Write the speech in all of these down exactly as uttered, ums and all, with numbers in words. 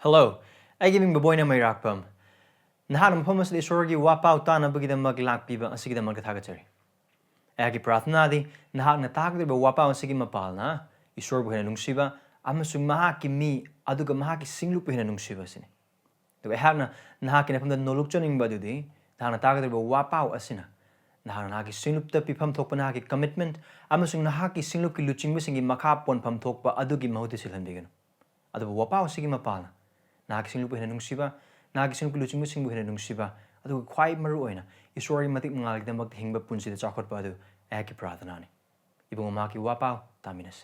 Hello, ꯑꯩꯒꯤ ꯃꯤꯡ ꯕꯣꯕꯣꯏꯅ ꯃꯩꯔꯥꯛꯄꯝ꯫ ꯅꯍꯥꯛꯅ ꯃꯐꯝ ꯑꯁꯤꯗ ꯏꯁꯣꯔꯒꯤ ꯋꯥꯄꯥꯎ ꯇꯥꯅꯕꯒꯤꯗꯃꯛ ꯂꯥꯛꯄꯤꯕ ꯑꯁꯤꯒꯤꯗꯃꯛꯇ ꯊꯥꯒꯠꯆꯔꯤ꯫ ꯑꯩꯍꯥꯛꯀꯤ ꯄ꯭ꯔꯥꯔꯊꯅꯥꯗꯤ ꯅꯍꯥꯛꯅ ꯇꯥꯒꯗꯧꯔꯤꯕ ꯋꯥꯄꯥꯎ ꯑꯁꯤꯒꯤ ꯃꯄꯥꯜꯅ ꯏꯁꯣꯔꯕꯨ ꯍꯦꯟꯅ ꯅꯨꯡꯁꯤꯕ ꯑꯃꯁꯨꯡ ꯃꯍꯥꯛꯀꯤ ꯃꯤ ꯑꯗꯨꯒ ꯃꯍꯥꯛꯀꯤ ꯁꯤꯡꯂꯨꯞꯄꯨ ꯍꯦꯟꯅ ꯅꯨꯡꯁꯤꯕ ꯑꯁꯤꯅꯤ꯫ ꯑꯗꯨꯒ ꯑꯩꯍꯥꯛꯅ ꯅꯍꯥꯛꯀꯤ ꯅꯐꯝꯗ ꯅꯣꯂꯨꯛꯆꯅꯤꯡꯕ ꯑꯗꯨꯗꯤ ꯅꯍꯥꯛꯅ ꯇꯥꯒꯗꯧꯔꯤꯕ ꯋꯥꯄꯥꯎ ꯑꯁꯤꯅ ꯅꯍꯥꯛꯅ ꯅꯍꯥꯛꯀꯤ ꯁꯤꯡꯂꯨꯞꯇ ꯄꯤꯐꯝ ꯊꯣꯛꯄ ꯅꯍꯥꯛꯀꯤ commitment ꯑꯃꯁꯨꯡ ꯅꯍꯥꯛꯀꯤ ꯁꯤꯡꯂꯨꯞꯀꯤ ꯂꯨꯆꯤꯡꯕꯁꯤꯡꯒꯤ ꯃꯈꯥ ꯄꯣꯟꯐꯝ ꯊꯣꯛꯄ ꯑꯗꯨꯒꯤ ꯃꯍꯨꯠꯇ ꯁꯤꯜꯍꯟꯕꯤꯒꯅꯨ꯫ ꯑꯗꯨꯕꯨ ꯋꯥꯄꯥꯎ ꯑꯁꯤꯒꯤ ꯃꯄꯥꯜꯅ ꯅꯍꯥꯛꯀꯤ ꯁꯤꯡꯂꯨꯞꯄꯨ ꯍꯦꯟꯅ ꯅꯨꯡꯁꯤꯕ, ꯅꯍꯥꯛꯀꯤ ꯁꯤꯡꯂꯨꯞꯀꯤ ꯂꯨꯆꯤꯡꯕꯁꯤꯡꯕꯨ ꯍꯦꯟꯅ ꯅꯨꯡꯁꯤꯕ, ꯑꯗꯨꯒ ꯈ꯭ꯋꯥꯏ ꯃꯔꯨ ꯑꯣꯏꯅ ꯏꯁꯣꯔꯒꯤ ꯃꯇꯤꯛ ꯃꯉꯥꯜꯒꯤꯗꯃꯛꯇ ꯍꯤꯡꯕ ꯄꯨꯟꯁꯤꯗ ꯆꯥꯎꯈꯠꯄ ꯑꯗꯨ ꯑꯩꯍꯥꯛꯀꯤ ꯄ꯭ꯔꯥꯔꯊꯅꯥꯅꯤ꯫ ꯏꯕꯨꯡꯉꯣ, ꯃꯍꯥꯛꯀꯤ ꯋꯥꯄꯥꯎ ꯇꯥꯃꯤꯟꯅꯁꯤ꯫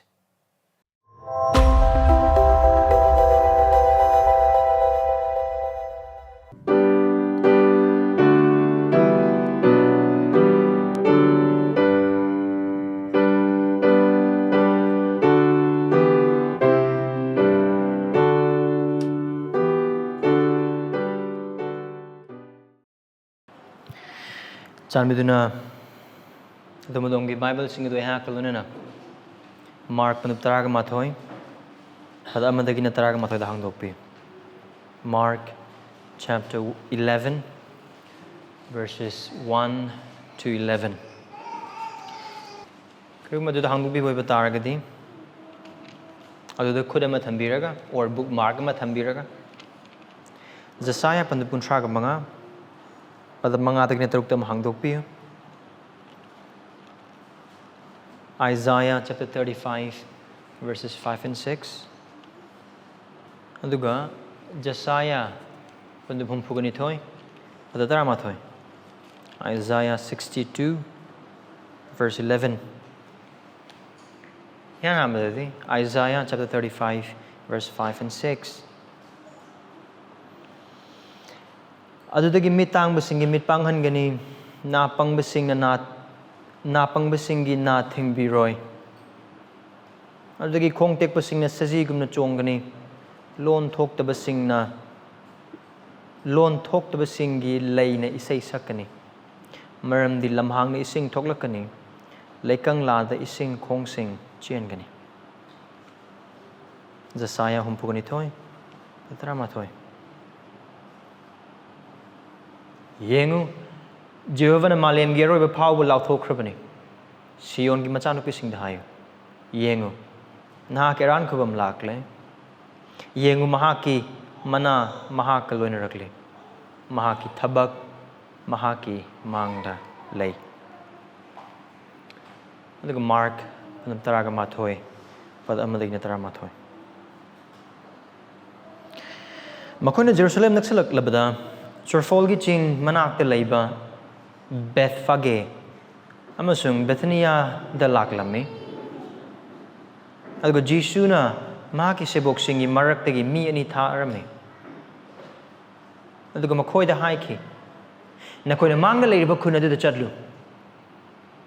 ꯆꯥꯟꯕꯤꯗꯨꯅ ꯑꯗꯣꯝ ꯑꯗꯣꯝꯒꯤ ꯕꯥꯏꯕꯜꯁꯤꯡ ꯑꯗꯨ ꯑꯩꯍꯥꯛꯀ ꯂꯣꯏꯅꯅ ꯃꯥꯔꯛ ꯄꯟꯗꯨꯞ ꯇꯔꯥꯒ ꯃꯥꯊꯣꯏ, ꯄꯗ ꯑꯃꯗꯒꯤꯅ ꯇꯔꯥꯒ ꯃꯥꯊꯣꯏꯗ ꯍꯥꯡꯗꯣꯛꯄꯤꯌꯨ꯫ Mark chapter eleven, verses one to eleven. ꯀꯔꯤꯒꯨꯝꯕ ꯑꯗꯨꯗ ꯍꯥꯡꯗꯣꯛꯄꯤꯕ ꯑꯣꯏꯕ ꯇꯥꯔꯒꯗꯤ, ꯑꯗꯨꯗ ꯈꯨꯠ ꯑꯃ ꯊꯝꯕꯤꯔꯒ, or bookmark ꯑꯃ ꯊꯝꯕꯤꯔꯒ, ꯖꯁꯥꯌꯥ ꯄꯟꯗꯨꯞ ꯀꯨꯟꯊ꯭ꯔꯥꯒ ꯃꯉꯥ, ꯄꯗ ꯃꯉꯥꯗꯒꯤꯅ ꯇꯔꯨꯛꯇ ꯑꯃ ꯍꯥꯡꯗꯣꯛꯄꯤꯌꯨ꯫ Isaiah chapter thirty-five, verses five and six. ꯑꯗꯨꯒ ꯖꯁꯥꯌꯥ ꯄꯟꯗꯨꯞ ꯍꯨꯝꯐꯨꯒ ꯅꯤꯊꯣꯏ, ꯄꯗ ꯇꯔꯥꯃꯥꯊꯣꯏ꯫ Isaiah sixty-two, verse eleven. ꯏꯍꯥꯟ ꯍꯥꯟꯕꯗꯗꯤ Isaiah chapter thirty-five, verse five and six. ꯑꯗꯨꯗꯒꯤ ꯃꯤꯠ ꯇꯥꯡꯕꯁꯤꯡꯒꯤ ꯃꯤꯠ ꯄꯥꯡꯍꯟꯒꯅꯤ, ꯅꯥ ꯄꯪꯕꯁꯤꯡꯅ ꯅꯥ, ꯅꯥ ꯄꯪꯕꯁꯤꯡꯒꯤ ꯅꯥ ꯊꯤꯡꯕꯤꯔꯣꯏ꯫ ꯑꯗꯨꯗꯒꯤ ꯈꯣꯡ ꯇꯦꯛꯄꯁꯤꯡꯅ ꯁꯖꯤꯒꯨꯝꯅ ꯆꯣꯡꯒꯅꯤ, ꯂꯣꯟ ꯊꯣꯛꯇꯕꯁꯤꯡꯅ, ꯂꯣꯟ ꯊꯣꯛꯇꯕꯁꯤꯡꯒꯤ ꯂꯩꯅ ꯏꯁꯩ ꯁꯛꯀꯅꯤ꯫ ꯃꯔꯝꯗꯤ ꯂꯝꯍꯥꯡꯗ ꯏꯁꯤꯡ ꯊꯣꯛꯂꯛꯀꯅꯤ, ꯂꯩꯀꯪꯂꯥꯗ ꯏꯁꯤꯡ ꯈꯣꯡꯁꯤꯡ ꯆꯦꯟꯒꯅꯤ꯫ ꯖꯁꯥꯌꯥ ꯍꯨꯝꯐꯨꯒ ꯅꯤꯊꯣꯏ, ꯇꯔꯥꯃꯥꯊꯣꯏ꯫ ꯌꯦꯡꯉꯨ, ꯖꯦꯍꯣꯚꯥꯅ ꯃꯥꯂꯦꯝꯒꯤ ꯑꯔꯣꯏꯕ ꯐꯥꯎꯕ ꯂꯥꯎꯊꯣꯛꯈ꯭ꯔꯕꯅꯤ꯫ ꯁꯤꯌꯣꯟꯒꯤ ꯃꯆꯥꯅꯨꯄꯤꯁꯤꯡꯗ ꯍꯥꯏꯌꯨ, "ꯌꯦꯡꯉꯨ, ꯅꯍꯥꯛꯀꯤ ꯑꯔꯥꯟ ꯈꯨꯕꯝ ꯂꯥꯛꯂꯦ꯫ ꯌꯦꯡꯉꯨ, ꯃꯍꯥꯛꯀꯤ ꯃꯅꯥ ꯃꯍꯥꯛꯀ ꯂꯣꯏꯅꯔꯛꯂꯦ꯫ ꯃꯍꯥꯛꯀꯤ ꯊꯕꯛ ꯃꯍꯥꯛꯀꯤ ꯃꯥꯡꯗ ꯂꯩ"꯫ ꯑꯗꯨꯒ ꯃꯥꯔꯛ ꯇꯔꯥꯒ ꯃꯥꯊꯣꯏ, ꯄꯗ ꯑꯃꯗꯒꯤꯅ ꯇꯔꯥꯃꯥꯊꯣꯏ꯫ ꯃꯈꯣꯏꯅ ꯖꯦꯔꯨꯁꯂꯦꯝ ꯅꯛꯁꯤꯜꯂꯛꯂꯕꯗ, ꯆꯣꯔꯐꯣꯜꯒꯤ ꯆꯤꯡ ꯃꯅꯥꯛꯇ ꯂꯩꯕ ꯕꯦꯠꯐꯥꯒꯦ ꯑꯃꯁꯨꯡ ꯕꯦꯊꯅꯤꯌꯥꯗ ꯂꯥꯛꯂꯝꯃꯤ꯫ ꯑꯗꯨꯒ ꯖꯤꯁꯨꯅ ꯃꯍꯥꯛꯀꯤ ꯁꯦꯕꯣꯛꯁꯤꯡꯒꯤ ꯃꯔꯛꯇꯒꯤ ꯃꯤ ꯑꯅꯤ ꯊꯥꯔꯝꯃꯤ꯫ ꯑꯗꯨꯒ ꯃꯈꯣꯏꯗ ꯍꯥꯏꯈꯤ, "ꯅꯈꯣꯏꯅ ꯃꯥꯡꯗ ꯂꯩꯔꯤꯕ ꯈꯨꯟ ꯑꯗꯨꯗ ꯆꯠꯂꯨ꯫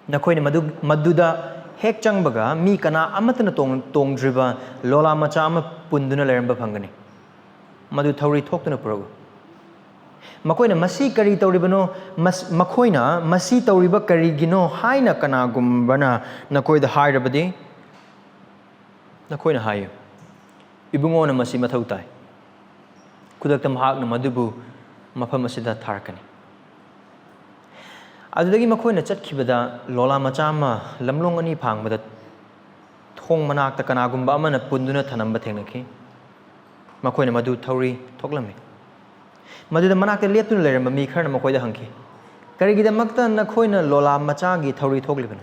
ꯅꯈꯣꯏꯅ ꯃꯗꯨ-, ꯃꯗꯨꯗ ꯍꯦꯛ ꯆꯪꯕꯒ, ꯃꯤ ꯀꯅꯥ ꯑꯃꯠꯇꯅ ꯇꯣꯡ-, ꯇꯣꯡꯗ꯭ꯔꯤꯕ ꯂꯣꯂꯥ ꯃꯆꯥ ꯑꯃ ꯄꯨꯟꯗꯨꯅ ꯂꯩꯔꯝꯕ ꯐꯪꯒꯅꯤ꯫ ꯃꯗꯨ ꯊꯧꯔꯤ ꯊꯣꯛꯇꯨꯅ ꯄꯨꯔꯛꯎ"꯫ ꯃꯈꯣꯏꯅ, "ꯃꯁꯤ ꯀꯔꯤ ꯇꯧꯔꯤꯕꯅꯣ? ꯃꯁ-, ꯃꯈꯣꯏꯅ, "ꯃꯁꯤ ꯇꯧꯔꯤꯕ ꯀꯔꯤꯒꯤꯅꯣ?" ꯍꯥꯏꯅ ꯀꯅꯥꯒꯨꯝꯕꯅ ꯅꯈꯣꯏꯗ ꯍꯥꯏꯔꯕꯗꯤ, ꯅꯈꯣꯏꯅ ꯍꯥꯏꯌꯨ, 'ꯏꯕꯨꯡꯉꯣꯅ ꯃꯁꯤ ꯃꯊꯧ ꯇꯥꯏ꯫ ꯈꯨꯗꯛꯇ ꯃꯍꯥꯛꯅ ꯃꯗꯨꯕꯨ ꯃꯐꯝ ꯑꯁꯤꯗ ꯊꯥꯔꯛꯀꯅꯤ.'" ꯑꯗꯨꯗꯒꯤ ꯃꯈꯣꯏꯅ ꯆꯠꯈꯤꯕꯗ, ꯂꯣꯂꯥ ꯃꯆꯥ ꯑꯃ ꯂꯝꯂꯣꯡ ꯑꯅꯤ ꯐꯥꯡꯕꯗ ꯊꯣꯡ ꯃꯅꯥꯛꯇ ꯀꯅꯥꯒꯨꯝꯕ ꯑꯃꯅ ꯄꯨꯟꯗꯨꯅ ꯊꯅꯝꯕ ꯊꯦꯡꯅꯈꯤ꯫ ꯃꯈꯣꯏꯅ ꯃꯗꯨ ꯊꯧꯔꯤ ꯊꯣꯛꯂꯝꯃꯤ꯫ ꯃꯗꯨꯗ ꯃꯅꯥꯛꯇ ꯂꯦꯞꯇꯨꯅ ꯂꯩꯔꯝꯕ ꯃꯤ ꯈꯔꯅ ꯃꯈꯣꯏꯗ ꯍꯪꯈꯤ, "ꯀꯔꯤꯒꯤꯗꯃꯛꯇ ꯅꯈꯣꯏꯅ ꯂꯣꯂꯥ ꯃꯆꯥꯒꯤ ꯊꯧꯔꯤ ꯊꯣꯛꯂꯤꯕꯅꯣ?"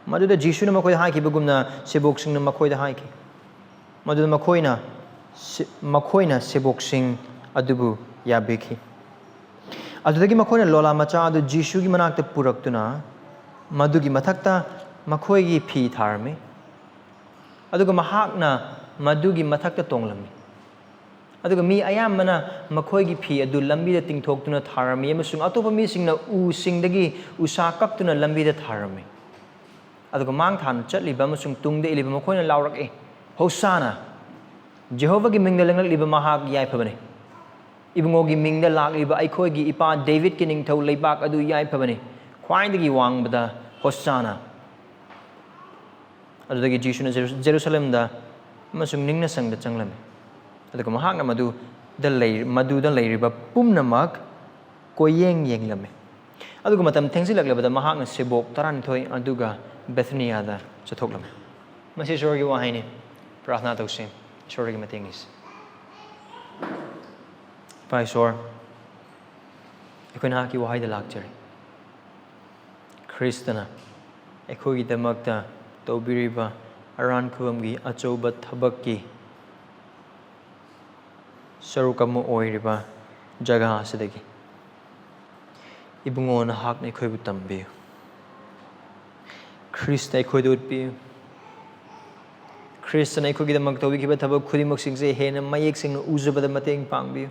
ꯃꯗꯨꯗ ꯖꯤꯁꯨꯅ ꯃꯈꯣꯏꯗ ꯍꯥꯏꯈꯤꯕꯒꯨꯝꯅ, ꯁꯦꯕꯣꯛꯁꯤꯡꯅ ꯃꯈꯣꯏꯗ ꯍꯥꯏꯈꯤ꯫ ꯃꯗꯨꯗ ꯃꯈꯣꯏꯅ ꯁꯦ-, ꯃꯈꯣꯏꯅ ꯁꯦꯕꯣꯛꯁꯤꯡ ꯑꯗꯨꯕꯨ ꯌꯥꯕꯤꯈꯤ꯫ ꯑꯗꯨꯗꯒꯤ ꯃꯈꯣꯏꯅ ꯂꯣꯂꯥ ꯃꯆꯥ ꯑꯗꯨ ꯖꯤꯁꯨꯒꯤ ꯃꯅꯥꯛꯇ ꯄꯨꯔꯛꯇꯨꯅ, ꯃꯗꯨꯒꯤ ꯃꯊꯛꯇ ꯃꯈꯣꯏꯒꯤ ꯐꯤ ꯊꯥꯔꯝꯃꯤ꯫ ꯑꯗꯨꯒ ꯃꯍꯥꯛꯅ ꯃꯗꯨꯒꯤ ꯃꯊꯛꯇ ꯇꯣꯡꯂꯝꯃꯤ꯫ ꯑꯗꯨꯒ ꯃꯤ ꯑꯌꯥꯝꯕꯅ ꯃꯈꯣꯏꯒꯤ ꯐꯤ ꯑꯗꯨ ꯂꯝꯕꯤꯗ ꯇꯤꯡꯊꯣꯛꯇꯨꯅ ꯊꯥꯔꯝꯃꯤ, ꯑꯃꯁꯨꯡ ꯑꯇꯣꯞꯄ ꯃꯤꯁꯤꯡꯅ ꯎꯁꯤꯡꯗꯒꯤ ꯎꯁꯥ ꯀꯛꯇꯨꯅ ꯂꯝꯕꯤꯗ ꯊꯥꯔꯝꯃꯤ꯫ ꯑꯗꯨꯒ ꯃꯥꯡ ꯊꯥꯅ ꯆꯠꯂꯤꯕ ꯑꯃꯁꯨꯡ ꯇꯨꯡꯗ ꯏꯜꯂꯤꯕ ꯃꯈꯣꯏꯅ ꯂꯥꯎꯔꯛꯏ, "ꯍꯣꯁꯥꯅꯥ! ꯖꯦꯍꯣꯚꯥꯒꯤ ꯃꯤꯡꯗ ꯂꯦꯡꯂꯛꯂꯤꯕ ꯃꯍꯥꯛ ꯌꯥꯏꯐꯕꯅꯤ꯫ ꯏꯕꯨꯡꯉꯣꯒꯤ ꯃꯤꯡꯗ ꯂꯥꯛꯂꯤꯕ ꯑꯩꯈꯣꯏꯒꯤ ꯏꯄꯥ ꯗꯦꯕꯤꯗꯀꯤ ꯅꯤꯡꯊꯧ ꯂꯩꯕꯥꯛ ꯑꯗꯨ ꯌꯥꯏꯐꯕꯅꯤ꯫ ꯈ꯭ꯋꯥꯏꯗꯒꯤ ꯋꯥꯡꯕꯗ ꯍꯣꯁꯥꯅꯥ!" ꯑꯗꯨꯗꯒꯤ ꯖꯤꯁꯨꯅ ꯖꯦꯔꯨ-, ꯖꯦꯔꯨꯁꯂꯦꯝꯗ ꯑꯃꯁꯨꯡ ꯅꯤꯡꯅꯁꯪꯗ ꯆꯪꯂꯝꯃꯤ꯫ ꯑꯗꯨꯒ ꯃꯍꯥꯛꯅ ꯃꯗꯨꯗ ꯂꯩ-, ꯃꯗꯨꯗ ꯂꯩꯔꯤꯕ ꯄꯨꯝꯅꯃꯛ ꯀꯣꯏꯌꯦꯡ ꯌꯦꯡꯂꯝꯃꯤ꯫ ꯑꯗꯨꯒ ꯃꯇꯝ ꯊꯦꯡꯖꯤꯜꯂꯛꯂꯕꯗ ꯃꯍꯥꯛꯅ ꯁꯦꯕꯣꯛ ꯇꯔꯥꯅꯤꯊꯣꯏ ꯑꯗꯨꯒ ꯕꯦꯊꯅꯤꯌꯥꯗ ꯆꯠꯊꯣꯛꯂꯝꯃꯤ꯫ ꯃꯁꯤ ꯏꯁꯣꯔꯒꯤ ꯋꯥꯍꯩꯅꯤ꯫ ꯄ꯭ꯔꯥꯔꯊꯅꯥ ꯇꯧꯁꯤ꯫ ꯏꯁꯣꯔꯒꯤ ꯃꯇꯦꯡ ꯅꯤꯁꯤ꯫ ꯏꯄꯥ ꯏꯁꯣꯔ, ꯑꯩꯈꯣꯏ ꯅꯍꯥꯛꯀꯤ ꯋꯥꯍꯩꯗ ꯂꯥꯛꯆꯔꯤ꯫ ꯈ꯭ꯔꯤꯁꯇꯅ ꯑꯩꯈꯣꯏꯒꯤꯗꯃꯛꯇ ꯇꯧꯕꯤꯔꯤꯕ ꯑꯔꯥꯟ ꯈꯨꯕꯝꯒꯤ ꯑꯆꯧꯕ ꯊꯕꯛꯀꯤ ꯁꯔꯨꯛ ꯑꯃ ꯑꯣꯏꯔꯤꯕ ꯖꯒꯥ ꯑꯁꯤꯗꯒꯤ, ꯏꯕꯨꯡꯉꯣ, ꯅꯍꯥꯛꯅ ꯑꯩꯈꯣꯏꯕꯨ ꯇꯝꯕꯤꯌꯨ꯫ ꯈ꯭ꯔꯤꯁꯇ ꯑꯩꯈꯣꯏꯗ ꯎꯠꯄꯤꯌꯨ꯫ ꯈ꯭ꯔꯤꯁꯇꯅ ꯑꯩꯈꯣꯏꯒꯤꯗꯃꯛ ꯇꯧꯕꯤꯈꯤꯕ ꯊꯕꯛ ꯈꯨꯗꯤꯡꯃꯛꯁꯤꯡꯁꯦ ꯍꯦꯟꯅ ꯃꯌꯦꯛ ꯁꯦꯡꯅ ꯎꯖꯕꯗ ꯃꯇꯦꯡ ꯄꯥꯡꯕꯤꯌꯨ꯫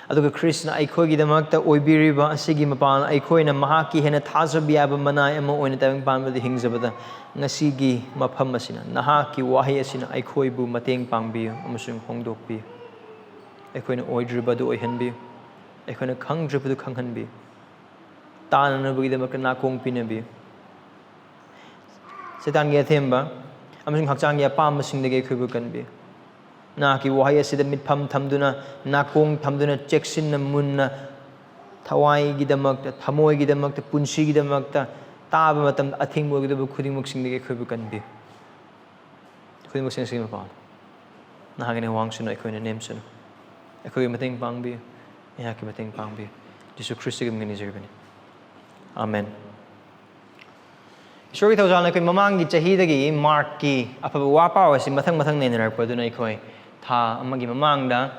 ꯑꯗꯨꯒ ꯈ꯭ꯔꯤꯁꯇꯅ ꯑꯩꯈꯣꯏꯒꯤꯗꯃꯛꯇ ꯑꯣꯏꯕꯤꯔꯤꯕ ꯑꯁꯤꯒꯤ ꯃꯄꯥꯟ, ꯑꯩꯈꯣꯏꯅ ꯃꯍꯥꯛꯀꯤ ꯍꯦꯟꯅ ꯊꯥꯖꯕ ꯌꯥꯕ ꯃꯅꯥꯏ ꯑꯃ ꯑꯣꯏꯅ ꯇꯥꯏꯕꯪ ꯄꯥꯟꯕꯗ ꯍꯤꯡꯖꯕꯗ, ꯉꯁꯤꯒꯤ ꯃꯐꯝ ꯑꯁꯤꯅ, ꯅꯍꯥꯛꯀꯤ ꯋꯥꯍꯩ ꯑꯁꯤꯅ ꯑꯩꯈꯣꯏꯕꯨ ꯃꯇꯦꯡ ꯄꯥꯡꯕꯤꯌꯨ ꯑꯃꯁꯨꯡ ꯍꯣꯡꯗꯣꯛꯄꯤꯌꯨ꯫ ꯑꯩꯈꯣꯏꯅ ꯑꯣꯏꯗ꯭ꯔꯤꯕ ꯑꯗꯨ ꯑꯣꯏꯍꯟꯕꯤꯌꯨ꯫ ꯑꯩꯈꯣꯏꯅ ꯈꯪꯗ꯭ꯔꯤꯕꯗꯨ ꯈꯪꯍꯟꯕꯤꯌꯨ꯫ ꯇꯥꯅꯅꯕꯒꯤꯗꯃꯛꯇ ꯅꯥꯀꯣꯡ ꯄꯤꯅꯕꯤꯌꯨ꯫ ꯁꯩꯇꯥꯟꯒꯤ ꯑꯊꯦꯝꯕ ꯑꯃꯁꯨꯡ ꯍꯛꯆꯥꯡꯒꯤ ꯑꯄꯥꯝꯕꯁꯤꯡꯗꯒꯤ ꯑꯩꯈꯣꯏꯕꯨ ꯀꯟꯕꯤꯌꯨ꯫ ꯅꯍꯥꯛꯀꯤ ꯋꯥꯍꯩ ꯑꯁꯤꯗ ꯃꯤꯠꯐꯝ ꯊꯝꯗꯨꯅ, ꯅꯥꯀꯣꯡ ꯊꯝꯗꯨꯅ, ꯆꯦꯛꯁꯤꯟꯅ ꯃꯨꯟꯅ, ꯊꯋꯥꯏꯒꯤꯗꯃꯛꯇ, ꯊꯃꯣꯏꯒꯤꯗꯃꯛꯇ, ꯄꯨꯟꯁꯤꯒꯤꯗꯃꯛꯇ ꯇꯥꯕ ꯃꯇꯝꯗ ꯑꯊꯤꯡꯕ ꯑꯣꯏꯒꯗꯕ ꯈꯨꯗꯤꯡꯃꯛꯁꯤꯡꯗꯒꯤ ꯑꯩꯈꯣꯏꯕꯨ ꯀꯟꯕꯤꯌꯨ꯫ ꯈꯨꯗꯤꯡꯃꯛꯁꯤꯡ ꯑꯁꯤꯒꯤ ꯃꯄꯥꯟ ꯅꯍꯥꯛꯀꯤ ꯋꯥꯡꯁꯅꯨ, ꯑꯩꯈꯣꯏꯅ ꯅꯦꯝꯁꯅꯨ꯫ ꯑꯩꯈꯣꯏꯒꯤ ꯃꯇꯦꯡ ꯄꯥꯡꯕꯤꯌꯨ, ꯑꯩꯍꯥꯛꯀꯤ ꯃꯇꯦꯡ ꯄꯥꯡꯕꯤꯌꯨ꯫ ꯖꯤꯁꯨ ꯈ꯭ꯔꯤꯁꯇꯒꯤ ꯃꯤꯡ ꯅꯤꯖꯔꯤꯕꯅꯤ꯫ ꯑꯥꯃꯦꯟ꯫ ꯏꯁꯣꯔꯒꯤ ꯊꯧꯖꯥꯜꯅ ꯑꯩꯈꯣꯏ ꯃꯃꯥꯡꯒꯤ ꯆꯍꯤꯗꯒꯤ ꯃꯥꯔꯛꯀꯤ ꯑꯐꯕ ꯋꯥ ꯄꯥꯎ ꯑꯁꯤ ꯃꯊꯪ ꯃꯊꯪ ꯅꯩꯅꯔꯛꯄ ꯑꯗꯨꯅ ꯑꯩꯈꯣꯏ ꯊꯥ ꯑꯃꯒꯤ ꯃꯃꯥꯡꯗ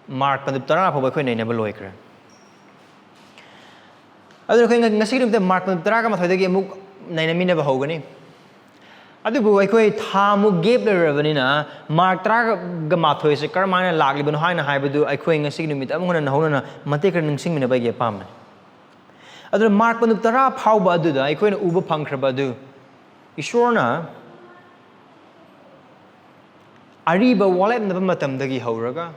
ꯃꯥꯔꯛ ꯄꯟꯗꯨꯞ ꯇꯔꯥ ꯐꯥꯎꯕ ꯑꯩꯈꯣꯏ ꯅꯩꯅꯕ ꯂꯣꯏꯈ꯭ꯔꯦ꯫ ꯑꯗꯨꯅ ꯑꯩꯈꯣꯏ ꯉ-, ꯉꯁꯤꯒꯤ ꯅꯨꯃꯤꯠꯇ ꯃꯥꯔꯛ ꯄꯟꯗꯨꯞ ꯇꯔꯥꯒ ꯃꯥꯊꯣꯏꯗꯒꯤ ꯑꯃꯨꯛ ꯅꯩꯅꯃꯤꯟꯅꯕ ꯍꯧꯒꯅꯤ꯫ ꯑꯗꯨꯕꯨ ꯑꯩꯈꯣꯏ ꯊꯥ ꯑꯃꯨꯛ gap ꯂꯩꯔꯨꯔꯕꯅꯤꯅ ꯃꯥꯔꯛ ꯇꯔꯥꯒ ꯃꯥꯊꯣꯏꯁꯦ ꯀꯔꯝꯍꯥꯏꯅ ꯂꯥꯛꯂꯤꯕꯅꯣ ꯍꯥꯏꯅ ꯍꯥꯏꯕꯗꯨ ꯑꯩꯈꯣꯏ ꯉꯁꯤꯒꯤ ꯅꯨꯃꯤꯠ ꯑꯃꯨꯛ ꯍꯟꯅ ꯅꯧꯍꯧꯅꯅ ꯃꯇꯦꯛ ꯈꯔ ꯅꯤꯡꯁꯤꯡꯃꯤꯟꯅꯕ ꯑꯩꯒꯤ ꯑꯄꯥꯝꯕꯅꯤ꯫ ꯑꯗꯨꯅ ꯃꯥꯔꯛ ꯄꯟꯗꯨꯞ ꯇꯔꯥ ꯐꯥꯎꯕ ꯑꯗꯨꯗ ꯑꯩꯈꯣꯏꯅ ꯎꯕ ꯐꯪꯈ꯭ꯔꯕ ꯑꯗꯨ ꯏꯁꯣꯔꯅ ꯑꯔꯤꯕ ꯋꯥꯂꯦꯞꯅꯕ ꯃꯇꯝꯗꯒꯤ ꯍꯧꯔꯒ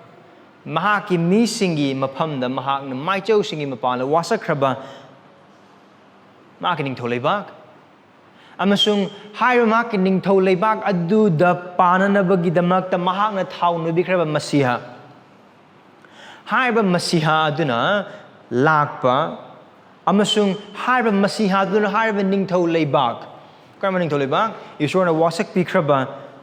ꯃꯍꯥꯛꯀꯤ ꯃꯤꯁꯤꯡꯒꯤ ꯃꯐꯝꯗ ꯃꯍꯥꯛꯅ ꯃꯥꯏꯆꯧꯁꯤꯡꯒꯤ ꯃꯄꯥꯟꯗ ꯋꯥꯁꯛꯈ꯭ꯔꯕ ꯃꯍꯥꯛꯀꯤ ꯅꯤꯡꯊꯧ ꯂꯩꯕꯥꯛ, ꯑꯃꯁꯨꯡ ꯍꯥꯏꯔꯤꯕ ꯃꯍꯥꯛꯀꯤ ꯅꯤꯡꯊꯧ ꯂꯩꯕꯥꯛ ꯑꯗꯨꯗ ꯄꯥꯟꯅꯅꯕꯒꯤꯗꯃꯛꯇ ꯃꯍꯥꯛꯅ ꯊꯥꯎ ꯅꯣꯏꯕꯤꯈ꯭ꯔꯕ ꯃꯁꯤꯍꯥ, ꯍꯥꯏꯔꯤꯕ ꯃꯁꯤꯍꯥ ꯑꯗꯨꯅ ꯂꯥꯛꯄ, ꯑꯃꯁꯨꯡ ꯍꯥꯏꯔꯤꯕ ꯃꯁꯤꯍꯥ ꯑꯗꯨꯅ ꯍꯥꯏꯔꯤꯕ ꯅꯤꯡꯊꯧ ꯂꯩꯕꯥꯛ, ꯀꯔꯝꯕ ꯅꯤꯡꯊꯧ ꯂꯩꯕꯥꯛ? ꯏꯁꯣꯔꯅ ꯋꯥꯁꯛꯄꯤꯈ꯭ꯔꯕ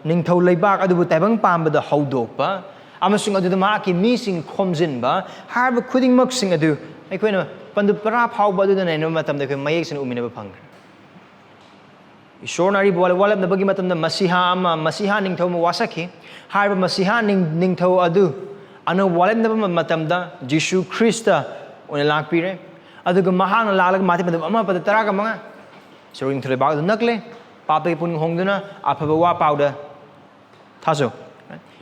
ꯅꯤꯡꯊꯧ ꯂꯩꯕꯥꯛ ꯑꯗꯨꯕꯨ ꯇꯥꯏꯕꯪ ꯄꯥꯟꯕꯗ ꯍꯧꯗꯣꯛꯄ, ꯑꯃꯁꯨꯡ ꯑꯗꯨꯗ ꯃꯍꯥꯛꯀꯤ ꯃꯤꯁꯤꯡ ꯈꯣꯝꯖꯤꯟꯕ, ꯍꯥꯏꯔꯤꯕ ꯈꯨꯗꯤꯡꯃꯛꯁꯤꯡ ꯑꯗꯨ ꯑꯩꯈꯣꯏꯅ ꯄꯟꯗꯨꯞ ꯇꯔꯥ ꯐꯥꯎꯕ ꯑꯗꯨꯗ ꯅꯩꯅꯕ ꯃꯇꯝꯗ ꯑꯩꯈꯣꯏ ꯃꯌꯦꯛ ꯁꯦꯡꯅ ꯎꯃꯤꯟꯅꯕ ꯐꯪꯈ꯭ꯔꯦ꯫ ꯏꯁꯣꯔꯅ ꯑꯔꯤꯕ ꯋꯥ-, ꯋꯥꯠꯂꯞꯅꯕꯒꯤ ꯃꯇꯝꯗ ꯃꯁꯤꯍꯥ ꯑꯃ, ꯃꯁꯤꯍꯥ ꯅꯤꯡꯊꯧ ꯑꯃ ꯋꯥꯁꯛꯈꯤ꯫ ꯍꯥꯏꯔꯤꯕ ꯃꯁꯤꯍꯥ ꯅꯤꯡ-, ꯅꯤꯡꯊꯧ ꯑꯗꯨ ꯑꯅꯧꯕ ꯋꯥꯠꯂꯞꯅꯕ ꯃꯇꯝꯗ ꯖꯤꯁꯨ ꯈ꯭ꯔꯤꯁꯇ ꯑꯣꯏꯅ ꯂꯥꯛꯄꯤꯔꯦ꯫ ꯑꯗꯨꯒ ꯃꯍꯥꯛꯅ ꯂꯥꯛꯂꯒ ꯃꯥꯇꯤ ꯄꯟꯗꯨꯞ ꯑꯃ ꯄꯗ ꯇꯔꯥꯒ ꯃꯉꯥ, ꯁꯣꯔꯤ ꯅꯤꯡꯊꯧ ꯂꯩꯕꯥꯛ ꯑꯗꯨ ꯅꯛꯂꯦ, ꯄꯥꯞꯇꯒꯤ ꯄꯨꯛꯅꯤꯡ ꯍꯣꯡꯗꯨꯅ ꯑꯐꯕ ꯋꯥ ꯄꯥꯎꯗ ꯊꯥꯖꯧ꯫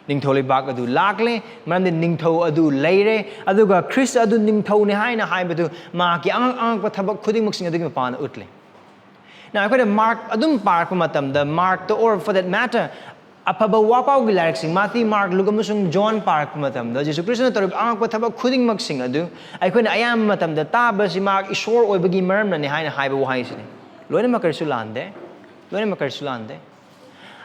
ꯅꯤꯡꯊꯧ ꯂꯩꯕꯥꯛ ꯑꯗꯨ ꯂꯥꯛꯂꯦ, ꯃꯔꯝꯗꯤ ꯅꯤꯡꯊꯧ ꯑꯗꯨ ꯂꯩꯔꯦ, ꯑꯗꯨꯒ ꯈ꯭ꯔꯤꯁꯇ ꯑꯗꯨ ꯅꯤꯡꯊꯧꯅꯤ ꯍꯥꯏꯅ ꯍꯥꯏꯕꯗꯨ ꯃꯍꯥꯛꯀꯤ ꯑꯉꯛ ꯑꯉꯛꯄ ꯊꯕꯛ ꯈꯨꯗꯤꯡꯃꯛꯁꯤꯡ ꯑꯗꯨꯒꯤ ꯃꯄꯥꯟꯗ ꯎꯠꯂꯦ꯫ Now, ꯑꯩꯈꯣꯏꯅ ꯃꯥꯔꯛ ꯑꯗꯨꯝ ꯄꯥꯔꯛꯄ ꯃꯇꯝꯗ, ꯃꯥꯔꯛꯇ, or for that matter, ꯑꯐꯕ ꯋꯥꯄꯥꯎꯒꯤ ꯂꯥꯏꯔꯤꯛꯁꯤꯡ, ꯃꯥꯊꯤ, ꯃꯥꯔꯛ, ꯂꯨꯛ ꯑꯃꯁꯨꯡ ꯖꯣꯟ ꯄꯥꯔꯛꯄ ꯃꯇꯝꯗ, ꯖꯤꯁꯨ ꯈ꯭ꯔꯤꯁꯇꯅ ꯇꯧꯔꯤꯕ ꯑꯉꯛꯄ ꯊꯕꯛ ꯈꯨꯗꯤꯡꯃꯛꯁꯤꯡ ꯑꯗꯨ ꯑꯩꯈꯣꯏꯅ ꯑꯌꯥꯝꯕ ꯃꯇꯝꯗ ꯇꯥꯕꯁꯤ ꯃꯍꯥꯛ ꯏꯁꯣꯔ ꯑꯣꯏꯕꯒꯤ ꯃꯔꯝꯅꯅꯤ ꯍꯥꯏꯅ ꯍꯥꯏꯕ ꯋꯥꯍꯩꯁꯤꯅꯤ꯫ ꯂꯣꯏꯅꯃꯛ ꯀꯔꯤꯁꯨ ꯂꯥꯟꯗꯦ, ꯂꯣꯏꯅꯃꯛ ꯀꯔꯤꯁꯨ ꯂꯥꯟꯗꯦ꯫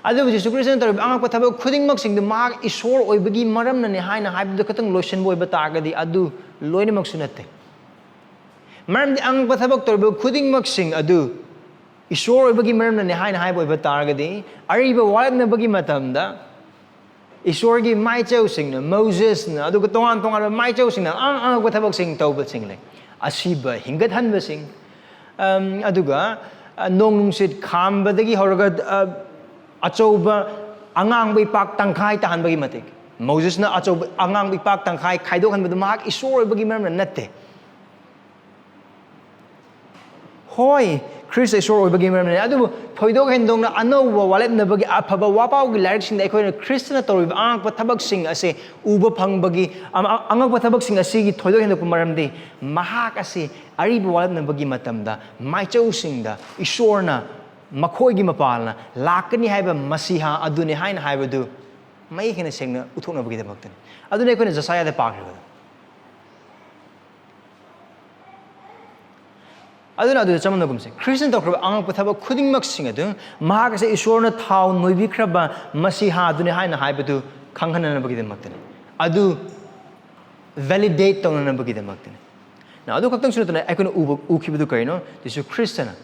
ꯑꯗꯨꯕꯨ ꯖꯤꯁꯨ ꯈ꯭ꯔꯤꯁꯇꯅ ꯇꯧꯔꯤꯕ ꯑꯉꯛꯄ ꯊꯕꯛ ꯈꯨꯗꯤꯡꯃꯛꯁꯤꯡꯗꯨ ꯃꯍꯥꯛ ꯏꯁꯣꯔ ꯑꯣꯏꯕꯒꯤ ꯃꯔꯝꯅꯅꯤ ꯍꯥꯏꯅ ꯍꯥꯏꯕꯗꯨ ꯈꯛꯇꯪ ꯂꯣꯏꯁꯤꯟꯕ ꯑꯣꯏꯕ ꯇꯥꯔꯒꯗꯤ, ꯑꯗꯨ ꯂꯣꯏꯅꯃꯛꯁꯨ ꯅꯠꯇꯦ꯫ ꯃꯔꯝꯗꯤ ꯑꯉꯛꯄ ꯊꯕꯛ ꯇꯧꯔꯤꯕ ꯈꯨꯗꯤꯡꯃꯛꯁꯤꯡ ꯑꯗꯨ ꯏꯁꯣꯔ ꯑꯣꯏꯕꯒꯤ ꯃꯔꯝꯅꯅꯤ ꯍꯥꯏꯅ ꯍꯥꯏꯕ ꯑꯣꯏꯕ ꯇꯥꯔꯒꯗꯤ, ꯑꯔꯤꯕ ꯋꯥꯠꯂꯛꯅꯕꯒꯤ ꯃꯇꯝꯗ ꯏꯁꯣꯔꯒꯤ ꯃꯥꯏꯆꯧꯁꯤꯡꯅ, ꯃꯣꯖꯦꯁꯅ, ꯑꯗꯨꯒ ꯇꯣꯉꯥꯟ ꯇꯣꯉꯥꯟꯕ ꯃꯥꯏꯆꯧꯁꯤꯡꯅ ꯑꯉꯛ ꯑꯉꯛꯄ ꯊꯕꯛꯁꯤꯡ ꯇꯧꯕꯁꯤꯡ ꯂꯩ꯫ ꯑꯁꯤꯕ ꯍꯤꯡꯒꯠꯍꯟꯕꯁꯤꯡ, ꯑꯝ, ꯑꯗꯨꯒ, ꯑ, ꯅꯣꯡ ꯅꯨꯡꯁꯤꯠ ꯈꯥꯝꯕꯗꯒꯤ ꯍꯧꯔꯒ, ꯑ, ꯑꯆꯧꯕ ꯑꯉꯥꯡꯕ ꯏꯄꯥꯛ ꯇꯪꯈꯥꯏ ꯇꯥꯍꯟꯕꯒꯤ ꯃꯇꯤꯛ꯫ ꯃꯣꯖꯦꯁꯅ ꯑꯆꯧꯕ ꯑꯉꯥꯡꯕ ꯏꯄꯥꯛ ꯇꯪꯈꯥꯏ ꯈꯥꯏꯗꯣꯛꯍꯟꯕꯗꯨ ꯃꯍꯥꯛ ꯏꯁꯣꯔ ꯑꯣꯏꯕꯒꯤ ꯃꯔꯝꯅ ꯅꯠꯇꯦ꯫ ꯍꯣꯏ, ꯈ꯭ꯔꯤꯁꯇ ꯏꯁꯣꯔ ꯑꯣꯏꯕꯒꯤ ꯃꯔꯝꯅꯤ꯫ ꯑꯗꯨꯕꯨ ꯊꯣꯏꯗꯣꯛ ꯍꯦꯟꯗꯣꯛꯅ ꯑꯅꯧꯕ ꯋꯥꯠꯂꯛꯅꯕꯒꯤ ꯑꯐꯕ ꯋꯥꯄꯥꯎꯒꯤ ꯂꯥꯏꯔꯤꯛꯁꯤꯡꯗ ꯑꯩꯈꯣꯏꯅ ꯈ꯭ꯔꯤꯁꯇꯅ ꯇꯧꯔꯤꯕ ꯑꯉꯛꯄ ꯊꯕꯛꯁꯤꯡ ꯑꯁꯤ ꯎꯕ ꯐꯪꯕꯒꯤ, ꯑꯃ-, ꯑꯉꯛꯄ ꯊꯕꯛꯁꯤꯡ ꯑꯁꯤꯒꯤ ꯊꯣꯏꯗꯣꯛ ꯍꯦꯟꯗꯣꯛꯄ ꯃꯔꯝꯗꯤ ꯃꯍꯥꯛ ꯑꯁꯤ ꯑꯔꯤꯕ ꯋꯥꯠꯂꯛꯅꯕꯒꯤ ꯃꯇꯝꯗ ꯃꯥꯏꯆꯧꯁꯤꯡꯗ ꯏꯁꯣꯔꯅ ꯃꯈꯣꯏꯒꯤ ꯃꯄꯥꯜꯅ ꯂꯥꯛꯀꯅꯤ ꯍꯥꯏꯕ ꯃꯁꯤꯍꯥ ꯑꯗꯨꯅꯤ ꯍꯥꯏꯅ ꯍꯥꯏꯕꯗꯨ ꯃꯌꯦꯛ ꯍꯦꯟꯅ ꯁꯦꯡꯅ ꯎꯠꯊꯣꯛꯅꯕꯒꯤꯗꯃꯛꯇꯅꯤ꯫ ꯑꯗꯨꯅ ꯑꯩꯈꯣꯏꯅ ꯖꯁꯥꯌꯥꯗ ꯄꯥꯈ꯭ꯔꯤꯕꯗꯣ꯫ ꯑꯗꯨꯅ ꯑꯗꯨꯗ ꯆꯃꯝꯅꯒꯨꯝꯁꯦ꯫ ꯈ꯭ꯔꯤꯁꯇꯅ ꯇꯧꯈ꯭ꯔꯕ ꯑꯉꯛꯄ ꯊꯕꯛ ꯈꯨꯗꯤꯡꯃꯛꯁꯤꯡ ꯑꯗꯨ ꯃꯍꯥꯛ ꯑꯁꯦ ꯏꯁꯣꯔꯅ ꯊꯥꯎ ꯅꯣꯏꯕꯤꯈ꯭ꯔꯕ ꯃꯁꯤꯍꯥ ꯑꯗꯨꯅꯤ ꯍꯥꯏꯅ ꯍꯥꯏꯕꯗꯨ ꯈꯪꯍꯟꯅꯅꯕꯒꯤꯗꯃꯛꯇꯅꯤ꯫ ꯑꯗꯨ validate ꯇꯧꯅꯅꯕꯒꯤꯗꯃꯛꯇꯅꯤ꯫ ꯅ ꯑꯗꯨ ꯈꯛꯇꯪꯁꯨ ꯅꯠꯇꯅ ꯑꯩꯈꯣꯏꯅ ꯎꯕ, ꯎꯈꯤꯕꯗꯨ ꯀꯔꯤꯅꯣ? ꯖꯤꯁꯨ ꯈ꯭ꯔꯤꯁꯇꯅ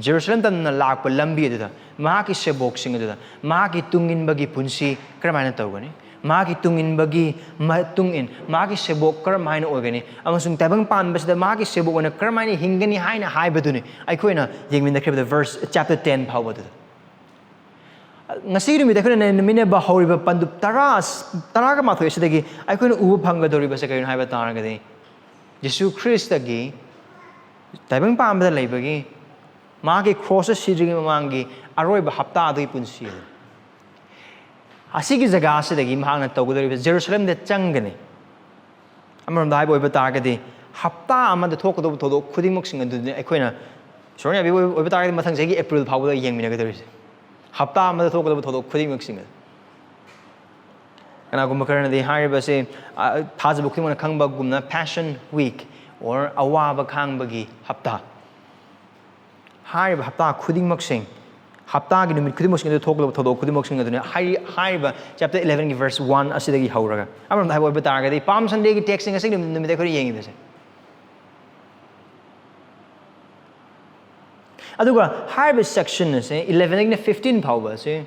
ꯖꯦꯔꯨꯁꯂꯦꯝ ꯇꯝꯅ ꯂꯥꯛꯄ ꯂꯝꯕꯤ ꯑꯗꯨꯗ, ꯃꯍꯥꯛꯀꯤ ꯁꯦꯕꯣꯛꯁꯤꯡ ꯑꯗꯨꯗ, ꯃꯍꯥꯛꯀꯤ ꯇꯨꯡ ꯏꯟꯕꯒꯤ ꯄꯨꯟꯁꯤ ꯀꯔꯝꯍꯥꯏꯅ ꯇꯧꯒꯅꯤ? ꯃꯍꯥꯛꯀꯤ ꯇꯨꯡ ꯏꯟꯕꯒꯤ ꯃꯇꯨꯡ ꯏꯟ, ꯃꯍꯥꯛꯀꯤ ꯁꯦꯕꯣꯛ ꯀꯔꯝꯍꯥꯏꯅ ꯑꯣꯏꯒꯅꯤ? ꯑꯃꯁꯨꯡ ꯇꯥꯏꯕꯪ ꯄꯥꯟꯕꯁꯤꯗ ꯃꯍꯥꯛꯀꯤ ꯁꯦꯕꯣꯛ ꯑꯣꯏꯅ ꯀꯔꯝꯍꯥꯏꯅ ꯍꯤꯡꯒꯅꯤ ꯍꯥꯏꯅ ꯍꯥꯏꯕꯗꯨꯅꯤ ꯑꯩꯈꯣꯏꯅ ꯌꯦꯡꯃꯤꯟꯅꯈ꯭ꯔꯤꯕꯗ verse, chapter ten ꯐꯥꯎꯕꯗꯨꯗ꯫ ꯉꯁꯤꯒꯤ ꯅꯨꯃꯤꯠ ꯑꯩꯈꯣꯏꯅ ꯅꯩꯅꯃꯤꯟꯅꯕ ꯍꯧꯔꯤꯕ ꯄꯟꯗꯨꯞ ꯇꯔꯥ, ꯇꯔꯥꯒ ꯃꯥꯊꯣꯏ ꯑꯁꯤꯗꯒꯤ ꯑꯩꯈꯣꯏꯅ ꯎꯕ ꯐꯪꯒꯗꯧꯔꯤꯕꯁꯦ ꯀꯔꯤꯅꯣ ꯍꯥꯏꯕ ꯇꯥꯔꯒꯗꯤ, ꯖꯤꯁꯨ ꯈ꯭ꯔꯤꯁꯇꯒꯤ ꯇꯥꯏꯕꯪ ꯄꯥꯟꯕꯗ ꯂꯩꯕꯒꯤ, ꯃꯍꯥꯛꯀꯤ ꯀ꯭ꯔꯣꯁꯇ ꯁꯤꯗ꯭ꯔꯤꯉꯩ ꯃꯃꯥꯡꯒꯤ ꯑꯔꯣꯏꯕ ꯍꯞꯇꯥ ꯑꯗꯨꯒꯤ ꯄꯨꯟꯁꯤ ꯑꯗꯨ꯫ ꯑꯁꯤꯒꯤ ꯖꯒꯥ ꯑꯁꯤꯗꯒꯤ ꯃꯍꯥꯛꯅ ꯇꯧꯒꯗꯧꯔꯤꯕ ꯖꯦꯔꯨꯁꯂꯦꯝꯗ ꯆꯪꯒꯅꯤ꯫ ꯑꯃꯔꯣꯝꯗ ꯍꯥꯏꯕ ꯑꯣꯏꯕ ꯇꯥꯔꯒꯗꯤ, ꯍꯞꯇꯥ ꯑꯃꯗ ꯊꯣꯛꯀꯗꯧꯕ ꯊꯧꯗꯣꯛ ꯈꯨꯗꯤꯡꯃꯛꯁꯤꯡ ꯑꯗꯨꯗꯤ ꯑꯩꯈꯣꯏꯅ, ꯏꯁꯣꯔꯅ ꯌꯥꯕꯤꯕ ꯑꯣꯏꯕ ꯇꯥꯔꯒꯗꯤ, ꯃꯊꯪ ꯆꯍꯤꯒꯤ ꯑꯦꯄ꯭ꯔꯤꯜ ꯐꯥꯎꯕꯗ ꯌꯦꯡꯃꯤꯟꯅꯒꯗꯧꯔꯤꯁꯦ꯫ ꯍꯞꯇꯥ ꯑꯃꯗ ꯊꯣꯛꯀꯗꯕ ꯊꯧꯗꯣꯛ ꯈꯨꯗꯤꯡꯃꯛꯁꯤꯡ ꯑꯗꯨ꯫ ꯀꯅꯥꯒꯨꯝꯕ ꯈꯔꯅꯗꯤ ꯍꯥꯏꯔꯤꯕꯁꯦ, ꯑ, ꯊꯥꯖꯕ ꯈꯨꯗꯤꯡꯃꯛꯅ ꯈꯪꯕꯒꯨꯝꯅ Passion Week or ꯑꯋꯥꯕ ꯈꯥꯡꯕꯒꯤ ꯍꯞꯇꯥ꯫ ꯍꯥꯏꯔꯤꯕ ꯍꯞꯇꯥ ꯈꯨꯗꯤꯡꯃꯛꯁꯤꯡ, ꯍꯞꯇꯥꯒꯤ ꯅꯨꯃꯤꯠ ꯈꯨꯗꯤꯡꯃꯛꯁꯤꯡ ꯑꯗꯨ ꯊꯣꯛꯂꯕ ꯊꯧꯗꯣꯛ ꯈꯨꯗꯤꯡꯃꯛꯁꯤꯡ ꯑꯗꯨꯅꯤ ꯍꯥꯏꯔꯤ-, ꯍꯥꯏꯔꯤꯕ chapter elevenꯒꯤ verse one ꯑꯁꯤꯗꯒꯤ ꯍꯧꯔꯒ꯫ ꯑꯃꯔꯣꯝꯗ ꯍꯥꯏꯕ ꯑꯣꯏꯕ ꯇꯥꯔꯒꯗꯤ, Palm Sundayꯒꯤ text ꯉꯁꯤꯒꯤ ꯅꯨꯃꯤꯠ, ꯅꯨꯃꯤꯠ ꯑꯩꯈꯣꯏꯅ ꯌꯦꯡꯉꯤꯕꯁꯦ꯫ ꯑꯗꯨꯒ ꯍꯥꯏꯔꯤꯕ section ꯑꯁꯦ elevenꯗꯒꯤꯅ fifteen ꯐꯥꯎꯕ ꯑꯁꯤ,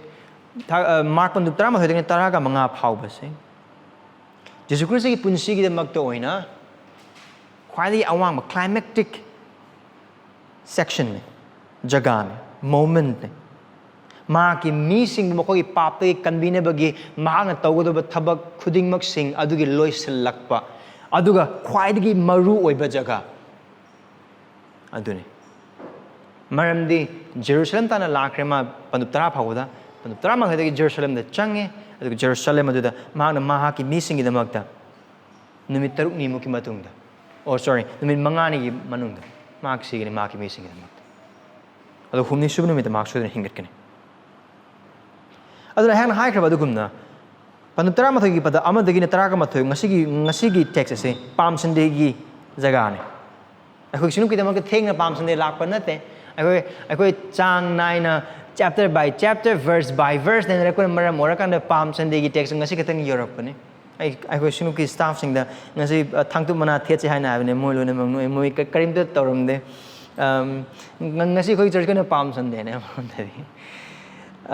ꯊꯥ-, ꯑ, ꯃꯥꯔꯛ ꯄꯟꯗꯨꯞ ꯇꯔꯥꯃꯥꯊꯣꯏꯗꯒꯤꯅ ꯇꯔꯥꯒ ꯃꯉꯥ ꯐꯥꯎꯕꯁꯦ, ꯖꯤꯁꯨ ꯈ꯭ꯔꯤꯁꯇꯒꯤ ꯄꯨꯟꯁꯤꯒꯤꯗꯃꯛꯇ ꯑꯣꯏꯅ ꯈ꯭ꯋꯥꯏꯗꯒꯤ ꯑꯋꯥꯡꯕ climactic sectionꯅꯤ, ꯖꯒꯥꯅꯤ, momentꯅꯤ꯫ ꯃꯍꯥꯛꯀꯤ ꯃꯤꯁꯤꯡꯕꯨ ꯃꯈꯣꯏꯒꯤ ꯄꯥꯞꯇꯒꯤ ꯀꯟꯕꯤꯅꯕꯒꯤ ꯃꯍꯥꯛꯅ ꯇꯧꯒꯗꯕ ꯊꯕꯛ ꯈꯨꯗꯤꯡꯃꯛꯁꯤꯡ ꯑꯗꯨꯒꯤ ꯂꯣꯏꯁꯤꯜꯂꯛꯄ, ꯑꯗꯨꯒ ꯈ꯭ꯋꯥꯏꯗꯒꯤ ꯃꯔꯨ ꯑꯣꯏꯕ ꯖꯒꯥ ꯑꯗꯨꯅꯤ꯫ ꯃꯔꯝꯗꯤ ꯖꯦꯔꯨꯁꯂꯦꯝ ꯇꯥꯟꯅ ꯂꯥꯛꯈ꯭ꯔꯦ ꯃꯥ ꯄꯟꯗꯨꯞ ꯇꯔꯥ ꯐꯥꯎꯕꯗ, ꯄꯟꯗꯨꯞ ꯇꯔꯥꯃꯥꯊꯣꯏꯗꯒꯤ ꯖꯦꯔꯨꯁꯂꯦꯝꯗ ꯆꯪꯉꯦ, ꯑꯗꯨꯒ ꯖꯦꯔꯨꯁꯂꯦꯝ ꯑꯗꯨꯗ ꯃꯍꯥꯛꯅ ꯃꯍꯥꯛꯀꯤ ꯃꯤꯁꯤꯡꯒꯤꯗꯃꯛꯇ ꯅꯨꯃꯤꯠ ꯇꯔꯨꯛꯅꯤꯃꯨꯛꯀꯤ ꯃꯇꯨꯡꯗ, oh sorry, ꯅꯨꯃꯤꯠ ꯃꯉꯥꯅꯤꯒꯤ ꯃꯅꯨꯡꯗ ꯃꯍꯥꯛ ꯁꯤꯒꯅꯤ, ꯃꯍꯥꯛꯀꯤ ꯃꯤꯁꯤꯡꯒꯤꯗꯃꯛꯇ꯫ ꯑꯗꯣ ꯍꯨꯝꯅꯤ ꯁꯨꯕ ꯅꯨꯃꯤꯠꯇ ꯃꯍꯥꯛ ꯁꯣꯏꯗꯅ ꯍꯤꯡꯒꯠꯀꯅꯤ꯫ ꯑꯗꯨꯅ ꯑꯩꯍꯥꯛꯅ ꯍꯥꯏꯈ꯭ꯔꯕ ꯑꯗꯨꯒꯨꯝꯅ, ꯄꯟꯗꯨꯞ ꯇꯔꯥꯃꯥꯊꯣꯏꯒꯤ ꯄꯗ ꯑꯃꯗꯒꯤꯅ ꯇꯔꯥꯒ ꯃꯥꯊꯣꯏ, ꯉꯁꯤꯒꯤ, ꯉꯁꯤꯒꯤ text ꯑꯁꯤ Palm Sundayꯒꯤ ꯖꯒꯥꯅꯤ꯫ ꯑꯩꯈꯣꯏ ꯁꯨꯅꯨꯀꯤꯗꯃꯛꯇ ꯊꯦꯡꯅ Palm Sunday ꯂꯥꯛꯄ ꯅꯠꯇꯦ꯫ ꯑꯩꯈꯣꯏ ꯑꯩꯈꯣꯏ ꯆꯥꯡ ꯅꯥꯏꯅ chapter by chapter, verse by verse ꯅꯩꯅꯔꯛꯄꯅ ꯃꯔꯝ ꯑꯣꯏꯔꯀꯥꯟꯗ Palm Sunday ꯒꯤ text ꯉꯁꯤ ꯈꯛꯇꯪ ꯌꯧꯔꯛꯄꯅꯤ꯫ ꯑꯩ ꯑꯩꯈꯣꯏ ꯁꯨꯅꯨꯀꯤ staff ꯁꯤꯡꯗ ꯉꯁꯤ, ꯑ, ꯊꯥꯡꯇꯨꯞ ꯃꯅꯥ ꯊꯦꯠꯁꯦ ꯍꯥꯏꯅ ꯍꯥꯏꯕꯅꯦ, ꯃꯣꯏ ꯂꯣꯏꯅꯃꯛ ꯅꯣꯛꯑꯦ, ꯃꯣꯏ ꯀ-, ꯀꯔꯤꯝꯇ ꯇꯧꯔꯝꯗꯦ꯫ ꯑꯝ, ꯉ-, ꯉꯁꯤ ꯑꯩꯈꯣꯏ church ꯀꯤ ꯑꯣꯏꯅ Palm Sunday ꯅꯦ ꯑꯃꯔꯣꯝꯗꯗꯤ꯫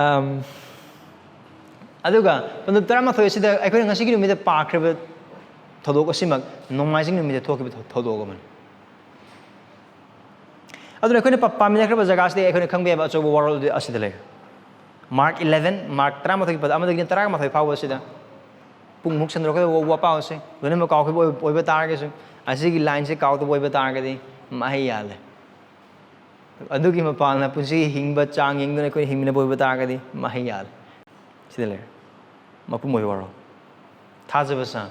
ꯑꯝ, ꯑꯗꯨꯒ ꯄꯟꯗꯨꯞ ꯇꯔꯥꯃꯥꯊꯣꯏ ꯑꯁꯤꯗ ꯑꯩꯈꯣꯏꯅ ꯉꯁꯤꯒꯤ ꯅꯨꯃꯤꯠꯇ ꯄꯥꯈ꯭ꯔꯤꯕ ꯊꯧꯗꯣꯛ ꯑꯁꯤꯃꯛ ꯅꯣꯡꯃꯥꯏꯖꯤꯡ ꯅꯨꯃꯤꯠꯇ ꯊꯣꯛꯈꯤꯕ ꯊꯧ-, ꯊꯧꯗꯣꯛ ꯑꯃꯅꯤ꯫ ꯑꯗꯨꯅ ꯑꯩꯈꯣꯏꯅ ꯄ-, ꯄꯥꯃꯤꯟꯅꯈ꯭ꯔꯕ ꯖꯒꯥꯁꯤꯗ ꯑꯩꯈꯣꯏꯅ ꯈꯪꯕ ꯌꯥꯕ ꯑꯆꯧꯕ ꯋꯥꯔꯣꯜ ꯑꯗꯨ ꯑꯁꯤꯗ ꯂꯩꯔꯦ꯫ Mark eleven, Mark ꯇꯔꯥꯃꯥꯊꯣꯏꯒꯤ ꯄꯗ ꯑꯃꯗꯒꯤꯅ ꯇꯔꯥꯃꯥꯊꯣꯏ ꯐꯥꯎꯕ ꯑꯁꯤꯗ ꯄꯨꯡꯃꯨꯛ ꯁꯟꯗꯣꯔꯛꯀꯗꯕ ꯋꯥ-, ꯋꯥꯄꯥꯎ ꯑꯁꯦ ꯂꯣꯏꯅꯃꯛ ꯀꯥꯎꯈꯤꯕ ꯑꯣꯏ-, ꯑꯣꯏꯕ ꯇꯥꯔꯒꯁꯨ, ꯑꯁꯤꯒꯤ line ꯁꯦ ꯀꯥꯎꯗꯕ ꯑꯣꯏꯕ ꯇꯥꯔꯒꯗꯤ ꯃꯍꯩ ꯌꯥꯜꯂꯦ꯫ ꯑꯗꯨꯒꯤ ꯃꯄꯥꯟꯅ ꯄꯨꯟꯁꯤ ꯍꯤꯡꯕ ꯆꯥꯡ ꯌꯦꯡꯗꯨꯅ ꯑꯩꯈꯣꯏꯅ ꯍꯤꯡꯃꯤꯟꯅꯕ ꯑꯣꯏꯕ ꯇꯥꯔꯒꯗꯤ ꯃꯍꯩ ꯌꯥꯜꯂꯦ꯫ ꯁꯤꯗ ꯂꯩꯔꯦ꯫ ꯃꯄꯨꯝ ꯑꯣꯏꯕ ꯋꯥꯔꯣꯜ꯫ ꯊꯥꯖꯕ ꯁꯥ꯫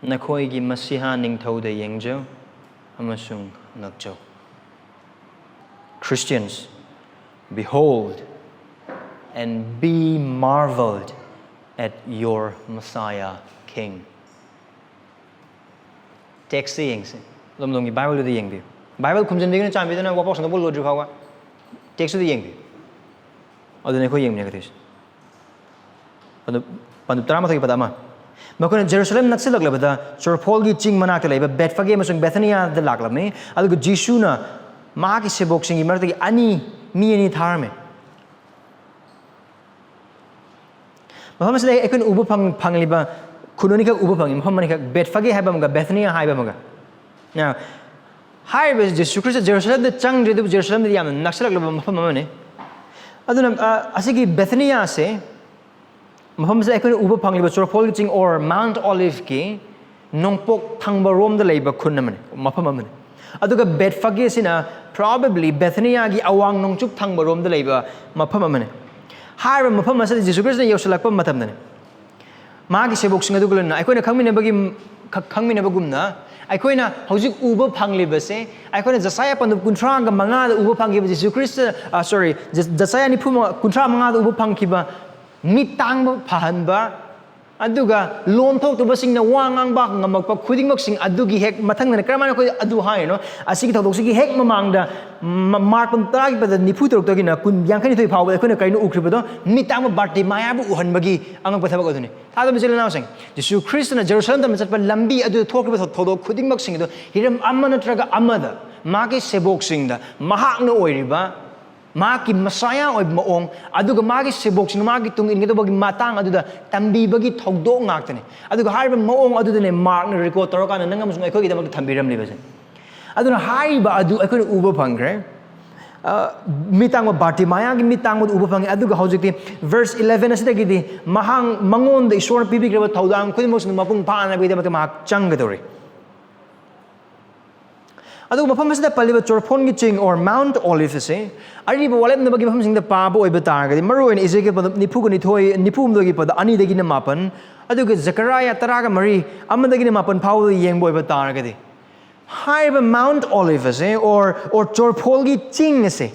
ꯅꯈꯣꯏꯒꯤ ꯃꯁꯤꯍꯥ ꯅꯤꯡꯊꯧꯗ ꯌꯦꯡꯖꯧ ꯑꯃꯁꯨꯡ ꯉꯛꯆꯧ꯫ Christians, behold and be marveled at your Messiah King. Text ꯁꯦ ꯌꯦꯡꯁꯦ꯫ ꯑꯗꯣꯝ ꯑꯗꯣꯝꯒꯤ Bible ꯗꯨꯗ ꯌꯦꯡꯕꯤꯌꯨ꯫ Bible ꯈꯨꯝꯖꯤꯟꯕꯤꯒꯅꯨ, ꯆꯥꯟꯕꯤꯗꯨꯅ, ꯋꯥꯐꯥꯎ ꯁꯟꯗꯣꯛꯄ ꯂꯣꯏꯗ꯭ꯔꯤ ꯐꯥꯎꯕ꯫ Text ꯇꯨꯗ ꯌꯦꯡꯕꯤꯌꯨ꯫ ꯑꯗꯨꯅ ꯑꯩꯈꯣꯏ ꯌꯦꯡꯃꯤꯟꯅꯒꯗꯣꯏꯁꯦ꯫ ꯄꯟꯗꯨꯞ, ꯄꯟꯗꯨꯞ ꯇꯔꯥꯃꯥꯊꯣꯏꯒꯤ ꯄꯗ ꯑꯃ꯫ ꯃꯈꯣꯏꯅ ꯖꯦꯔꯨꯁꯂꯦꯝ ꯅꯛꯁꯤꯜꯂꯛꯂꯕꯗ ꯆꯣꯔꯐꯣꯜꯒꯤ ꯆꯤꯡ ꯃꯅꯥꯛꯇ ꯂꯩꯕ ꯕꯦꯠꯐꯒꯦ ꯑꯃꯁꯨꯡ ꯕꯦꯊꯅꯤꯌꯥꯗ ꯂꯥꯛꯂꯝꯃꯤ, ꯑꯗꯨꯒ ꯖꯤꯁꯨꯅ ꯃꯍꯥꯛꯀꯤ ꯁꯦꯕꯣꯛꯁꯤꯡꯒꯤ ꯃꯔꯛꯇꯒꯤ ꯑꯅꯤ, ꯃꯤ ꯑꯅꯤ ꯊꯥꯔꯝꯃꯤ꯫ ꯃꯐꯝ ꯑꯁꯤꯗ ꯑꯩꯈꯣꯏꯅ ꯎꯕ ꯐꯪ-, ꯐꯪꯂꯤꯕ ꯈꯨꯟ ꯑꯅꯤꯈꯛ ꯎꯕ ꯐꯪꯉꯤ, ꯃꯐꯝ ꯑꯅꯤꯈꯛ, ꯕꯦꯠꯐꯒꯦ ꯍꯥꯏꯕ ꯑꯃꯒ ꯕꯦꯊꯅꯤꯌꯥ ꯍꯥꯏꯕ ꯑꯃꯒ꯫ Now, ꯍꯥꯏꯔꯤꯕ ꯖꯤꯁꯨ ꯈ꯭ꯔꯤꯁꯇ ꯖꯦꯔꯨꯁꯂꯦꯝꯗ ꯆꯪꯗ꯭ꯔꯤ, ꯑꯗꯨꯕꯨ ꯖꯦꯔꯨꯁꯂꯦꯝꯗ ꯌꯥꯝꯅ ꯅꯛꯁꯤꯜꯂꯛꯂꯕ ꯃꯐꯝ ꯑꯃꯅꯤ꯫ ꯑꯗꯨꯅ, ꯑ, ꯑꯁꯤꯒꯤ ꯕꯦꯊꯅꯤꯌꯥꯁꯦ, ꯃꯐꯝꯁꯤꯗ ꯑꯩꯈꯣꯏꯅ ꯎꯕ ꯐꯪꯂꯤꯕ ꯆꯣꯔꯐꯣꯜꯒꯤ ꯆꯤꯡ, or Mount Olive ꯀꯤ ꯅꯣꯡꯄꯣꯛ ꯊꯪꯕ ꯔꯣꯝꯗ ꯂꯩꯕ ꯈꯨꯟ ꯑꯃꯅꯤ, ꯃꯐꯝ ꯑꯃꯅꯤ꯫ ꯑꯗꯨꯒ ꯕꯦꯠꯐꯒꯦ ꯑꯁꯤꯅ probably ꯕꯦꯊꯅꯤꯌꯥꯒꯤ ꯑꯋꯥꯡ ꯅꯣꯡꯆꯨꯞ ꯊꯪꯕ ꯔꯣꯝꯗ ꯂꯩꯕ ꯃꯐꯝ ꯑꯃꯅꯤ꯫ ꯍꯥꯏꯔꯤꯕ ꯃꯐꯝ ꯑꯁꯤꯗ ꯖꯤꯁꯨ ꯈ꯭ꯔꯤꯁꯇ ꯌꯧꯁꯤꯜꯂꯛꯄ ꯃꯇꯝꯗꯅꯤ꯫ ꯃꯥꯒꯤ ꯁꯦꯕꯣꯛꯁꯤꯡ ꯑꯗꯨꯒ ꯂꯣꯏꯅꯅ ꯑꯩꯈꯣꯏꯅ ꯈꯪꯃꯤꯟꯅꯕꯒꯤ, ꯈ-, ꯈꯪꯃꯤꯟꯅꯕꯒꯨꯝꯅ, ꯑꯩꯈꯣꯏꯅ ꯍꯧꯖꯤꯛ ꯎꯕ ꯐꯪꯂꯤꯕꯁꯦ, ꯑꯩꯈꯣꯏꯅ ꯖꯁꯥꯌꯥ ꯄꯟꯗꯨꯞ ꯀꯨꯟꯊ꯭ꯔꯥꯒ ꯃꯉꯥꯗ ꯎꯕ ꯐꯪꯈꯤꯕ ꯖꯤꯁꯨ ꯈ꯭ꯔꯤꯁꯇ, ꯑ, sorry, ꯖ-, ꯖꯁꯥꯌꯥ ꯅꯤꯐꯨ ꯃꯉꯥ, ꯀꯨꯟꯊ꯭ꯔꯥ ꯃꯉꯥꯗ ꯎꯕ ꯐꯪꯈꯤꯕ ꯃꯤꯠ ꯇꯥꯡꯕ ꯐꯍꯟꯕ, ꯑꯗꯨꯒ ꯂꯣꯟ ꯊꯣꯛꯇꯕꯁꯤꯡꯅ ꯋꯥ ꯉꯥꯡꯕ ꯉꯝꯃꯛꯄ ꯈꯨꯗꯤꯡꯃꯛꯁꯤꯡ ꯑꯗꯨꯒꯤ ꯍꯦꯛ ꯃꯊꯪꯗꯅ ꯀꯔꯝꯍꯥꯏꯅ ꯑꯩꯈꯣꯏ ꯑꯗꯨ ꯍꯥꯏꯔꯤꯅꯣ? ꯑꯁꯤꯒꯤ ꯊꯧꯗꯣꯛꯁꯤꯒꯤ ꯍꯦꯛ ꯃꯃꯥꯡꯗ ꯃ-, ꯃꯥꯔꯛ ꯄꯨꯡ ꯇꯔꯥꯒꯤ ꯄꯗ ꯅꯤꯐꯨ ꯇꯔꯨꯛꯇꯒꯤꯅ ꯀꯨꯟ, ꯌꯥꯡꯈꯩꯅꯤꯊꯣꯏ ꯐꯥꯎꯕꯗ ꯑꯩꯈꯣꯏꯅ ꯀꯩꯅꯣ ꯎꯈ꯭ꯔꯤꯕꯗꯣ? ꯃꯤꯠ ꯇꯥꯡꯕ ꯕꯥꯔꯇꯤꯃꯥꯌꯥꯕꯨ ꯎꯍꯟꯕꯒꯤ ꯑꯉꯛꯄ ꯊꯕꯛ ꯑꯗꯨꯅꯤ꯫ ꯊꯥꯖꯕ ꯏꯆꯤꯜ ꯏꯅꯥꯎꯁꯤꯡ, ꯖꯤꯁꯨ ꯈ꯭ꯔꯤꯁꯇꯅ ꯖꯦꯔꯨꯁꯂꯝꯗ ꯆꯠꯄ ꯂꯝꯕꯤ ꯑꯗꯨꯗ ꯊꯣꯛꯈꯤꯕ ꯊꯧ-, ꯊꯧꯗꯣꯛ ꯈꯨꯗꯤꯡꯃꯛꯁꯤꯡ ꯑꯗꯨ ꯍꯤꯔꯝ ꯑꯃ ꯅꯠꯇ꯭ꯔꯒ ꯑꯃꯗ ꯃꯥꯒꯤ ꯁꯦꯕꯣꯛꯁꯤꯡꯗ ꯃꯍꯥꯛꯅ ꯑꯣꯏꯔꯤꯕ ꯃꯍꯥꯛꯀꯤ ꯃꯁꯥꯌꯥ ꯑꯣꯏꯕ ꯃꯑꯣꯡ, ꯑꯗꯨꯒ ꯃꯥꯒꯤ ꯁꯦꯕꯣꯛꯁꯤꯡꯅ ꯃꯥꯒꯤ ꯇꯨꯡ ꯏꯟꯒꯗꯧꯕꯒꯤ ꯃꯇꯥꯡ ꯑꯗꯨꯗ ꯇꯝꯕꯤꯕꯒꯤ ꯊꯧꯗꯣꯛ ꯉꯥꯛꯇꯅꯤ꯫ ꯑꯗꯨꯒ ꯍꯥꯏꯔꯤꯕ ꯃꯑꯣꯡ ꯑꯗꯨꯗꯅꯦ ꯃꯥꯔꯛꯅ ꯔꯦꯀꯣꯔꯗ ꯇꯧꯔꯀꯥꯟꯗ ꯅꯪ ꯑꯃꯁꯨꯡ ꯑꯩꯈꯣꯏꯒꯤꯗꯃꯛꯇ ꯊꯝꯕꯤꯔꯝꯂꯤꯕꯁꯦ꯫ ꯑꯗꯨꯅ ꯍꯥꯏꯔꯤꯕ ꯑꯗꯨ ꯑꯩꯈꯣꯏꯅ ꯎꯕ ꯐꯪꯈ꯭ꯔꯦ꯫ ꯑ, ꯃꯤꯠ ꯇꯥꯡꯕ ꯕꯥꯔꯇꯤꯃꯥꯌꯥꯒꯤ ꯃꯤꯠ ꯇꯥꯡꯕꯗꯨ ꯎꯕ ꯐꯪꯉꯤ꯫ ꯑꯗꯨꯒ ꯍꯧꯖꯤꯛꯇꯤ verse eleven ꯑꯁꯤꯗꯒꯤꯗꯤ ꯃꯍꯥꯛ, ꯃꯉꯣꯟꯗ ꯏꯁꯣꯔꯅ ꯄꯤꯕꯤꯈ꯭ꯔꯕ ꯊꯧꯗꯥꯡ ꯈꯨꯗꯤꯡꯃꯛꯁꯤꯡꯗꯨ ꯃꯄꯨꯡ ꯐꯥꯅꯕꯒꯤꯗꯃꯛꯇ ꯃꯍꯥꯛ ꯆꯪꯒꯗꯧꯔꯤ꯫ ꯑꯗꯨꯒ ꯃꯐꯝ ꯑꯁꯤꯗ ꯄꯜꯂꯤꯕ ꯆꯣꯔꯐꯣꯟꯒꯤ ꯆꯤꯡ, or Mount Olive ꯑꯁꯤ ꯑꯔꯤꯕ ꯋꯥꯔꯦꯞꯅꯕꯒꯤ ꯃꯐꯝꯁꯤꯡꯗ ꯄꯥꯕ ꯑꯣꯏꯕ ꯇꯥꯔꯒꯗꯤ, ꯃꯔꯨꯑꯣꯏꯅ ꯏꯖꯦꯀꯤꯌꯦꯜ ꯄꯗ ꯅꯤꯐꯨꯒ ꯅꯤꯊꯣꯏ, ꯅꯤꯐꯨ ꯍꯨꯝꯗꯣꯏꯒꯤ ꯄꯗ ꯑꯅꯤꯗꯒꯤꯅ ꯃꯥꯄꯟ, ꯑꯗꯨꯒ ꯖꯀꯔꯥꯌꯥ ꯇꯔꯥꯒ ꯃꯔꯤ, ꯑꯃꯗꯒꯤꯅ ꯃꯥꯄꯟ ꯐꯥꯎꯕꯗ ꯌꯦꯡꯕ ꯑꯣꯏꯕ ꯇꯥꯔꯒꯗꯤ, ꯍꯥꯏꯔꯤꯕ Mount Olive ꯑꯁꯦ, or, or ꯆꯣꯔꯐꯣꯜꯒꯤ ꯆꯤꯡ ꯑꯁꯦ,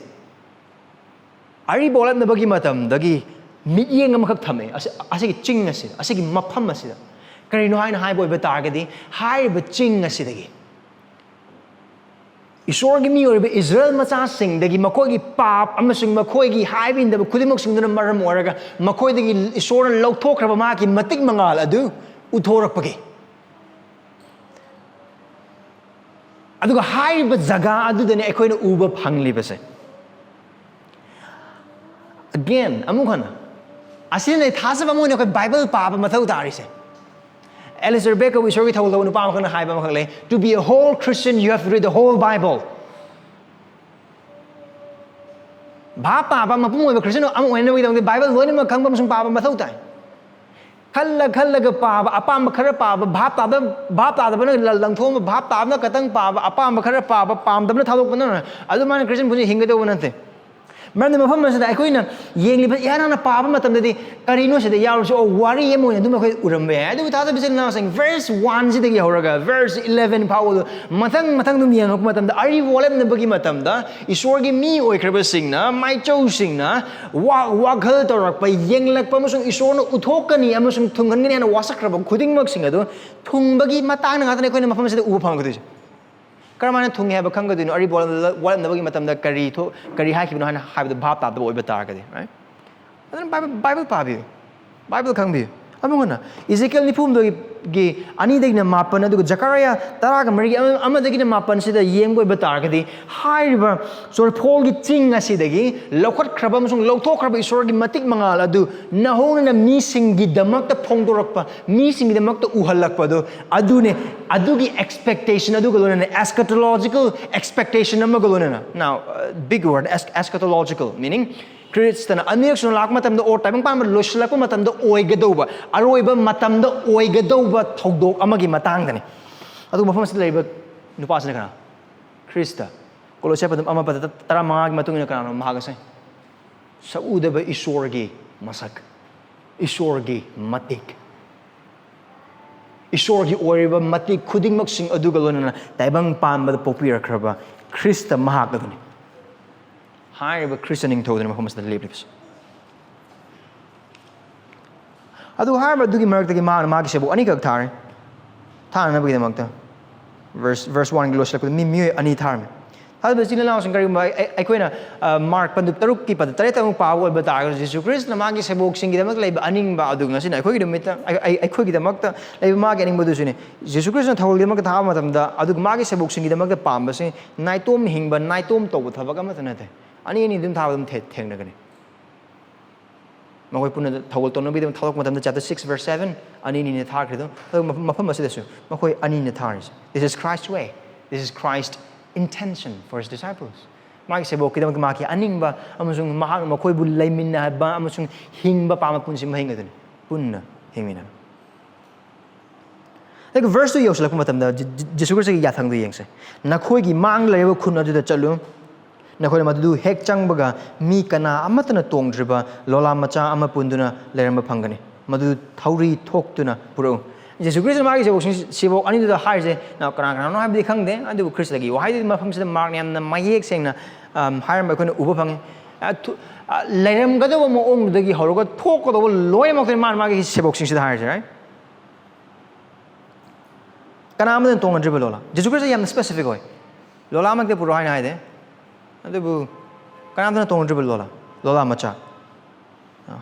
ꯑꯔꯤꯕ ꯋꯥꯔꯦꯞꯅꯕꯒꯤ ꯃꯇꯝꯗꯒꯤ ꯃꯤꯠꯌꯦꯡ ꯑꯃꯈꯛ ꯊꯝꯃꯦ꯫ ꯑꯁꯤ, ꯑꯁꯤꯒꯤ ꯆꯤꯡ ꯑꯁꯤꯗ, ꯑꯁꯤꯒꯤ ꯃꯐꯝ ꯑꯁꯤꯗ꯫ ꯀꯔꯤꯅꯣ ꯍꯥꯏꯅ ꯍꯥꯏꯕ ꯑꯣꯏꯕ ꯇꯥꯔꯒꯗꯤ, ꯍꯥꯏꯔꯤꯕ ꯆꯤꯡ ꯑꯁꯤꯗꯒꯤ ꯏꯁꯣꯔꯒꯤ ꯃꯤ ꯑꯣꯏꯔꯤꯕ ꯏꯁꯔꯥꯌꯦꯜ ꯃꯆꯥꯁꯤꯡꯗꯒꯤ ꯃꯈꯣꯏꯒꯤ ꯄꯥꯞ ꯑꯃꯁꯨꯡ ꯃꯈꯣꯏꯒꯤ ꯍꯥꯏꯕ ꯏꯟꯗꯕ ꯈꯨꯗꯤꯡꯃꯛꯁꯤꯡꯗꯨꯅ ꯃꯔꯝ ꯑꯣꯏꯔꯒ ꯃꯈꯣꯏꯗꯒꯤ ꯏꯁꯣꯔꯅ ꯂꯧꯊꯣꯛꯈ꯭ꯔꯕ ꯃꯍꯥꯛꯀꯤ ꯃꯇꯤꯛ ꯃꯉꯥꯜ ꯑꯗꯨ ꯎꯠꯊꯣꯔꯛꯄꯒꯤ꯫ ꯑꯗꯨꯒ ꯍꯥꯏꯔꯤꯕ ꯖꯒꯥ ꯑꯗꯨꯗꯅꯤ ꯑꯩꯈꯣꯏꯅ ꯎꯕ ꯐꯪꯂꯤꯕꯁꯦ꯫ Again, ꯑꯃꯨꯛ ꯍꯟꯅ, ꯑꯁꯤꯅ ꯊꯥꯖꯕ ꯑꯃ ꯑꯣꯏꯅ ꯑꯩꯈꯣꯏ ꯕꯥꯏꯕꯜ ꯄꯥꯕ ꯃꯊꯧ ꯇꯥꯔꯤꯁꯦ꯫ ꯑꯦꯂꯤꯁꯇꯔ ꯕꯦꯛ ꯀꯧꯕ ꯏꯁꯣꯔꯒꯤ ꯊꯧꯒꯜ ꯇꯧꯕ ꯅꯨꯄꯥ ꯑꯃꯈꯛꯅ ꯍꯥꯏꯕ ꯑꯃꯈꯛ ꯂꯩ, "To be a whole Christian, you have to read the whole Bible." ꯚꯥꯞ ꯇꯥꯕ ꯃꯄꯨꯡ ꯑꯣꯏꯕ ꯈ꯭ꯔꯤꯁꯇꯤꯌꯟ ꯑꯃ ꯑꯣꯏꯅꯕꯒꯤꯗꯃꯛꯇ ꯕꯥꯏꯕꯜ ꯂꯣꯏꯅꯃꯛ ꯈꯪꯕ ꯑꯃꯁꯨꯡ ꯄꯥꯕ ꯃꯊꯧ ꯇꯥꯏ꯫ ꯈꯜꯂ ꯈꯜꯂꯒ ꯄꯥꯕ, ꯑꯄꯥꯝꯕ ꯈꯔ ꯄꯥꯕ, ꯚꯥꯞ ꯇꯥꯗꯕ, ꯚꯥꯞ ꯇꯥꯗꯕꯅ ꯂ-, ꯂꯪꯊꯣꯛꯑꯝꯕ, ꯚꯥꯞ ꯇꯥꯗꯕꯅ ꯈꯇꯪ ꯄꯥꯕ, ꯑꯄꯥꯝꯕ ꯈꯔ ꯄꯥꯕ, ꯄꯥꯝꯗꯕꯅ ꯊꯥꯗꯣꯛꯄ, ꯅꯠꯇ꯭ꯔ? ꯑꯗꯨꯃꯥꯏꯅ ꯈ꯭ꯔꯤꯁꯇꯤꯌꯟ ꯄꯨꯟꯁꯤ ꯍꯤꯡꯒꯗꯧꯕ ꯅꯠꯇꯦ꯫ ꯃꯔꯝꯗꯤ ꯃꯐꯝ ꯑꯁꯤꯗ ꯑꯩꯈꯣꯏꯅ ꯌꯦꯡꯂꯤꯕ, ꯏꯍꯥꯟ ꯍꯥꯟꯅ ꯄꯥꯕ ꯃꯇꯝꯗꯗꯤ ꯀꯔꯤꯅꯣ ꯁꯤꯗ ꯌꯥꯎꯔꯤꯁꯦ? ꯑꯣ, ꯋꯥꯔꯤ ꯑꯃ ꯑꯣꯏꯅ ꯑꯗꯨꯝ ꯑꯩꯈꯣꯏ ꯎꯔꯝꯕ ꯌꯥꯏ꯫ ꯑꯗꯨꯕꯨ ꯊꯥꯖꯕ ꯏꯆꯤꯜ ꯏꯅꯥꯎꯁꯤꯡ, verse one ꯁꯤꯗꯒꯤ ꯍꯧꯔꯒ verse eleven ꯐꯥꯎꯕꯗꯣ ꯃꯊꯪ ꯃꯊꯪ ꯑꯗꯨꯝ ꯌꯦꯡꯉꯛꯄ ꯃꯇꯝꯗ, ꯑꯔꯤꯕ ꯋꯥꯠꯂꯝꯅꯕꯒꯤ ꯃꯇꯝꯗ ꯏꯁꯣꯔꯒꯤ ꯃꯤ ꯑꯣꯏꯈ꯭ꯔꯕꯁꯤꯡꯅ, ꯃꯥꯏꯆꯧꯁꯤꯡꯅ ꯋꯥ-, ꯋꯥꯈꯜ ꯇꯧꯔꯛꯄ, ꯌꯦꯡꯂꯛꯄ ꯑꯃꯁꯨꯡ ꯏꯁꯣꯔꯅ ꯎꯠꯊꯣꯛꯀꯅꯤ ꯑꯃꯁꯨꯡ ꯊꯨꯡꯍꯟꯒꯅꯤ ꯍꯥꯏꯅ ꯋꯥꯁꯛꯈ꯭ꯔꯕ ꯈꯨꯗꯤꯡꯃꯛꯁꯤꯡ ꯑꯗꯨ ꯊꯨꯡꯕꯒꯤ ꯃꯇꯥꯡꯗ ꯉꯥꯛꯇꯅꯤ ꯑꯩꯈꯣꯏꯅ ꯃꯐꯝ ꯑꯁꯤꯗ ꯎꯕ ꯐꯪꯒꯗꯣꯏꯁꯦ꯫ ꯀꯔꯝꯍꯥꯏꯅ ꯊꯨꯡꯉꯦ ꯍꯥꯏꯕ ꯈꯪꯒꯗꯣꯏꯅꯣ? ꯑꯔꯤꯕ ꯋꯥꯠꯂꯝ-, ꯋꯥꯠꯂꯝꯅꯕꯒꯤ ꯃꯇꯝꯗ ꯀꯔꯤ ꯊꯣꯛ-, ꯀꯔꯤ ꯍꯥꯏꯈꯤꯕꯅꯣ ꯍꯥꯏꯅ ꯍꯥꯏꯕꯗꯣ ꯚꯥꯞ ꯇꯥꯗꯕ ꯑꯣꯏꯕ ꯇꯥꯔꯒꯗꯤ, right? ꯑꯗꯨꯅ ꯕꯥꯏꯕꯜ, ꯕꯥꯏꯕꯜ ꯄꯥꯕꯤꯌꯨ, ꯕꯥꯏꯕꯜ ꯈꯪꯕꯤꯌꯨ꯫ ꯑꯃꯨꯛ ꯍꯟꯅ ꯏꯖꯦꯀꯤꯌꯦꯜ ꯅꯤꯐꯨ ꯍꯨꯝꯗꯣꯏꯒꯤ ꯑꯅꯤꯗꯒꯤꯅ ꯃꯥꯄꯟ, ꯑꯗꯨꯒ ꯖꯀꯔꯤꯌꯥ ꯇꯔꯥꯒ ꯃꯔꯤꯒꯤ ꯑꯃ-, ꯑꯃꯗꯒꯤꯅ ꯃꯥꯄꯟꯁꯤꯗ ꯌꯦꯡꯕ ꯑꯣꯏꯕ ꯇꯥꯔꯒꯗꯤ, ꯍꯥꯏꯔꯤꯕ ꯆꯣꯔꯐꯣꯜꯒꯤ ꯆꯤꯡ ꯑꯁꯤꯗꯒꯤ ꯂꯧꯈꯠꯈ꯭ꯔꯕ ꯑꯃꯁꯨꯡ ꯂꯧꯊꯣꯛꯈ꯭ꯔꯕ ꯏꯁꯣꯔꯒꯤ ꯃꯇꯤꯛ ꯃꯉꯥꯜ ꯑꯗꯨ ꯅꯍꯧꯅꯅ ꯃꯤꯁꯤꯡꯒꯤꯗꯃꯛꯇ ꯐꯣꯡꯗꯣꯔꯛꯄ, ꯃꯤꯁꯤꯡꯒꯤꯗꯃꯛꯇ ꯎꯍꯜꯂꯛꯄꯗꯣ ꯑꯗꯨꯅꯦ꯫ ꯑꯗꯨꯒꯤ expectation ꯑꯗꯨꯒ ꯂꯣꯏꯅꯅ, eschatological expectation ꯑꯃꯒ ꯂꯣꯏꯅꯅ꯫ Now, uh, big word, es-, eschatological, meaning ꯈ꯭ꯔꯤꯁꯇꯅ ꯑꯅꯤꯔꯛ ꯁꯨꯅ ꯂꯥꯛꯄ ꯃꯇꯝꯗ, or ꯇꯥꯏꯕꯪ ꯄꯥꯟꯕ ꯂꯣꯏꯁꯤꯜꯂꯛꯄ ꯃꯇꯝꯗ ꯑꯣꯏꯒꯗꯧꯕ, ꯑꯔꯣꯏꯕ ꯃꯇꯝꯗ ꯑꯣꯏꯒꯗꯧꯕ ꯊꯧꯗꯣꯛ ꯑꯃꯒꯤ ꯃꯇꯥꯡꯗꯅꯤ꯫ ꯑꯗꯨꯒ ꯃꯐꯝ ꯑꯁꯤꯗ ꯂꯩꯔꯤꯕ ꯅꯨꯄꯥꯁꯤꯅ ꯀꯅꯥ? ꯈ꯭ꯔꯤꯁꯇ꯫ ꯀꯣꯂꯣꯁꯤꯌꯥ ꯄꯗꯝ ꯑꯃ ꯄꯗ ꯇꯔꯥꯃꯉꯥꯒꯤ ꯃꯇꯨꯡ ꯏꯟꯅ ꯀꯅꯥꯅꯣ ꯃꯍꯥꯛ ꯑꯁꯦ? ꯁꯛꯎꯗꯕ ꯏꯁꯣꯔꯒꯤ ꯃꯁꯛ, ꯏꯁꯣꯔꯒꯤ ꯃꯇꯤꯛ, ꯏꯁꯣꯔꯒꯤ ꯑꯣꯏꯔꯤꯕ ꯃꯇꯤꯛ ꯈꯨꯗꯤꯡꯃꯛꯁꯤꯡ ꯑꯗꯨꯒ ꯂꯣꯏꯅꯅ ꯇꯥꯏꯕꯪ ꯄꯥꯟꯕꯗ ꯄꯣꯛꯄꯤꯔꯛꯈ꯭ꯔꯕ ꯈ꯭ꯔꯤꯁꯇ ꯃꯍꯥꯛ ꯑꯗꯨꯅꯤ꯫ ꯍꯥꯏꯔꯤꯕ ꯈ꯭ꯔꯤꯁꯇ ꯅꯤꯡꯊꯧꯗꯨꯅꯤ ꯃꯐꯝ ꯑꯁꯤꯗ ꯂꯦꯞꯂꯤꯕꯁꯦ꯫ ꯑꯗꯨ ꯍꯥꯏꯔꯤꯕ ꯑꯗꯨꯒꯤ ꯃꯔꯛꯇꯒꯤ ꯃꯥꯅ ꯃꯥꯒꯤ ꯁꯦꯕꯣꯛ ꯑꯅꯤꯈꯛ ꯊꯥꯔꯦ, ꯊꯥꯅꯅꯕꯒꯤꯗꯃꯛꯇ꯫ Verse, verse one ꯒꯤ ꯂꯣꯏꯁꯤꯜꯂꯛꯄꯗ ꯃꯤ, ꯃꯤꯑꯣꯏ ꯑꯅꯤ ꯊꯥꯔꯝꯃꯤ꯫ ꯊꯥꯖꯕ ꯏꯆꯤꯜ ꯏꯅꯥꯎꯁꯤꯡ, ꯀꯔꯤꯒꯨꯝꯕ ꯑꯩ-, ꯑꯩ-, ꯑꯩꯈꯣꯏꯅ, ꯑ, ꯃꯥꯔꯛ ꯄꯟꯗꯨꯞ ꯇꯔꯨꯛꯀꯤ ꯄꯗ ꯇꯔꯦꯠꯇ ꯑꯃꯨꯛ ꯄꯥꯕ ꯑꯣꯏꯕ ꯇꯥꯔꯒꯁꯨ, ꯖꯤꯁꯨ ꯈ꯭ꯔꯤꯁꯇꯅ ꯃꯥꯒꯤ ꯁꯦꯕꯣꯛꯁꯤꯡꯒꯤꯗꯃꯛ ꯂꯩꯕ ꯑꯅꯤꯡꯕ ꯑꯗꯨ ꯉꯁꯤꯅ ꯑꯩꯈꯣꯏꯒꯤ ꯅꯨꯃꯤꯠꯇ, ꯑꯩ-, ꯑꯩ-, ꯑꯩꯈꯣꯏꯒꯤꯗꯃꯛꯇ ꯂꯩꯕ ꯃꯥꯒꯤ ꯑꯅꯤꯡꯕꯗꯨꯁꯨꯅꯤ꯫ ꯖꯤꯁꯨ ꯈ꯭ꯔꯤꯁꯇꯅ ꯊꯧꯒꯜꯒꯤꯗꯃꯛꯇ ꯊꯥꯕ ꯃꯇꯝꯗ, ꯑꯗꯨꯒ ꯃꯥꯒꯤ ꯁꯦꯕꯣꯛꯁꯤꯡꯒꯤꯗꯃꯛꯇ ꯄꯥꯝꯕꯁꯤ ꯅꯥꯏꯇꯣꯝ ꯍꯤꯡꯕ, ꯅꯥꯏꯇꯣꯝ ꯇꯧꯕ ꯊꯕꯛ ꯑꯃꯠꯇ ꯅꯠꯇꯦ꯫ ꯑꯅꯤ ꯑꯅꯤ ꯑꯗꯨꯝ ꯊꯥꯕ ꯑꯗꯨꯝ ꯊꯦ-, ꯊꯦꯡꯅꯒꯅꯤ꯫ ꯃꯈꯣꯏ ꯄꯨꯟꯅ ꯊꯧꯒꯜ ꯇꯧꯅꯕꯒꯤꯗꯃꯛ ꯊꯥꯗꯣꯛꯄ ꯃꯇꯝꯗ, chapter six verse seven, ꯑꯅꯤ ꯑꯅꯤꯅ ꯊꯥꯈ꯭ꯔꯤꯗꯣ꯫ ꯑꯗꯨꯒ ꯃꯐꯝ, ꯃꯐꯝ ꯑꯁꯤꯗꯁꯨ ꯃꯈꯣꯏ ꯑꯅꯤꯅ ꯊꯥꯔꯤꯁꯦ꯫ This is Christ's way. This is Christ's intention for his disciples. ꯃꯥꯒꯤ ꯁꯦꯕꯣꯛꯀꯤꯗꯃꯛꯇ ꯃꯍꯥꯛꯀꯤ ꯑꯅꯤꯡꯕ ꯑꯃꯁꯨꯡ ꯃꯍꯥꯛꯅ ꯃꯈꯣꯏꯕꯨ ꯂꯩꯃꯤꯟꯅꯍꯟꯕ ꯑꯃꯁꯨꯡ ꯍꯤꯡꯕ ꯄꯥꯝꯕ ꯄꯨꯟꯁꯤ ꯃꯍꯤꯡ ꯑꯗꯨꯅꯤ꯫ ꯄꯨꯟꯅ ꯍꯤꯡꯃꯤꯟꯅꯕ꯫ ꯑꯗꯨꯒ verse two ꯌꯧꯁꯤꯜꯂꯛꯄ ꯃꯇꯝꯗ ꯖꯤ-, ꯖꯤ-, ꯖꯤꯁꯨ ꯈ꯭ꯔꯤꯁꯇꯒꯤ ꯌꯥꯊꯪꯗꯨ ꯌꯦꯡꯁꯦ꯫ "ꯅꯈꯣꯏꯒꯤ ꯃꯥꯡꯗ ꯂꯩꯔꯤꯕ ꯈꯨꯟ ꯑꯗꯨꯗ ꯆꯠꯂꯨ, ꯅꯈꯣꯏꯅ ꯃꯗꯨꯗꯨ ꯍꯦꯛ ꯆꯪꯕꯒ ꯃꯤ ꯀꯅꯥ ꯑꯃꯠꯇꯅ ꯇꯣꯡꯗ꯭ꯔꯤꯕ ꯂꯣꯂꯥ ꯃꯆꯥ ꯑꯃ ꯄꯨꯟꯗꯨꯅ ꯂꯩꯔꯝꯕ ꯐꯪꯒꯅꯤ꯫ ꯃꯗꯨ ꯊꯧꯔꯤ ꯊꯣꯛꯇꯨꯅ ꯄꯨꯔꯛꯎ꯫ ꯖꯦꯁꯨ ꯈ꯭ꯔꯤꯁꯇ ꯃꯥꯒꯤ ꯁꯦꯕꯣꯛꯁꯤꯡ, ꯁꯦꯕꯣꯛ ꯑꯅꯤꯗꯨꯗ ꯍꯥꯏꯔꯤꯁꯦ, ꯅ-, ꯀꯅꯥ ꯀꯅꯥꯅꯣ ꯍꯥꯏꯕꯗꯤ ꯈꯪꯗꯦ, ꯑꯗꯨꯕꯨ ꯈ꯭ꯔꯤꯁꯇꯒꯤ ꯋꯥꯍꯩꯗꯨꯗꯤ ꯃꯐꯝꯁꯤꯗ ꯃꯥꯔꯛꯅ ꯌꯥꯝꯅ ꯃꯌꯦꯛ ꯁꯦꯡꯅ, ꯑꯝ, ꯍꯥꯏꯔꯝꯕ ꯑꯩꯈꯣꯏꯅ ꯎꯕ ꯐꯪꯉꯤ꯫ ꯑ, ꯊꯨ-, ꯑ, ꯂꯩꯔꯝꯒꯗꯧꯕ ꯃꯑꯣꯡꯗꯨꯗꯒꯤ ꯍꯧꯔꯒ ꯊꯣꯛꯀꯗꯧꯕ ꯂꯣꯏꯅꯃꯛꯇꯅꯤ ꯃꯥꯅ ꯃꯥꯒꯤ ꯁꯦꯕꯣꯛꯁꯤꯡꯁꯤꯗ ꯍꯥꯏꯔꯤꯁꯦ, right? ꯀꯅꯥ ꯑꯃꯠꯇꯅ ꯇꯣꯡꯅꯗ꯭ꯔꯤꯕ ꯂꯣꯂꯥ꯫ ꯖꯦꯁꯨ ꯈ꯭ꯔꯤꯁꯇ ꯌꯥꯝꯅ specific ꯑꯣꯏ꯫ ꯂꯣꯂꯥ ꯑꯃ ꯍꯦꯛꯇ ꯄꯨꯔꯛꯑꯣ ꯍꯥꯏꯅ ꯍꯥꯏꯗꯦ꯫ ꯑꯗꯨꯕꯨ ꯀꯅꯥꯝꯇꯅ ꯇꯣꯡꯅꯗ꯭ꯔꯤꯕ ꯂꯣꯂꯥ, ꯂꯣꯂꯥ ꯃꯆꯥ꯫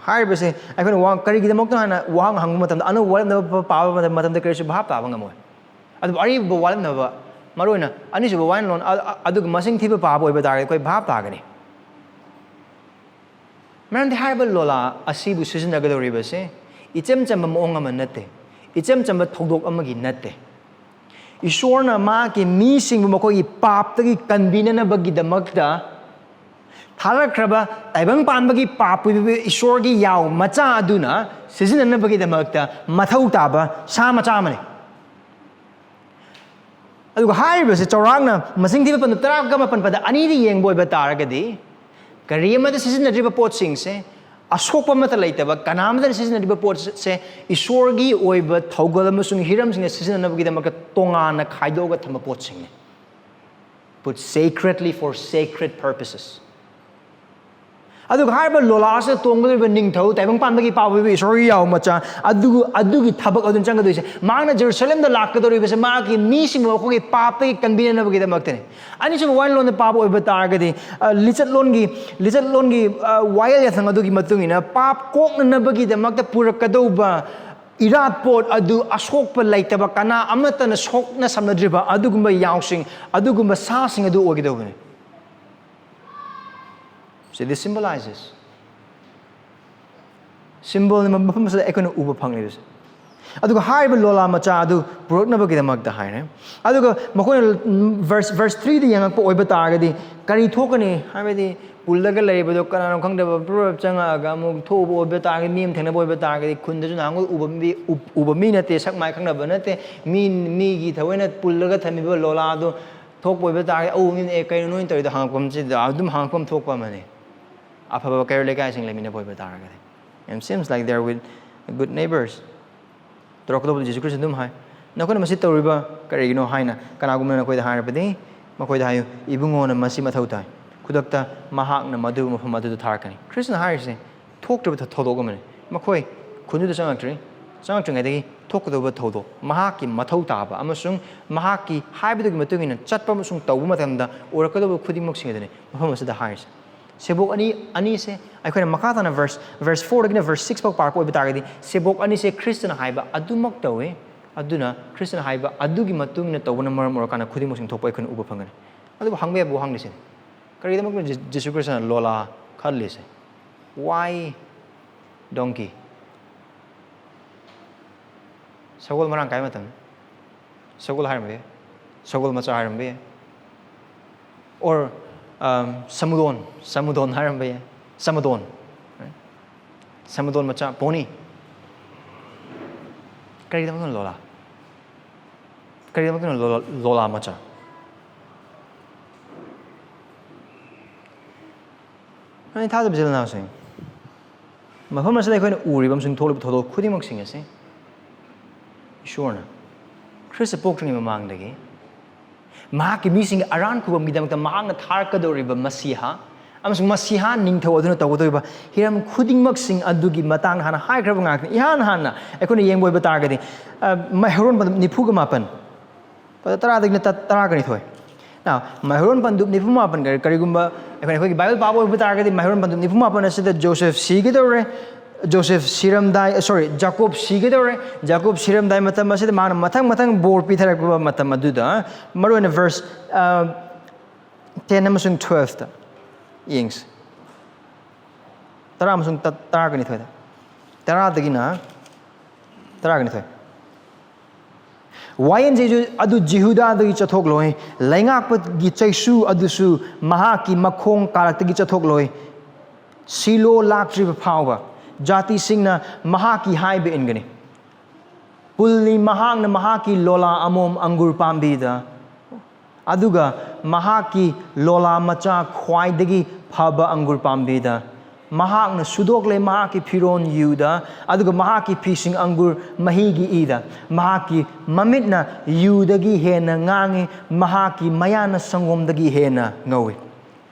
ꯍꯥꯏꯔꯤꯕꯁꯦ ꯑꯩꯈꯣꯏꯅ ꯋꯥ-, ꯀꯔꯤꯒꯤꯗꯃꯛꯇ ꯍꯥꯏꯅ ꯋꯥꯍꯪ ꯍꯪꯕ ꯃꯇꯝꯗ, ꯑꯅꯧꯕ ꯋꯥꯔꯦꯞꯅꯕ ꯄꯥꯕ ꯃꯇꯝꯗ ꯀꯔꯤꯁꯨ ꯚꯥꯞ ꯇꯥꯕ ꯉꯝꯃꯣꯏ꯫ ꯑꯗꯨꯕꯨ ꯑꯔꯤꯕ ꯋꯥꯔꯦꯞꯅꯕ, ꯃꯔꯨꯑꯣꯏꯅ ꯑꯅꯤꯁꯨꯕ ꯋꯥꯌꯦꯜꯂꯣꯟ, ꯑ-, ꯑ-, ꯑꯗꯨꯒ ꯃꯁꯤꯡ ꯊꯤꯕ ꯄꯥꯕ ꯑꯣꯏꯕ ꯇꯥꯔꯒꯗꯤ ꯑꯩꯈꯣꯏ ꯚꯥꯞ ꯇꯥꯒꯅꯤ꯫ ꯃꯔꯝꯗꯤ ꯍꯥꯏꯔꯤꯕ ꯂꯣꯂꯥ ꯑꯁꯤꯕꯨ ꯁꯤꯖꯤꯟꯅꯒꯗꯧꯔꯤꯕꯁꯦ ꯏꯆꯝ ꯆꯝꯕ ꯃꯑꯣꯡ ꯑꯃ ꯅꯠꯇꯦ, ꯏꯆꯝ ꯆꯝꯕ ꯊꯧꯗꯣꯛ ꯑꯃꯒꯤ ꯅꯠꯇꯦ꯫ ꯏꯁꯣꯔꯅ ꯃꯍꯥꯛꯀꯤ ꯃꯤꯁꯤꯡꯕꯨ ꯃꯈꯣꯏꯒꯤ ꯄꯥꯞꯇꯒꯤ ꯀꯟꯕꯤꯅꯅꯕꯒꯤꯗꯃꯛꯇ ꯊꯥꯔꯛꯈ꯭ꯔꯕ ꯇꯥꯏꯕꯪ ꯄꯥꯟꯕꯒꯤ ꯄꯥꯞ ꯄꯨꯕꯤꯕ ꯏꯁꯣꯔꯒꯤ ꯌꯥꯎ ꯃꯆꯥ ꯑꯗꯨꯅ ꯁꯤꯖꯤꯟꯅꯅꯕꯒꯤꯗꯃꯛꯇ ꯃꯊꯧ ꯇꯥꯕ ꯁꯥ ꯃꯆꯥ ꯑꯃꯅꯤ꯫ ꯑꯗꯨꯒ ꯍꯥꯏꯔꯤꯕꯁꯦ ꯆꯥꯎꯔꯥꯛꯅ ꯃꯁꯤꯡ ꯊꯤꯕ ꯄꯟꯗꯨꯞ ꯇꯔꯥꯒ ꯃꯥꯄꯟ ꯄꯗ ꯑꯅꯤꯗ ꯌꯦꯡꯕ ꯑꯣꯏꯕ ꯇꯥꯔꯒꯗꯤ, ꯀꯔꯤ ꯑꯃꯗ ꯁꯤꯖꯤꯟꯅꯗ꯭ꯔꯤꯕ ꯄꯣꯠꯁꯤꯡꯁꯦ, ꯑꯁꯣꯛꯄ ꯑꯃꯠꯇ ꯂꯩꯇꯕ, ꯀꯅꯥ ꯑꯃꯠꯇꯅ ꯁꯤꯖꯤꯟꯅꯗ꯭ꯔꯤꯕ ꯄꯣꯠꯁꯦ ꯏꯁꯣꯔꯒꯤ ꯑꯣꯏꯕ ꯊꯧꯒꯜ ꯑꯃꯁꯨꯡ ꯍꯤꯔꯝꯁꯤꯡꯗ ꯁꯤꯖꯤꯟꯅꯅꯕꯒꯤꯗꯃꯛꯇ ꯇꯣꯉꯥꯟꯅ ꯈꯥꯏꯗꯣꯛꯑꯒ ꯊꯝꯕ ꯄꯣꯠꯁꯤꯡꯅꯤ꯫ Put sacredly for sacred purposes. ꯑꯗꯨꯒ ꯍꯥꯏꯔꯤꯕ ꯂꯣꯂꯥꯁꯤꯗ ꯇꯣꯡꯒꯗꯧꯔꯤꯕ ꯅꯤꯡꯊꯧ, ꯇꯥꯏꯕꯪ ꯄꯥꯟꯕꯒꯤ ꯄꯥꯞ ꯄꯨꯕꯤꯕ ꯏꯁꯣꯔꯒꯤ ꯌꯥꯎ ꯃꯆꯥ, ꯑꯗꯨ, ꯑꯗꯨꯒꯤ ꯊꯕꯛ ꯑꯗꯨꯅ ꯆꯪꯒꯗꯣꯏꯁꯦ꯫ ꯃꯍꯥꯛꯅ ꯖꯦꯔꯨꯁꯂꯦꯝꯗ ꯂꯥꯛꯀꯗꯧꯔꯤꯕꯁꯦ ꯃꯍꯥꯛꯀꯤ ꯃꯤꯁꯤꯡꯕꯨ ꯃꯈꯣꯏꯒꯤ ꯄꯥꯞꯇꯒꯤ ꯀꯟꯕꯤꯅꯅꯕꯒꯤꯗꯃꯛꯇꯅꯤ꯫ ꯑꯅꯤꯁꯨꯕ ꯋꯥꯌꯦꯜꯂꯣꯟꯗ ꯄꯥꯕ ꯑꯣꯏꯕ ꯇꯥꯔꯒꯗꯤ, ꯑ, ꯂꯤꯆꯠꯂꯣꯟꯒꯤ, ꯂꯤꯆꯠꯂꯣꯟꯒꯤ, ꯑ, ꯋꯥꯌꯦꯜ ꯌꯥꯊꯪ ꯑꯗꯨꯒꯤ ꯃꯇꯨꯡ ꯏꯟꯅ ꯄꯥꯞ ꯀꯣꯛꯅꯅꯕꯒꯤꯗꯃꯛꯇ ꯄꯨꯔꯛꯀꯗꯧꯕ ꯏꯔꯥꯠꯄꯣꯠ ꯑꯗꯨ ꯑꯁꯣꯛꯄ ꯂꯩꯇꯕ, ꯀꯅꯥ ꯑꯃꯠꯇꯅ ꯁꯣꯛꯅ ꯁꯝꯅꯗ꯭ꯔꯤꯕ ꯑꯗꯨꯒꯨꯝꯕ ꯌꯥꯎꯁꯤꯡ, ꯑꯗꯨꯒꯨꯝꯕ ꯁꯥꯁꯤꯡ ꯑꯗꯨ ꯑꯣꯏꯒꯗꯧꯕꯅꯤ꯫ See, this symbolizes. Symbolꯅ ꯃꯐꯝ ꯑꯁꯤꯗ ꯑꯩꯈꯣꯏꯅ ꯎꯕ ꯐꯪꯂꯤꯕꯁꯦ꯫ ꯑꯗꯨꯒ ꯍꯥꯏꯔꯤꯕ ꯂꯣꯂꯥ ꯃꯆꯥ ꯑꯗꯨ ꯄꯨꯔꯛꯅꯕꯒꯤꯗꯃꯛꯇ ꯍꯥꯏꯔꯦ꯫ ꯑꯗꯨꯒ ꯃꯈꯣꯏꯅ, ꯎꯝ, verse, verse threeꯗ ꯌꯦꯡꯉꯛꯄ ꯑꯣꯏꯕ ꯇꯥꯔꯒꯗꯤ ꯀꯔꯤ ꯊꯣꯛꯀꯅꯤ? ꯍꯥꯏꯕꯗꯤ ꯄꯨꯜꯂꯒ ꯂꯩꯔꯤꯕꯗꯣ ꯀꯅꯥꯅꯣ ꯈꯪꯗꯕ ꯄ꯭ꯔꯣꯚꯔꯕ ꯆꯪꯉꯛꯑꯒ ꯑꯃꯨꯛ ꯊꯣꯛꯎꯕ ꯑꯣꯏꯕ ꯇꯥꯔꯒꯗꯤ, ꯃꯤ ꯑꯃ ꯊꯦꯡꯅꯕ ꯑꯣꯏꯕ ꯇꯥꯔꯒꯗꯤ, ꯈꯨꯟꯗꯁꯨ ꯅꯍꯥꯟꯈꯣꯏ ꯎꯕ ꯃꯤ, ꯎ-, ꯎꯕ ꯃꯤ ꯅꯠꯇꯦ, ꯁꯛ ꯃꯥꯏ ꯈꯪꯅꯕ ꯅꯠꯇꯦ, ꯃꯤ, ꯃꯤꯒꯤ ꯊꯑꯣꯏꯅ ꯄꯨꯜꯂꯒ ꯊꯝꯃꯤꯕ ꯂꯣꯂꯥꯗꯣ ꯊꯣꯛꯄ ꯑꯣꯏꯕ ꯇꯥꯔꯒꯗꯤ, "ꯑꯧ, ꯃꯤꯅꯦ, ꯀꯩꯅꯣ ꯅꯣꯏꯅ ꯇꯧꯔꯤꯗꯣ?" ꯍꯪꯉꯛꯄ ꯑꯃꯁꯤꯗ ꯑꯗꯨꯝ ꯍꯪꯉꯛꯄ ꯑꯃ ꯊꯣꯛꯄ ꯑꯃꯅꯤ꯫ ꯑꯐꯕ ꯀꯩꯔꯣꯜ ꯂꯩꯀꯥꯏꯁꯤꯡ ꯂꯩꯃꯤꯟꯅꯕ ꯑꯣꯏꯕ ꯇꯥꯔꯒꯗꯤ꯫ And seems like they're with good neighbors. ꯇꯧꯔꯛꯀꯗꯧꯕꯗꯤ ꯖꯤꯁꯨ ꯈ꯭ꯔꯤꯁꯇ ꯑꯗꯨꯝ ꯍꯥꯏ, "ꯅꯈꯣꯏꯅ ꯃꯁꯤ ꯇꯧꯔꯤꯕ ꯀꯔꯤꯒꯤꯅꯣ?" ꯍꯥꯏꯅ ꯀꯅꯥꯒꯨꯝꯕꯅ ꯅꯈꯣꯏꯗ ꯍꯥꯏꯔꯕꯗꯤ, ꯃꯈꯣꯏꯗ ꯍꯥꯏꯌꯨ, "ꯏꯕꯨꯡꯉꯣꯅ ꯃꯁꯤ ꯃꯊꯧ ꯇꯥꯏ"꯫ ꯈꯨꯗꯛꯇ ꯃꯍꯥꯛꯅ ꯃꯗꯨ ꯃꯐꯝ ꯑꯗꯨꯗ ꯊꯥꯔꯛꯀꯅꯤ꯫ ꯈ꯭ꯔꯤꯁꯇꯅ ꯍꯥꯏꯔꯤꯁꯦ ꯊꯣꯛꯇ꯭ꯔꯤꯕ ꯊ-, ꯊꯧꯗꯣꯛ ꯑꯃꯅꯤ꯫ ꯃꯈꯣꯏ ꯈꯨꯟꯗꯨꯗ ꯆꯪꯉꯛꯇ꯭ꯔꯤ, ꯆꯪꯉꯛꯇ꯭ꯔꯤꯉꯩꯗꯒꯤ ꯊꯣꯛꯀꯗꯧꯕ ꯊꯧꯗꯣꯛ, ꯃꯍꯥꯛꯀꯤ ꯃꯊꯧ ꯇꯥꯕ ꯑꯃꯁꯨꯡ ꯃꯍꯥꯛꯀꯤ ꯍꯥꯏꯕꯗꯨꯒꯤ ꯃꯇꯨꯡ ꯏꯟꯅ ꯆꯠꯄ ꯑꯃꯁꯨꯡ ꯇꯧꯕ ꯃꯇꯝꯗ ꯑꯣꯏꯔꯛꯀꯗꯧꯕ ꯈꯨꯗꯤꯡꯃꯛꯁꯤꯡ ꯑꯗꯨꯅꯤ ꯃꯐꯝ ꯑꯁꯤꯗ ꯍꯥꯏꯔꯤꯁꯦ꯫ ꯁꯦꯕꯣꯛ ꯑꯅꯤ, ꯑꯅꯤꯁꯦ ꯑꯩꯈꯣꯏꯅ ꯃꯈꯥ ꯇꯥꯅ verse, verse fourꯗꯒꯤꯅ verse six ꯐꯥꯎ ꯄꯥꯔꯛꯄ ꯑꯣꯏꯕ ꯇꯥꯔꯒꯗꯤ, ꯁꯦꯕꯣꯛ ꯑꯅꯤꯁꯦ ꯈ꯭ꯔꯤꯁꯇꯅ ꯍꯥꯏꯕ ꯑꯗꯨꯃꯛ ꯇꯧꯏ꯫ ꯑꯗꯨꯅ ꯈ꯭ꯔꯤꯁꯇꯅ ꯍꯥꯏꯕ ꯑꯗꯨꯒꯤ ꯃꯇꯨꯡ ꯏꯟꯅ ꯇꯧꯕꯅ ꯃꯔꯝ ꯑꯣꯏꯔꯀꯥꯟꯗ ꯈꯨꯗꯤꯡꯃꯛꯁꯤꯡ ꯊꯣꯛꯄ ꯑꯩꯈꯣꯏꯅ ꯎꯕ ꯐꯪꯒꯅꯤ꯫ ꯑꯗꯨꯕꯨ ꯍꯪꯕ ꯌꯥꯕ ꯋꯥꯍꯪꯗꯤ ꯁꯤꯅꯤ, ꯀꯔꯤꯒꯤꯗꯃꯛꯇ ꯖꯤ-, ꯖꯤꯁꯨ ꯈ꯭ꯔꯤꯁꯇꯅ ꯂꯣꯂꯥ ꯈꯜꯂꯤꯁꯦ? Why donkey? ꯁꯒꯣꯜ ꯃꯔꯥꯡ ꯀꯥꯏ ꯃꯇꯝ, ꯁꯒꯣꯜ ꯍꯥꯏꯔꯝꯕ ꯌꯥꯏ, ꯁꯒꯣꯜ ꯃꯆꯥ ꯍꯥꯏꯔꯝꯕ ꯌꯥꯏ, or, um, ꯁꯃꯨꯗꯣꯟ, ꯁꯃꯨꯗꯣꯟ ꯍꯥꯏꯔꯝꯕ ꯌꯥꯏ, ꯁꯃꯗꯣꯟ, ꯁꯃꯗꯣꯟ ꯃꯆꯥ, pony꯫ ꯀꯔꯤꯒꯤꯗꯃꯛꯇꯅ ꯂꯣꯂꯥ? ꯀꯔꯤꯒꯤꯗꯃꯛꯇꯅ ꯂꯣꯂꯥ, ꯂꯣꯂꯥ ꯃꯆꯥ? ꯑꯩ ꯊꯥꯖꯕ ꯏꯆꯤꯜ ꯏꯅꯥꯎꯁꯤꯡ, ꯃꯐꯝ ꯑꯁꯤꯗ ꯑꯩꯈꯣꯏꯅ ꯎꯔꯤꯕ ꯑꯃꯁꯨꯡ ꯊꯣꯛꯂꯤꯕ ꯊꯧꯗꯣꯛ ꯈꯨꯗꯤꯡꯃꯛꯁꯤꯡ ꯑꯁꯤ ꯏꯁꯣꯔꯅ ꯈ꯭ꯔꯤꯁꯇ ꯄꯣꯛꯇ꯭ꯔꯤꯉꯩ ꯃꯃꯥꯡꯗꯒꯤ ꯃꯍꯥꯛꯀꯤ ꯃꯤꯁꯤꯡꯒꯤ ꯑꯔꯥꯟ ꯈꯨꯕꯝꯒꯤꯗꯃꯛꯇ ꯃꯍꯥꯛꯅ ꯊꯥꯔꯛꯀꯗꯧꯔꯤꯕ ꯃꯁꯤꯍꯥ ꯑꯃꯁꯨꯡ ꯃꯁꯤꯍꯥ ꯅꯤꯡꯊꯧ ꯑꯗꯨꯅ ꯇꯧꯒꯗꯧꯔꯤꯕ ꯍꯤꯔꯝ ꯈꯨꯗꯤꯡꯃꯛꯁꯤꯡ ꯑꯗꯨꯒꯤ ꯃꯇꯥꯡꯗ ꯍꯥꯟꯅ ꯍꯥꯏꯈ꯭ꯔꯕ ꯉꯥꯛꯇꯅꯤ꯫ ꯏꯍꯥꯟ ꯍꯥꯟꯅ ꯑꯩꯈꯣꯏꯅ ꯌꯦꯡꯕ ꯑꯣꯏꯕ ꯇꯥꯔꯒꯗꯤ, ꯑ, ꯃꯍꯩꯔꯣꯟ ꯄꯟꯗꯨꯞ ꯅꯤꯐꯨꯒ ꯃꯥꯄꯟ, ꯄꯗ ꯇꯔꯥꯗꯒꯤꯅ ꯇ-, ꯇꯔꯥꯒ ꯅꯤꯊꯣꯏ꯫ Now, ꯃꯍꯩꯔꯣꯟ ꯄꯟꯗꯨꯞ ꯅꯤꯐꯨ ꯃꯥꯄꯟ, ꯀꯔꯤ-, ꯀꯔꯤꯒꯨꯝꯕ ꯑꯩꯈꯣꯏꯅ, ꯑꯩꯈꯣꯏꯒꯤ ꯕꯥꯏꯕꯜ ꯄꯥꯕ ꯑꯣꯏꯕ ꯇꯥꯔꯒꯗꯤ, ꯃꯍꯩꯔꯣꯟ ꯄꯟꯗꯨꯞ ꯅꯤꯐꯨ ꯃꯥꯄꯟ ꯑꯁꯤꯗ ꯖꯣꯁꯦꯐ ꯁꯤꯒꯗꯧꯔꯦ, ꯖꯣꯁꯦꯐ ꯁꯤꯔꯝꯗꯥꯏ, sorry, ꯖꯥꯀꯣꯕ ꯁꯤꯒꯗꯧꯔꯦ, ꯖꯥꯀꯣꯕ ꯁꯤꯔꯝꯗꯥꯏ ꯃꯇꯝ ꯑꯁꯤꯗ ꯃꯥꯅ ꯃꯊꯪ ꯃꯊꯪ ꯕꯣꯔ ꯄꯤꯊꯔꯛꯄ ꯃꯇꯝ ꯑꯗꯨꯗ, ꯃꯔꯨꯑꯣꯏꯅ verse, ꯑ, ten ꯑꯃꯁꯨꯡ twelveꯇ ꯌꯦꯡꯁꯤ꯫ ꯇꯔꯥ ꯑꯃꯁꯨꯡ ꯇ-, ꯇꯔꯥꯒ ꯅꯤꯊꯣꯏꯗ꯫ ꯇꯔꯥꯗꯒꯤꯅ ꯇꯔꯥꯒ ꯅꯤꯊꯣꯏ꯫ ꯋꯥꯌꯦꯟ ꯆꯩꯁꯨ ꯑꯗꯨ ꯖꯤꯍꯨꯗꯥꯗꯒꯤ ꯆꯠꯊꯣꯛꯂꯣꯏ, ꯂꯩꯉꯥꯛꯄꯒꯤ ꯆꯩꯁꯨ ꯑꯗꯨꯁꯨ ꯃꯍꯥꯛꯀꯤ ꯃꯈꯣꯡ ꯀꯥꯔꯛꯇꯒꯤ ꯆꯠꯊꯣꯛꯂꯣꯏ꯫ ꯁꯤꯂꯣ ꯂꯥꯛꯇ꯭ꯔꯤꯕ ꯐꯥꯎꯕ ꯖꯥꯇꯤꯁꯤꯡꯅ ꯃꯍꯥꯛꯀꯤ ꯍꯥꯏꯕ ꯏꯟꯒꯅꯤ꯫ ꯄꯨꯜꯂꯤ ꯃꯍꯥꯛꯅ ꯃꯍꯥꯛꯀꯤ ꯂꯣꯂꯥ ꯑꯃꯣꯝ ꯑꯪꯒꯨꯔ ꯄꯥꯝꯕꯤꯗ ꯑꯗꯨꯒ ꯃꯍꯥꯛꯀꯤ ꯂꯣꯂꯥ ꯃꯆꯥ ꯈ꯭ꯋꯥꯏꯗꯒꯤ ꯐꯕ ꯑꯪꯒꯨꯔ ꯄꯥꯝꯕꯤꯗ ꯃꯍꯥꯛꯅ ꯁꯨꯗꯣꯛꯂꯦ ꯃꯍꯥꯛꯀꯤ ꯐꯤꯔꯣꯟ ꯌꯨꯗ, ꯑꯗꯨꯒ ꯃꯍꯥꯛꯀꯤ ꯐꯤꯁꯤꯡ ꯑꯪꯒꯨꯔ ꯃꯍꯤꯒꯤ ꯏꯗ꯫ ꯃꯍꯥꯛꯀꯤ ꯃꯃꯤꯠꯅ ꯌꯨꯗꯒꯤ ꯍꯦꯟꯅ ꯉꯥꯡꯉꯤ, ꯃꯍꯥꯛꯀꯤ ꯃꯌꯥꯅ ꯁꯪꯒꯣꯝꯗꯒꯤ ꯍꯦꯟꯅ ꯉꯧꯏ꯫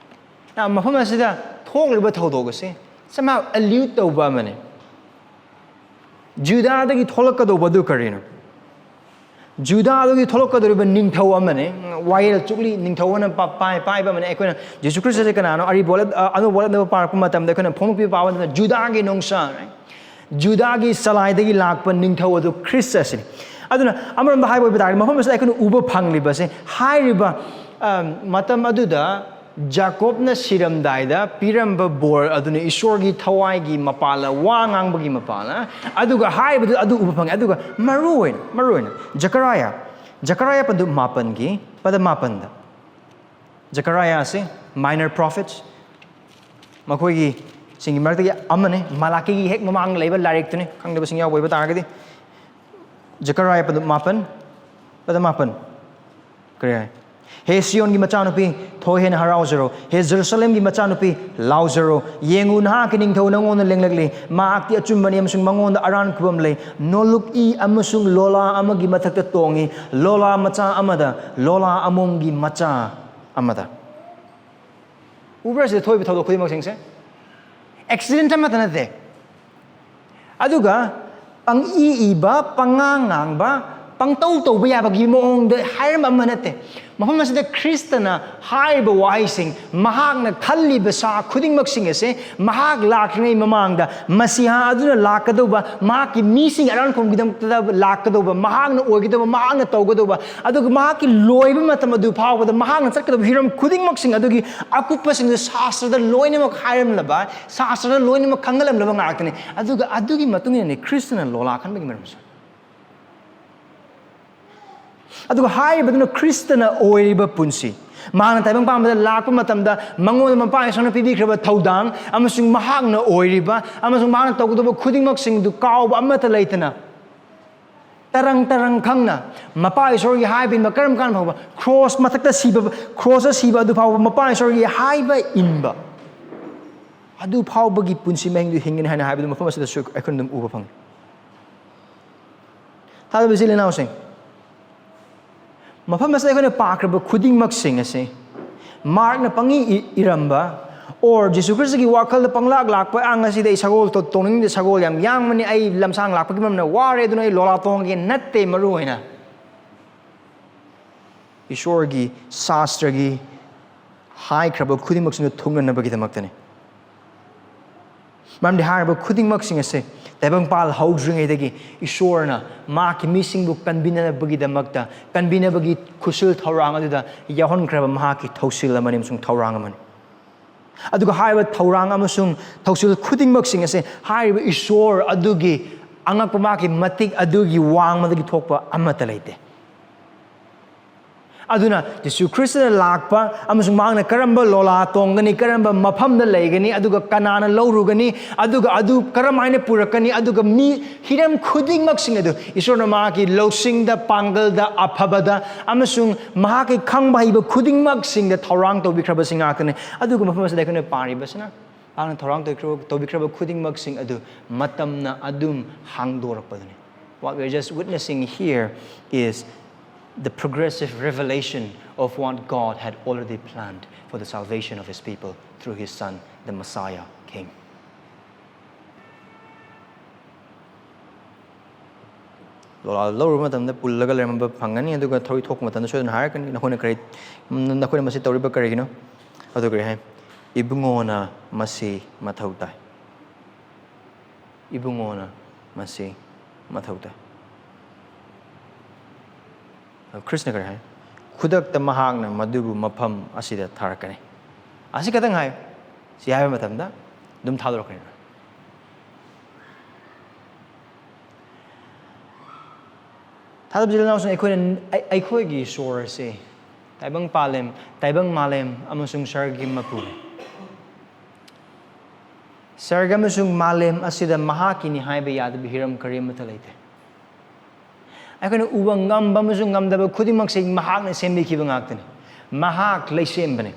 ꯅ ꯃꯐꯝ ꯑꯁꯤꯗ ꯊꯣꯛꯂꯤꯕ ꯊꯧꯗꯣꯛ ꯑꯁꯤ somehow allude ꯇꯧꯕ ꯑꯃꯅꯤ꯫ ꯖꯨꯗꯥꯗꯒꯤ ꯊꯣꯛꯂꯛꯀꯗꯧꯕ ꯑꯗꯨ ꯀꯔꯤꯅꯣ? ꯖꯨꯗꯥꯗꯒꯤ ꯊꯣꯛꯂꯛꯀꯗꯧꯔꯤꯕ ꯅꯤꯡꯊꯧ ꯑꯃꯅꯤ, ꯋꯥꯌꯦꯜ ꯆꯨꯞꯂꯤ ꯅꯤꯡꯊꯧ ꯑꯃꯅ ꯄꯥ-, ꯄꯥꯏ-, ꯄꯥꯏꯕ ꯑꯃꯅꯤ꯫ ꯑꯩꯈꯣꯏꯅ ꯖꯤꯁꯨ ꯈ꯭ꯔꯤꯁꯇꯁꯦ ꯀꯅꯥꯅꯣ? ꯑꯔꯤꯕ ꯋꯥꯠꯂ-, ꯑ, ꯑꯅꯧꯕ ꯋꯥꯠꯂꯝꯗꯕ ꯄꯥꯔꯛꯄ ꯃꯇꯝꯗ ꯑꯩꯈꯣꯏꯅ ꯐꯣꯡꯗꯣꯛꯄꯤꯕ ꯄꯥꯕ ꯃꯇꯝꯗ ꯖꯨꯗꯥꯒꯤ ꯅꯣꯡꯁꯥ, ꯖꯨꯗꯥꯒꯤ ꯆꯂꯥꯏꯗꯒꯤ ꯂꯥꯛꯄ ꯅꯤꯡꯊꯧ ꯑꯗꯨ ꯈ꯭ꯔꯤꯁꯇ ꯑꯁꯤꯅꯤ꯫ ꯑꯗꯨꯅ ꯑꯃꯔꯣꯝꯗ ꯍꯥꯏꯕ ꯑꯣꯏꯕ ꯇꯥꯔꯗꯤ, ꯃꯐꯝ ꯑꯁꯤꯗ ꯑꯩꯈꯣꯏꯅ ꯎꯕ ꯐꯪꯂꯤꯕꯁꯦ, ꯍꯥꯏꯔꯤꯕ, ꯑ, ꯃꯇꯝ ꯑꯗꯨꯗ ꯖꯥꯀꯣꯕꯅ ꯁꯤꯔꯝꯗꯥꯏꯗ ꯄꯤꯔꯝꯕ ꯕꯣꯔ ꯑꯗꯨꯅ ꯏꯁꯣꯔꯒꯤ ꯊꯋꯥꯏꯒꯤ ꯃꯄꯥꯜꯂ, ꯋꯥ ꯉꯥꯡꯕꯒꯤ ꯃꯄꯥꯜꯂ, ꯑꯗꯨꯒ ꯍꯥꯏꯔꯤꯕꯗꯨ ꯑꯗꯨ ꯎꯕ ꯐꯪꯉꯦ꯫ ꯑꯗꯨꯒ ꯃꯔꯨ ꯑꯣꯏꯅ, ꯃꯔꯨ ꯑꯣꯏꯅ ꯖꯀꯔꯥꯌꯥ, ꯖꯀꯔꯥꯌꯥ ꯄꯟꯗꯨꯞ ꯃꯥꯄꯟꯒꯤ ꯄꯗ ꯃꯥꯄꯟꯗ, ꯖꯀꯔꯥꯌꯥ ꯑꯁꯤ minor prophets, ꯃꯈꯣꯏꯒꯤ ꯁꯤꯡꯒꯤ ꯃꯔꯛꯇꯒꯤ ꯑꯃꯅꯤ, ꯃꯥꯂꯥꯀꯤꯒꯤ ꯍꯦꯛ ꯃꯃꯥꯡꯗ ꯂꯩꯕ ꯂꯥꯏꯔꯤꯛꯇꯨꯅꯤ, ꯈꯪꯗꯕꯁꯤꯡ ꯌꯥꯎꯕ ꯑꯣꯏꯕ ꯇꯥꯔꯒꯗꯤ꯫ ꯖꯀꯔꯥꯌꯥ ꯄꯗꯨꯞ ꯃꯥꯄꯟ, ꯄꯗ ꯃꯥꯄꯟ꯫ ꯀꯔꯤ ꯍꯥꯏ? "ꯍꯦ ꯁꯤꯌꯣꯟꯒꯤ ꯃꯆꯥꯅꯨꯄꯤ, ꯊꯣꯏ ꯍꯦꯟꯅ ꯍꯔꯥꯎꯖꯔꯣ꯫ ꯍꯦ ꯖꯦꯔꯨꯁꯂꯦꯝꯒꯤ ꯃꯆꯥꯅꯨꯄꯤ, ꯂꯥꯎꯖꯔꯣ꯫ ꯌꯦꯡꯉꯨ, ꯅꯍꯥꯛꯀꯤ ꯅꯤꯡꯊꯧ ꯅꯉꯣꯟꯗ ꯂꯦꯡꯂꯛꯂꯤ꯫ ꯃꯍꯥꯛꯇꯤ ꯑꯆꯨꯝꯕꯅꯤ ꯑꯃꯁꯨꯡ ꯃꯉꯣꯟꯗ ꯑꯔꯥꯟ ꯈꯨꯕꯝ ꯂꯩ꯫ ꯅꯣꯂꯨꯛꯏ ꯑꯃꯁꯨꯡ ꯂꯣꯂꯥ ꯑꯃꯒꯤ ꯃꯊꯛꯇ ꯇꯣꯡꯏ, ꯂꯣꯂꯥ ꯃꯆꯥ ꯑꯃꯗ, ꯂꯣꯂꯥ ꯑꯃꯣꯝꯒꯤ ꯃꯆꯥ ꯑꯃꯗ"꯫ ꯎꯕ꯭ꯔꯥ ꯁꯤꯗ ꯊꯣꯛꯏꯕ ꯊꯧꯗꯣꯛ ꯈꯨꯗꯤꯡꯃꯛꯁꯤꯡꯁꯦ? ꯑꯦꯛꯁꯤꯗꯦꯟ ꯑꯃꯠꯇ ꯅꯠꯇꯦ꯫ ꯑꯗꯨꯒ ꯄꯪꯏ ꯏꯕ, ꯄꯉꯥꯡ ꯉꯥꯡꯕ, ꯄꯪꯇꯧ ꯇꯧꯕ ꯌꯥꯕꯒꯤ ꯃꯑꯣꯡꯗ ꯍꯥꯏꯔꯝꯕ ꯑꯃ ꯅꯠꯇꯦ꯫ ꯃꯐꯝ ꯑꯁꯤꯗ ꯈ꯭ꯔꯤꯁꯇꯅ ꯍꯥꯏꯔꯤꯕ ꯋꯥꯍꯩꯁꯤꯡ, ꯃꯍꯥꯛꯅ ꯈꯜꯂꯤꯕ ꯁꯥ ꯈꯨꯗꯤꯡꯃꯛꯁꯤꯡ ꯑꯁꯦ, ꯃꯍꯥꯛ ꯂꯥꯛꯇ꯭ꯔꯤꯉꯩ ꯃꯃꯥꯡꯗ ꯃꯁꯤꯍꯥ ꯑꯗꯨꯅ ꯂꯥꯛꯀꯗꯧꯕ, ꯃꯍꯥꯛꯀꯤ ꯃꯤꯁꯤꯡ ꯑꯔꯥꯟ ꯈꯨꯕꯝꯒꯤꯗꯃꯛꯇ ꯂꯥꯛꯀꯗꯧꯕ, ꯃꯍꯥꯛꯅ ꯑꯣꯏꯒꯗꯧꯕ, ꯃꯍꯥꯛꯅ ꯇꯧꯒꯗꯧꯕ, ꯑꯗꯨꯒ ꯃꯍꯥꯛꯀꯤ ꯂꯣꯏꯕ ꯃꯇꯝ ꯑꯗꯨ ꯐꯥꯎꯕꯗ ꯃꯍꯥꯛꯅ ꯆꯠꯀꯗꯕ ꯍꯤꯔꯝ ꯈꯨꯗꯤꯡꯃꯛꯁꯤꯡ ꯑꯗꯨꯒꯤ ꯑꯀꯨꯞꯄꯁꯤꯡꯗꯨ ꯁꯥꯁꯇ꯭ꯔꯗ ꯂꯣꯏꯅꯃꯛ ꯍꯥꯏꯔꯝꯂꯕ, ꯁꯥꯁꯇ꯭ꯔꯗ ꯂꯣꯏꯅꯃꯛ ꯈꯪꯍꯜꯂꯝꯂꯕ ꯉꯥꯛꯇꯅꯤ꯫ ꯑꯗꯨꯒ ꯑꯗꯨꯒꯤ ꯃꯇꯨꯡ ꯏꯟꯅꯅꯤ ꯈ꯭ꯔꯤꯁꯇꯅ ꯂꯣꯂꯥ ꯈꯟꯕꯒꯤ ꯃꯔꯝꯁꯨ꯫ ꯑꯗꯨꯒ ꯍꯥꯏꯔꯤꯕꯗꯨꯅ ꯈ꯭ꯔꯤꯁꯇꯅ ꯑꯣꯏꯔꯤꯕ ꯄꯨꯟꯁꯤ꯫ ꯃꯍꯥꯛꯅ ꯇꯥꯏꯕꯪ ꯄꯥꯟꯕꯗ ꯂꯥꯛꯄ ꯃꯇꯝꯗ ꯃꯉꯣꯟꯗ ꯃꯄꯥ ꯏꯁꯣꯔꯅ ꯄꯤꯕꯤꯈ꯭ꯔꯕ ꯊꯧꯗꯥꯡ ꯑꯃꯁꯨꯡ ꯃꯍꯥꯛꯅ ꯑꯣꯏꯔꯤꯕ ꯑꯃꯁꯨꯡ ꯃꯍꯥꯛꯅ ꯇꯧꯒꯗꯧꯕ ꯈꯨꯗꯤꯡꯃꯛꯁꯤꯡꯗꯨ ꯀꯥꯎꯕ ꯑꯃꯠꯇ ꯂꯩꯇꯅ ꯇꯔꯪ ꯇꯔꯪ ꯈꯪꯅ ꯃꯄꯥ ꯏꯁꯣꯔꯒꯤ ꯍꯥꯏꯕ ꯏꯟꯕ꯫ ꯀꯔꯝ ꯀꯥꯟ ꯐꯥꯎꯕ? ꯀ꯭ꯔꯣꯁ ꯃꯊꯛꯇ ꯁꯤꯕ, ꯀ꯭ꯔꯣꯁꯇ ꯁꯤꯕ ꯑꯗꯨ ꯐꯥꯎꯕ ꯃꯄꯥ ꯏꯁꯣꯔꯒꯤ ꯍꯥꯏꯕ ꯏꯟꯕ꯫ ꯑꯗꯨ ꯐꯥꯎꯕꯒꯤ ꯄꯨꯟꯁꯤ ꯃꯍꯤꯡꯗꯨ ꯍꯤꯡꯒꯅꯤ ꯍꯥꯏꯅ ꯍꯥꯏꯕꯗꯨ ꯃꯐꯝ ꯑꯁꯤꯗꯁꯨ ꯑꯩꯈꯣꯏꯅ ꯑꯗꯨꯝ ꯎꯕ ꯐꯪꯉꯤ꯫ ꯊꯥꯖꯕ ꯏꯆꯤꯜ ꯏꯅꯥꯎꯁꯤꯡ, ꯃꯐꯝ ꯑꯁꯤꯗ ꯑꯩꯈꯣꯏꯅ ꯄꯥꯈ꯭ꯔꯕ ꯈꯨꯗꯤꯡꯃꯛꯁꯤꯡ ꯑꯁꯤ ꯃꯥꯔꯛꯅ ꯄꯪꯏ ꯏ-, ꯏꯔꯝꯕ, or ꯖꯤꯁꯨ ꯈ꯭ꯔꯤꯁꯇꯒꯤ ꯋꯥꯈꯜꯗ ꯄꯪꯂꯥꯛ ꯂꯥꯛꯄ, "ꯑ, ꯉꯁꯤꯗꯤ ꯑꯩ ꯁꯒꯣꯜ ꯇꯣ-, ꯇꯣꯡꯅꯤꯡꯗꯦ, ꯁꯒꯣꯜ ꯌꯥꯝ ꯌꯥꯡꯕꯅꯤ, ꯑꯩ ꯂꯝꯁꯥꯡ ꯂꯥꯛꯄꯒꯤ ꯃꯔꯝꯅ ꯋꯥꯔꯦ, ꯑꯗꯨꯅ ꯑꯩ ꯂꯣꯂꯥ ꯇꯣꯡꯉꯒꯦ" ꯅꯠꯇꯦ꯫ ꯃꯔꯨ ꯑꯣꯏꯅ ꯏꯁꯣꯔꯒꯤ ꯁꯥꯁꯇ꯭ꯔꯒꯤ ꯍꯥꯏꯈ꯭ꯔꯕ ꯈꯨꯗꯤꯡꯃꯛꯁꯤꯡꯗꯨ ꯊꯨꯡꯅꯅꯕꯒꯤꯗꯃꯛꯇꯅꯤ꯫ ꯃꯔꯝꯗꯤ ꯍꯥꯏꯔꯤꯕ ꯈꯨꯗꯤꯡꯃꯛꯁꯤꯡ ꯑꯁꯦ ꯇꯥꯏꯕꯪꯄꯥꯜ ꯍꯧꯗ꯭ꯔꯤꯉꯩꯗꯒꯤ ꯏꯁꯣꯔꯅ ꯃꯍꯥꯛꯀꯤ ꯃꯤꯁꯤꯡꯕꯨ ꯀꯟꯕꯤꯅꯕꯒꯤꯗꯃꯛꯇ, ꯀꯟꯕꯤꯅꯕꯒꯤ ꯈꯨꯠꯁꯨ ꯊꯧꯔꯥꯡ ꯑꯗꯨꯗ ꯌꯥꯎꯍꯟꯈ꯭ꯔꯕ ꯃꯍꯥꯛꯀꯤ ꯊꯧꯁꯤꯜ ꯑꯃꯅꯤ ꯑꯃꯁꯨꯡ ꯊꯧꯔꯥꯡ ꯑꯃꯅꯤ꯫ ꯑꯗꯨꯒ ꯍꯥꯏꯔꯤꯕ ꯊꯧꯔꯥꯡ ꯑꯃꯁꯨꯡ ꯊꯧꯁꯤꯜ ꯈꯨꯗꯤꯡꯃꯛꯁꯤꯡ ꯑꯁꯦ ꯍꯥꯏꯔꯤꯕ ꯏꯁꯣꯔ ꯑꯗꯨꯒꯤ ꯑꯉꯛꯄ, ꯃꯍꯥꯛꯀꯤ ꯃꯇꯤꯛ ꯑꯗꯨꯒꯤ ꯋꯥꯡꯃꯗꯒꯤ ꯊꯣꯛꯄ ꯑꯃꯠꯇ ꯂꯩꯇꯦ꯫ ꯑꯗꯨꯅ ꯖꯤꯁꯨ ꯈ꯭ꯔꯤꯁꯇꯅ ꯂꯥꯛꯄ ꯑꯃꯁꯨꯡ ꯃꯍꯥꯛꯅ ꯀꯔꯝꯕ ꯂꯣꯂꯥ ꯇꯣꯡꯒꯅꯤ, ꯀꯔꯝꯕ ꯃꯐꯝꯗ ꯂꯩꯒꯅꯤ, ꯑꯗꯨꯒ ꯀꯅꯥꯅ ꯂꯧꯔꯨꯒꯅꯤ, ꯑꯗꯨꯒ ꯑꯗꯨ ꯀꯔꯝꯍꯥꯏꯅ ꯄꯨꯔꯛꯀꯅꯤ, ꯑꯗꯨꯒ ꯃꯤ, ꯍꯤꯔꯝ ꯈꯨꯗꯤꯡꯃꯛꯁꯤꯡ ꯑꯗꯨ ꯏꯁꯣꯔꯅ ꯃꯍꯥꯛꯀꯤ ꯂꯧꯁꯤꯡꯗ, ꯄꯥꯡꯒꯜꯗ, ꯑꯐꯕꯗ ꯑꯃꯁꯨꯡ ꯃꯍꯥꯛꯀꯤ ꯈꯪꯕ ꯍꯩꯕ ꯈꯨꯗꯤꯡꯃꯛꯁꯤꯡꯗ ꯊꯧꯔꯥꯡ ꯇꯧꯕꯤꯈ꯭ꯔꯕꯁꯤꯡ ꯉꯥꯛꯇꯅꯤ꯫ ꯑꯗꯨꯒ ꯃꯐꯝ ꯑꯁꯤꯗ ꯑꯩꯈꯣꯏꯅ ꯄꯥꯔꯤꯕꯁꯤꯅ ꯃꯍꯥꯛꯅ ꯊꯧꯔꯥꯡ ꯇꯧꯈ꯭ꯔꯕ, ꯇꯧꯕꯤꯈ꯭ꯔꯕ ꯈꯨꯗꯤꯡꯃꯛꯁꯤꯡ ꯑꯗꯨ ꯃꯇꯝꯅ ꯑꯗꯨꯝ ꯍꯥꯡꯗꯣꯔꯛꯄꯗꯨꯅꯤ꯫ What we are just witnessing here is the progressive revelation of what God had already planned for the salvation of his people through his son, the Messiah King. ꯂꯣꯂꯥ ꯂꯧꯔꯨꯕ ꯃꯇꯝꯗ ꯄꯨꯜꯂꯒ ꯂꯩꯔꯝꯕ ꯐꯪꯒꯅꯤ, ꯑꯗꯨꯒ ꯊꯧꯔꯤ ꯊꯣꯛꯄ ꯃꯇꯝꯗ ꯁꯣꯏꯗꯅ ꯍꯥꯏꯔꯛꯀꯅꯤ, "ꯅꯈꯣꯏꯅ ꯀꯔꯤ, ꯎꯝ, ꯅꯈꯣꯏꯅ ꯃꯁꯤ ꯇꯧꯔꯤꯕ ꯀꯔꯤꯒꯤꯅꯣ?" ꯑꯗꯨ ꯀꯔꯤ ꯍꯥꯏ? "ꯏꯕꯨꯡꯉꯣꯅ ꯃꯁꯤ ꯃꯊꯧ ꯇꯥꯏ꯫ ꯏꯕꯨꯡꯉꯣꯅ ꯃꯁꯤ ꯃꯊꯧ ꯇꯥꯏ"꯫ ꯑꯗꯨ ꯈ꯭ꯔꯤꯁꯅ ꯀꯔꯤ ꯍꯥꯏ? "ꯈꯨꯗꯛꯇ ꯃꯍꯥꯛꯅ ꯃꯗꯨꯕꯨ ꯃꯐꯝ ꯑꯁꯤꯗ ꯊꯥꯔꯛꯀꯅꯤ"꯫ ꯑꯁꯤ ꯈꯛꯇꯪ ꯍꯥꯏ꯫ ꯁꯤ ꯍꯥꯏꯕ ꯃꯇꯝꯗ ꯑꯗꯨꯝ ꯊꯥꯗꯣꯔꯛꯀꯅꯤ꯫ ꯊꯥꯖꯕ ꯏꯆꯤꯜ ꯏꯅꯥꯎꯁꯤꯡ, ꯑꯩꯈꯣꯏꯅ, ꯑꯩ-, ꯑꯩꯈꯣꯏꯒꯤ ꯏꯁꯣꯔ ꯑꯁꯤ ꯇꯥꯏꯕꯪ ꯄꯥꯂꯦꯝ, ꯇꯥꯏꯕꯪ ꯃꯥꯂꯦꯝ ꯑꯃꯁꯨꯡ ꯁꯔꯒꯤ ꯃꯄꯨꯅꯤ꯫ ꯁꯔꯒ ꯑꯃꯁꯨꯡ ꯃꯥꯂꯦꯝ ꯑꯁꯤꯗ ꯃꯍꯥꯛꯀꯤꯅꯤ ꯍꯥꯏꯕ ꯌꯥꯗꯕ ꯍꯤꯔꯝ ꯀꯔꯤ ꯑꯃꯠꯇ ꯂꯩꯇꯦ꯫ ꯑꯩꯈꯣꯏꯅ ꯎꯕ ꯉꯝꯕ ꯑꯃꯁꯨꯡ ꯉꯝꯗꯕ ꯈꯨꯗꯤꯡꯃꯛꯁꯤ ꯃꯍꯥꯛꯅ ꯁꯦꯝꯕꯤꯈꯤꯕ ꯉꯥꯛꯇꯅꯤ꯫ ꯃꯍꯥꯛ ꯂꯩꯁꯦꯝꯕꯅꯤ꯫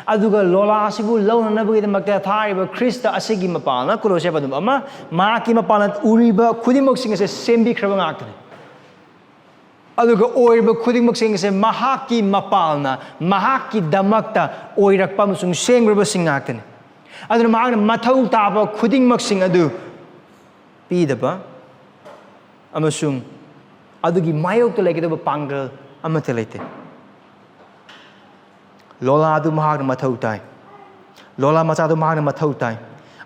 ꯑꯗꯨꯒ ꯂꯣꯂꯥ ꯑꯁꯤꯕꯨ ꯂꯧꯅꯅꯕꯒꯤꯗꯃꯛꯇ ꯊꯥꯔꯤꯕ ꯈ꯭ꯔꯤꯁꯇ ꯑꯁꯤꯒꯤ ꯃꯄꯥꯜꯅ, ꯀꯣꯂꯣꯁꯦ ꯑꯗꯨꯝ ꯑꯃ, ꯃꯍꯥꯛꯀꯤ ꯃꯄꯥꯜꯅ ꯎꯔꯤꯕ ꯈꯨꯗꯤꯡꯃꯛꯁꯤꯡ ꯑꯁꯦ ꯁꯦꯝꯕꯤꯈ꯭ꯔꯕ ꯉꯥꯛꯇꯅꯤ꯫ ꯑꯗꯨꯒ ꯑꯣꯏꯔꯤꯕ ꯈꯨꯗꯤꯡꯃꯛꯁꯤꯡ ꯑꯁꯦ ꯃꯍꯥꯛꯀꯤ ꯃꯄꯥꯜꯅ, ꯃꯍꯥꯛꯀꯤꯗꯃꯛꯇ ꯑꯣꯏꯔꯛꯄ ꯑꯃꯁꯨꯡ ꯁꯦꯝꯈ꯭ꯔꯕꯁꯤꯡ ꯉꯥꯛꯇꯅꯤ꯫ ꯑꯗꯨꯅ ꯃꯍꯥꯛꯅ ꯃꯊꯧ ꯇꯥꯕ ꯈꯨꯗꯤꯡꯃꯛꯁꯤꯡ ꯑꯗꯨ ꯄꯤꯗꯕ ꯑꯃꯁꯨꯡ ꯑꯗꯨꯒꯤ ꯃꯥꯌꯣꯛꯇ ꯂꯩꯒꯗꯕ ꯄꯥꯡꯒꯜ ꯑꯃꯠꯇ ꯂꯩꯇꯦ꯫ ꯂꯣꯂꯥ ꯑꯗꯨ ꯃꯍꯥꯛꯅ ꯃꯊꯧ ꯇꯥꯏ꯫ ꯂꯣꯂꯥ ꯃꯆꯥꯗꯨ ꯃꯍꯥꯛꯅ ꯃꯊꯧ ꯇꯥꯏ꯫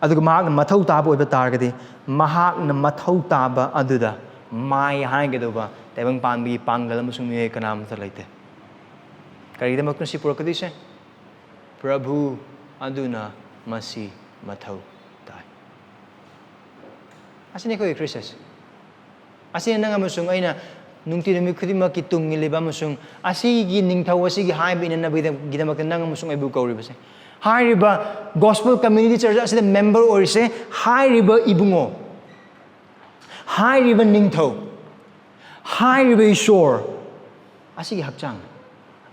ꯑꯗꯨꯒ ꯃꯍꯥꯛꯅ ꯃꯊꯧ ꯇꯥꯕ ꯑꯣꯏꯕ ꯇꯥꯔꯒꯗꯤ, ꯃꯍꯥꯛꯅ ꯃꯊꯧ ꯇꯥꯕ ꯑꯗꯨꯗ ꯃꯥꯏ ꯍꯥꯏꯒꯗꯧꯕ ꯇꯥꯏꯕꯪ ꯄꯥꯟꯕꯒꯤ ꯄꯥꯡꯒꯜ ꯑꯃꯁꯨꯡ ꯃꯤꯑꯣꯏ ꯀꯅꯥ ꯑꯃꯠꯇ ꯂꯩꯇꯦ꯫ ꯀꯔꯤꯒꯤꯗꯃꯛꯇꯅꯣ ꯁꯤ ꯄꯨꯔꯛꯀꯗꯣꯏꯁꯦ? ꯄ꯭ꯔꯚꯨ ꯑꯗꯨꯅ ꯃꯁꯤ ꯃꯊꯧ ꯇꯥꯏ꯫ ꯑꯁꯤꯅꯤ ꯑꯩꯈꯣꯏꯒꯤ ꯈ꯭ꯔꯤꯁ ꯑꯁꯤ꯫ ꯑꯁꯤꯅ ꯅꯪ ꯑꯃꯁꯨꯡ ꯑꯩꯅ ꯅꯨꯡꯇꯤ ꯅꯨꯃꯤꯠ ꯈꯨꯗꯤꯡꯃꯛꯀꯤ ꯇꯨꯡ ꯏꯜꯂꯤꯕ ꯑꯃꯁꯨꯡ ꯑꯁꯤꯒꯤ ꯅꯤꯡꯊꯧ ꯑꯁꯤꯒꯤ ꯍꯥꯏꯕ ꯏꯟꯅꯅꯕꯒꯤꯗꯃꯛꯇ ꯅꯪ ꯑꯃꯁꯨꯡ ꯑꯩꯕꯨ ꯀꯧꯔꯤꯕꯁꯦ꯫ ꯍꯥꯏꯔꯤꯕ Gospel Community Church ꯑꯁꯤꯗ member ꯑꯣꯏꯔꯤꯁꯦ, ꯍꯥꯏꯔꯤꯕ ꯏꯕꯨꯡꯉꯣ, ꯍꯥꯏꯔꯤꯕ ꯅꯤꯡꯊꯧ, ꯍꯥꯏꯔꯤꯕ ꯏꯁꯣꯔ ꯑꯁꯤꯒꯤ ꯍꯛꯆꯥꯡ,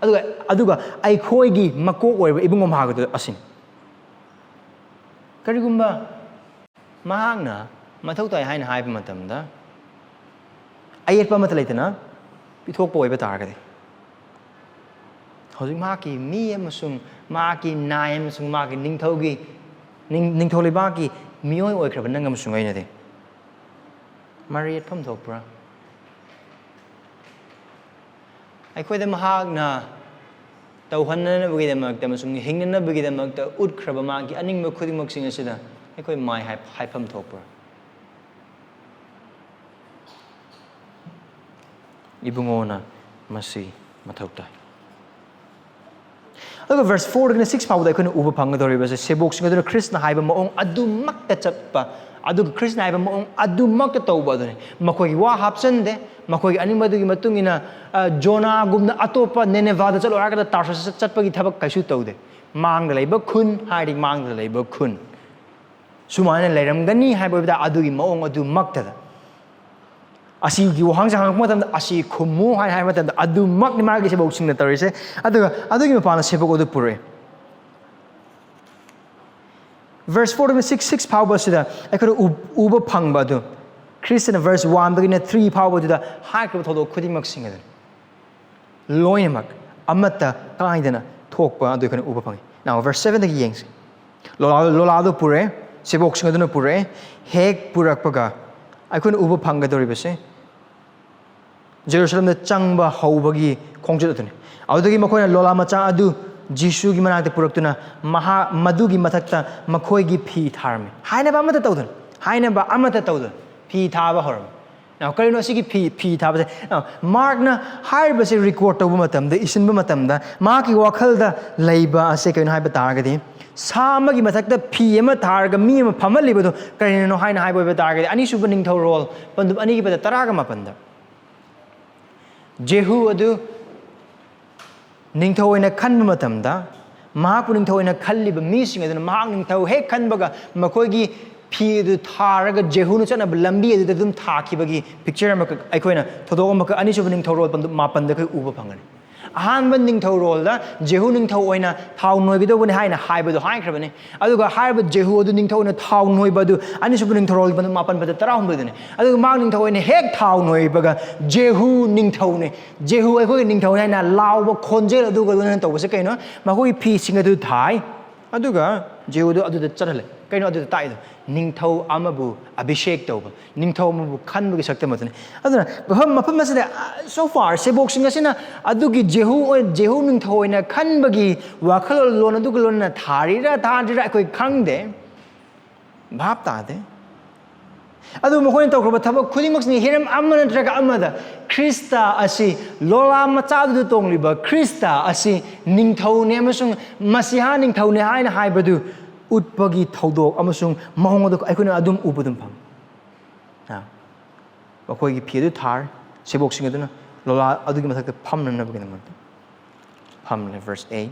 ꯑꯗꯨꯒ, ꯑꯗꯨꯒ ꯑꯩꯈꯣꯏꯒꯤ ꯃꯀꯣꯛ ꯑꯣꯏꯔꯤꯕ ꯏꯕꯨꯡꯉꯣ ꯃꯍꯥꯛ ꯑꯗꯨ ꯑꯁꯤꯅꯤ꯫ ꯀꯔꯤꯒꯨꯝꯕ ꯃꯍꯥꯛꯅ ꯃꯊꯧ ꯇꯥꯏ ꯍꯥꯏꯅ ꯍꯥꯏꯕ ꯃꯇꯝꯗ ꯑꯌꯦꯠꯄ ꯑꯃꯠꯇ ꯂꯩꯇꯅ ꯄꯤꯊꯣꯛꯄ ꯑꯣꯏꯕ ꯇꯥꯔꯒꯗꯤ, ꯍꯧꯖꯤꯛ ꯃꯍꯥꯛꯀꯤ ꯃꯤ ꯑꯃꯁꯨꯡ ꯃꯍꯥꯛꯀꯤ ꯅꯥꯏ ꯑꯃꯁꯨꯡ ꯃꯍꯥꯛꯀꯤ ꯅꯤꯡꯊꯧꯒꯤ, ꯅꯤꯡ-, ꯅꯤꯡꯊꯧ ꯂꯩꯕꯥꯛꯀꯤ ꯃꯤꯑꯣꯏ ꯑꯣꯏꯈ꯭ꯔꯕ ꯅꯪ ꯑꯃꯁꯨꯡ ꯑꯩꯅꯗꯤ ꯃꯔꯩ ꯌꯦꯠꯐꯝ ꯊꯣꯛꯄ꯭ꯔꯥ? ꯑꯩꯈꯣꯏꯗ ꯃꯍꯥꯛꯅ ꯇꯧꯍꯟꯅꯅꯕꯒꯤꯗꯃꯛꯇ ꯑꯃꯁꯨꯡ ꯍꯤꯡꯅꯅꯕꯒꯤꯗꯃꯛꯇ ꯎꯠꯈ꯭ꯔꯕ ꯃꯥꯒꯤ ꯑꯅꯤꯡꯕ ꯈꯨꯗꯤꯡꯃꯛꯁꯤꯡ ꯑꯁꯤꯗ ꯑꯩꯈꯣꯏ ꯃꯥꯏ ꯍꯥꯏ-, ꯍꯥꯏꯐꯝ ꯊꯣꯛꯄ꯭ꯔꯥ? ꯏꯕꯨꯡꯉꯣꯅ ꯃꯁꯤ ꯃꯊꯧ ꯇꯥꯏ꯫ ꯑꯗꯨꯒ verse four ꯗꯒꯤꯅ six ꯐꯥꯎꯕꯗ ꯑꯩꯈꯣꯏꯅ ꯎꯕ ꯐꯪꯒꯗꯧꯔꯤꯕꯁꯦ, ꯁꯦꯕꯣꯛꯁꯤꯡ ꯑꯗꯨꯅ ꯈ꯭ꯔꯤꯁꯅ ꯍꯥꯏꯕ ꯃꯑꯣꯡ ꯑꯗꯨꯃꯛꯇ ꯆꯠꯄ, ꯑꯗꯨꯒ ꯈ꯭ꯔꯤꯁꯅ ꯍꯥꯏꯕ ꯃꯑꯣꯡ ꯑꯗꯨꯃꯛꯇ ꯇꯧꯕ ꯑꯗꯨꯅꯤ꯫ ꯃꯈꯣꯏꯒꯤ ꯋꯥ ꯍꯥꯞꯆꯟꯗꯦ, ꯃꯈꯣꯏꯒꯤ ꯑꯅꯤꯡꯕꯗꯨꯒꯤ ꯃꯇꯨꯡ ꯏꯟꯅ, ꯑ, ꯖꯣꯅꯥꯒꯨꯝꯅ ꯑꯇꯣꯞꯄ ꯅꯦꯅꯦꯚꯥꯗ ꯆꯠꯂꯣ ꯍꯥꯏꯔꯒꯗ ꯇꯥꯔꯁꯤꯁ ꯆꯠꯄꯒꯤ ꯊꯕꯛ ꯀꯩꯁꯨ ꯇꯧꯗꯦ꯫ ꯃꯥꯡꯗ ꯂꯩꯕ ꯈꯨꯟ ꯍꯥꯏꯔꯗꯤ ꯃꯥꯡꯗ ꯂꯩꯕ ꯈꯨꯟ꯫ ꯁꯨꯃꯥꯏꯅ ꯂꯩꯔꯝꯒꯅꯤ ꯍꯥꯏꯕ ꯑꯣꯏꯕꯗ ꯑꯗꯨꯒꯤ ꯃꯑꯣꯡ ꯑꯗꯨꯃꯛꯇꯗ꯫ ꯑꯁꯤꯒꯤ ꯋꯥꯍꯪꯁꯦ ꯍꯪꯉꯛꯄ ꯃꯇꯝꯗ ꯑꯁꯤ ꯈꯨꯝꯃꯨ ꯍꯥꯏꯅ ꯍꯥꯏꯕ ꯃꯇꯝꯗ ꯑꯗꯨꯃꯛꯅꯤ ꯃꯥꯒꯤ ꯁꯦꯕꯣꯛꯁꯤꯡꯅ ꯇꯧꯔꯤꯁꯦ꯫ ꯑꯗꯨꯒ ꯑꯗꯨꯒꯤ ꯃꯄꯥꯟꯗ ꯁꯦꯕꯣꯛ ꯑꯗꯨ ꯄꯨꯔꯛꯑꯦ꯫ ꯚꯔꯁ ꯐꯣꯔꯗꯒꯤ ꯁꯤꯛꯁ ꯁꯤꯛꯁ ꯐꯥꯎꯕꯁꯤꯗ ꯑꯩꯈꯣꯏꯅ ꯎ- ꯎꯕ ꯐꯪꯕ ꯑꯗꯨ, ꯈ꯭ꯔꯤꯁꯇꯅ ꯚꯔꯁ ꯋꯥꯟꯗꯒꯤꯅ ꯊ꯭ꯔꯤ ꯐꯥꯎꯕꯗꯨꯗ ꯍꯥꯏꯈ꯭ꯔꯤꯕ ꯊꯧꯗꯣꯛ ꯈꯨꯗꯤꯡꯃꯛꯁꯤꯡ ꯑꯗꯨꯅꯤ꯫ ꯂꯣꯏꯅꯃꯛ ꯑꯃꯠꯇ ꯀꯥꯏꯗꯅ ꯊꯣꯛꯄ ꯑꯗꯨ ꯑꯩꯈꯣꯏꯅ ꯎꯕ ꯐꯪꯉꯤ꯫ Now, ꯚꯔꯁ ꯁꯚꯦꯟꯗꯒꯤ ꯌꯦꯡꯁꯤ꯫ ꯂꯣꯂꯥ- ꯂꯣꯂꯥꯗꯨ ꯄꯨꯔꯛꯑꯦ, ꯁꯦꯕꯣꯛꯁꯤꯡ ꯑꯗꯨꯅ ꯄꯨꯔꯛꯑꯦ꯫ ꯍꯦꯛ ꯄꯨꯔꯛꯄꯒ ꯑꯩꯈꯣꯏꯅ ꯎꯕ ꯐꯪꯒꯗꯧꯔꯤꯕꯁꯦ ꯖꯦꯔꯨꯁꯂꯝꯗ ꯆꯪꯕ ꯍꯧꯕꯒꯤ ꯈꯣꯡꯆꯠ ꯑꯗꯨꯅꯤ꯫ ꯑꯗꯨꯗꯒꯤ ꯃꯈꯣꯏꯅ ꯂꯣꯂꯥ ꯃꯆꯥ ꯑꯗꯨ ꯖꯤꯁꯨꯒꯤ ꯃꯅꯥꯛꯇ ꯄꯨꯔꯛꯇꯨꯅ ꯃꯍꯥꯛ ꯃꯗꯨꯒꯤ ꯃꯊꯛꯇ ꯃꯈꯣꯏꯒꯤ ꯐꯤ ꯊꯥꯔꯝꯃꯤ꯫ ꯍꯥꯏꯅꯕ ꯑꯃꯠꯇ ꯇꯧꯗꯅ, ꯍꯥꯏꯅꯕ ꯑꯃꯠꯇ ꯇꯧꯗꯅ ꯐꯤ ꯊꯥꯕ ꯍꯧꯔꯝꯃꯤ꯫ Now, ꯀꯔꯤꯅꯣ ꯑꯁꯤꯒꯤ ꯐꯤ, ꯐꯤ ꯊꯥꯕꯁꯦ? Now, ꯃꯥꯔꯛꯅ ꯍꯥꯏꯔꯤꯕꯁꯦ ꯔꯦꯀꯣꯔꯗ ꯇꯧꯕ ꯃꯇꯝꯗ, ꯏꯁꯤꯟꯕ ꯃꯇꯝꯗ, ꯃꯍꯥꯛꯀꯤ ꯋꯥꯈꯜꯗ ꯂꯩꯕ ꯑꯁꯦ ꯀꯩꯅꯣ ꯍꯥꯏꯕ ꯇꯥꯔꯒꯗꯤ, ꯁꯥ ꯑꯃꯒꯤ ꯃꯊꯛꯇ ꯐꯤ ꯑꯃ ꯊꯥꯔꯒ ꯃꯤ ꯑꯃ ꯐꯝꯍꯜꯂꯤꯕꯗꯣ ꯀꯔꯤꯅꯣ ꯍꯥꯏꯅ ꯍꯥꯏꯕ ꯑꯣꯏꯕ ꯇꯥꯔꯒꯗꯤ, ꯑꯅꯤꯁꯨꯕ ꯅꯤꯡꯊꯧꯔꯣꯜ ꯄꯟꯗꯨꯞ ꯑꯅꯤꯒꯤ ꯄꯗ ꯇꯔꯥꯒ ꯃꯥꯄꯟꯗ ꯖꯦꯍꯨ ꯑꯗꯨ ꯅꯤꯡꯊꯧ ꯑꯣꯏꯅ ꯈꯟꯕ ꯃꯇꯝꯗ, ꯃꯍꯥꯛꯄꯨ ꯅꯤꯡꯊꯧ ꯑꯣꯏꯅ ꯈꯜꯂꯤꯕ ꯃꯤꯁꯤꯡ ꯑꯗꯨꯅ ꯃꯍꯥꯛ ꯅꯤꯡꯊꯧ ꯍꯦꯛ ꯈꯟꯕꯒ ꯃꯈꯣꯏꯒꯤ ꯐꯤ ꯑꯗꯨ ꯊꯥꯔꯒ ꯖꯦꯍꯨꯅ ꯆꯠꯅꯕ ꯂꯝꯕꯤ ꯑꯗꯨꯗ ꯑꯗꯨꯝ ꯊꯥꯈꯤꯕꯒꯤ ꯄꯤꯛꯆꯔ ꯑꯃꯈꯛ ꯑꯩꯈꯣꯏꯅ ꯊꯧꯗꯣꯛ ꯑꯃꯈꯛ ꯑꯅꯤꯁꯨꯕ ꯅꯤꯡꯊꯧꯔꯣꯜ ꯄꯟꯗꯨꯞ ꯃꯥꯄꯟꯗ ꯑꯩꯈꯣꯏ ꯎꯕ ꯐꯪꯒꯅꯤ꯫ ꯑꯍꯥꯟꯕ ꯅꯤꯡꯊꯧꯔꯣꯜꯗ ꯖꯦꯍꯨ ꯅꯤꯡꯊꯧ ꯑꯣꯏꯅ ꯊꯥꯎ ꯅꯣꯏꯒꯗꯧꯕꯅꯤ ꯍꯥꯏꯅ ꯍꯥꯏꯕꯗꯣ ꯍꯥꯏꯈ꯭ꯔꯕꯅꯤ꯫ ꯑꯗꯨꯒ ꯍꯥꯏꯔꯤꯕ ꯖꯦꯍꯨ ꯑꯗꯨ ꯅꯤꯡꯊꯧ ꯑꯣꯏꯅ ꯊꯥꯎ ꯅꯣꯏꯕ ꯑꯗꯨ ꯑꯅꯤꯁꯨꯕ ꯅꯤꯡꯊꯧꯔꯣꯜ ꯄꯟꯗꯨꯞ ꯃꯥꯄꯟ ꯄꯗ ꯇꯔꯥꯍꯨꯝꯗꯣꯏꯗꯅꯤ꯫ ꯑꯗꯨꯒ ꯃꯍꯥꯛ ꯅꯤꯡꯊꯧ ꯑꯣꯏꯅ ꯍꯦꯛ ꯊꯥꯎ ꯅꯣꯏꯕꯒ ꯖꯦꯍꯨ ꯅꯤꯡꯊꯧꯅꯤ, ꯖꯦꯍꯨ ꯑꯩꯈꯣꯏꯒꯤ ꯅꯤꯡꯊꯧꯅꯤ ꯍꯥꯏꯅ ꯂꯥꯎꯕ ꯈꯣꯟꯖꯦꯜ ꯑꯗꯨꯒ ꯂꯣꯏꯅꯅ ꯇꯧꯕꯁꯦ ꯀꯩꯅꯣ? ꯃꯈꯣꯏꯒꯤ ꯐꯤꯁꯤꯡ ꯑꯗꯨ ꯊꯥꯏ, ꯑꯗꯨꯒ ꯖꯦꯍꯨꯗꯨ ꯑꯗꯨꯗ ꯆꯠꯍꯜꯂꯦ꯫ ꯀꯩꯅꯣ ꯑꯗꯨꯗ ꯇꯥꯛꯏꯗꯣ? ꯅꯤꯡꯊꯧ ꯑꯃꯕꯨ ꯑꯚꯤꯁꯦꯛ ꯇꯧꯕ, ꯅꯤꯡꯊꯧ ꯑꯃꯕꯨ ꯈꯟꯕꯒꯤ ꯁꯛꯇꯝ ꯑꯗꯨꯅꯤ꯫ ꯑꯗꯨꯅ ꯃꯐꯝ, ꯃꯐꯝ ꯑꯁꯤꯗ, so far, ꯁꯦꯕꯣꯛꯁꯤꯡ ꯑꯁꯤꯅ ꯑꯗꯨꯒꯤ ꯖꯦꯍꯨ ꯑꯣꯏ-, ꯖꯦꯍꯨ ꯅꯤꯡꯊꯧ ꯑꯣꯏꯅ ꯈꯟꯕꯒꯤ ꯋꯥꯈꯜꯂꯣꯟ ꯑꯗꯨꯒ ꯂꯣꯏꯅꯅ ꯊꯥꯔꯤꯔꯥ ꯊꯥꯗ꯭ꯔꯤꯔꯥ ꯑꯩꯈꯣꯏ ꯈꯪꯗꯦ, ꯚꯥꯞ ꯇꯥꯗꯦ꯫ ꯑꯗꯨ ꯃꯈꯣꯏꯅ ꯇꯧꯈ꯭ꯔꯕ ꯊꯕꯛ ꯈꯨꯗꯤꯡꯃꯛꯁꯤꯅ ꯍꯤꯔꯝ ꯑꯃ ꯅꯠꯇ꯭ꯔꯒ ꯑꯃꯗ ꯈ꯭ꯔꯤꯁꯇ ꯑꯁꯤ, ꯂꯣꯂꯥ ꯃꯆꯥꯗꯨꯗ ꯇꯣꯡꯂꯤꯕ ꯈ꯭ꯔꯤꯁꯇ ꯑꯁꯤ ꯅꯤꯡꯊꯧꯅꯦ ꯑꯃꯁꯨꯡ ꯃꯁꯤꯍꯥ ꯅꯤꯡꯊꯧꯅꯦ ꯍꯥꯏꯅ ꯍꯥꯏꯕꯗꯨ ꯎꯠꯄꯒꯤ ꯊꯧꯗꯣꯛ ꯑꯃꯁꯨꯡ ꯃꯑꯣꯡ ꯑꯗꯨ ꯑꯩꯈꯣꯏꯅ ꯑꯗꯨꯝ ꯎꯕ ꯑꯗꯨꯝ ꯐꯪꯉꯤ꯫ ꯑ, ꯃꯈꯣꯏꯒꯤ ꯐꯤ ꯑꯗꯨ ꯊꯥꯔꯦ, ꯁꯦꯕꯣꯛꯁꯤꯡ ꯑꯗꯨꯅ ꯂꯣꯂꯥ ꯑꯗꯨꯒꯤ ꯃꯊꯛꯇ ꯐꯝꯅꯅꯕꯒꯤꯗꯃꯛꯇ ꯐꯝꯂꯦ꯫ Verse eight.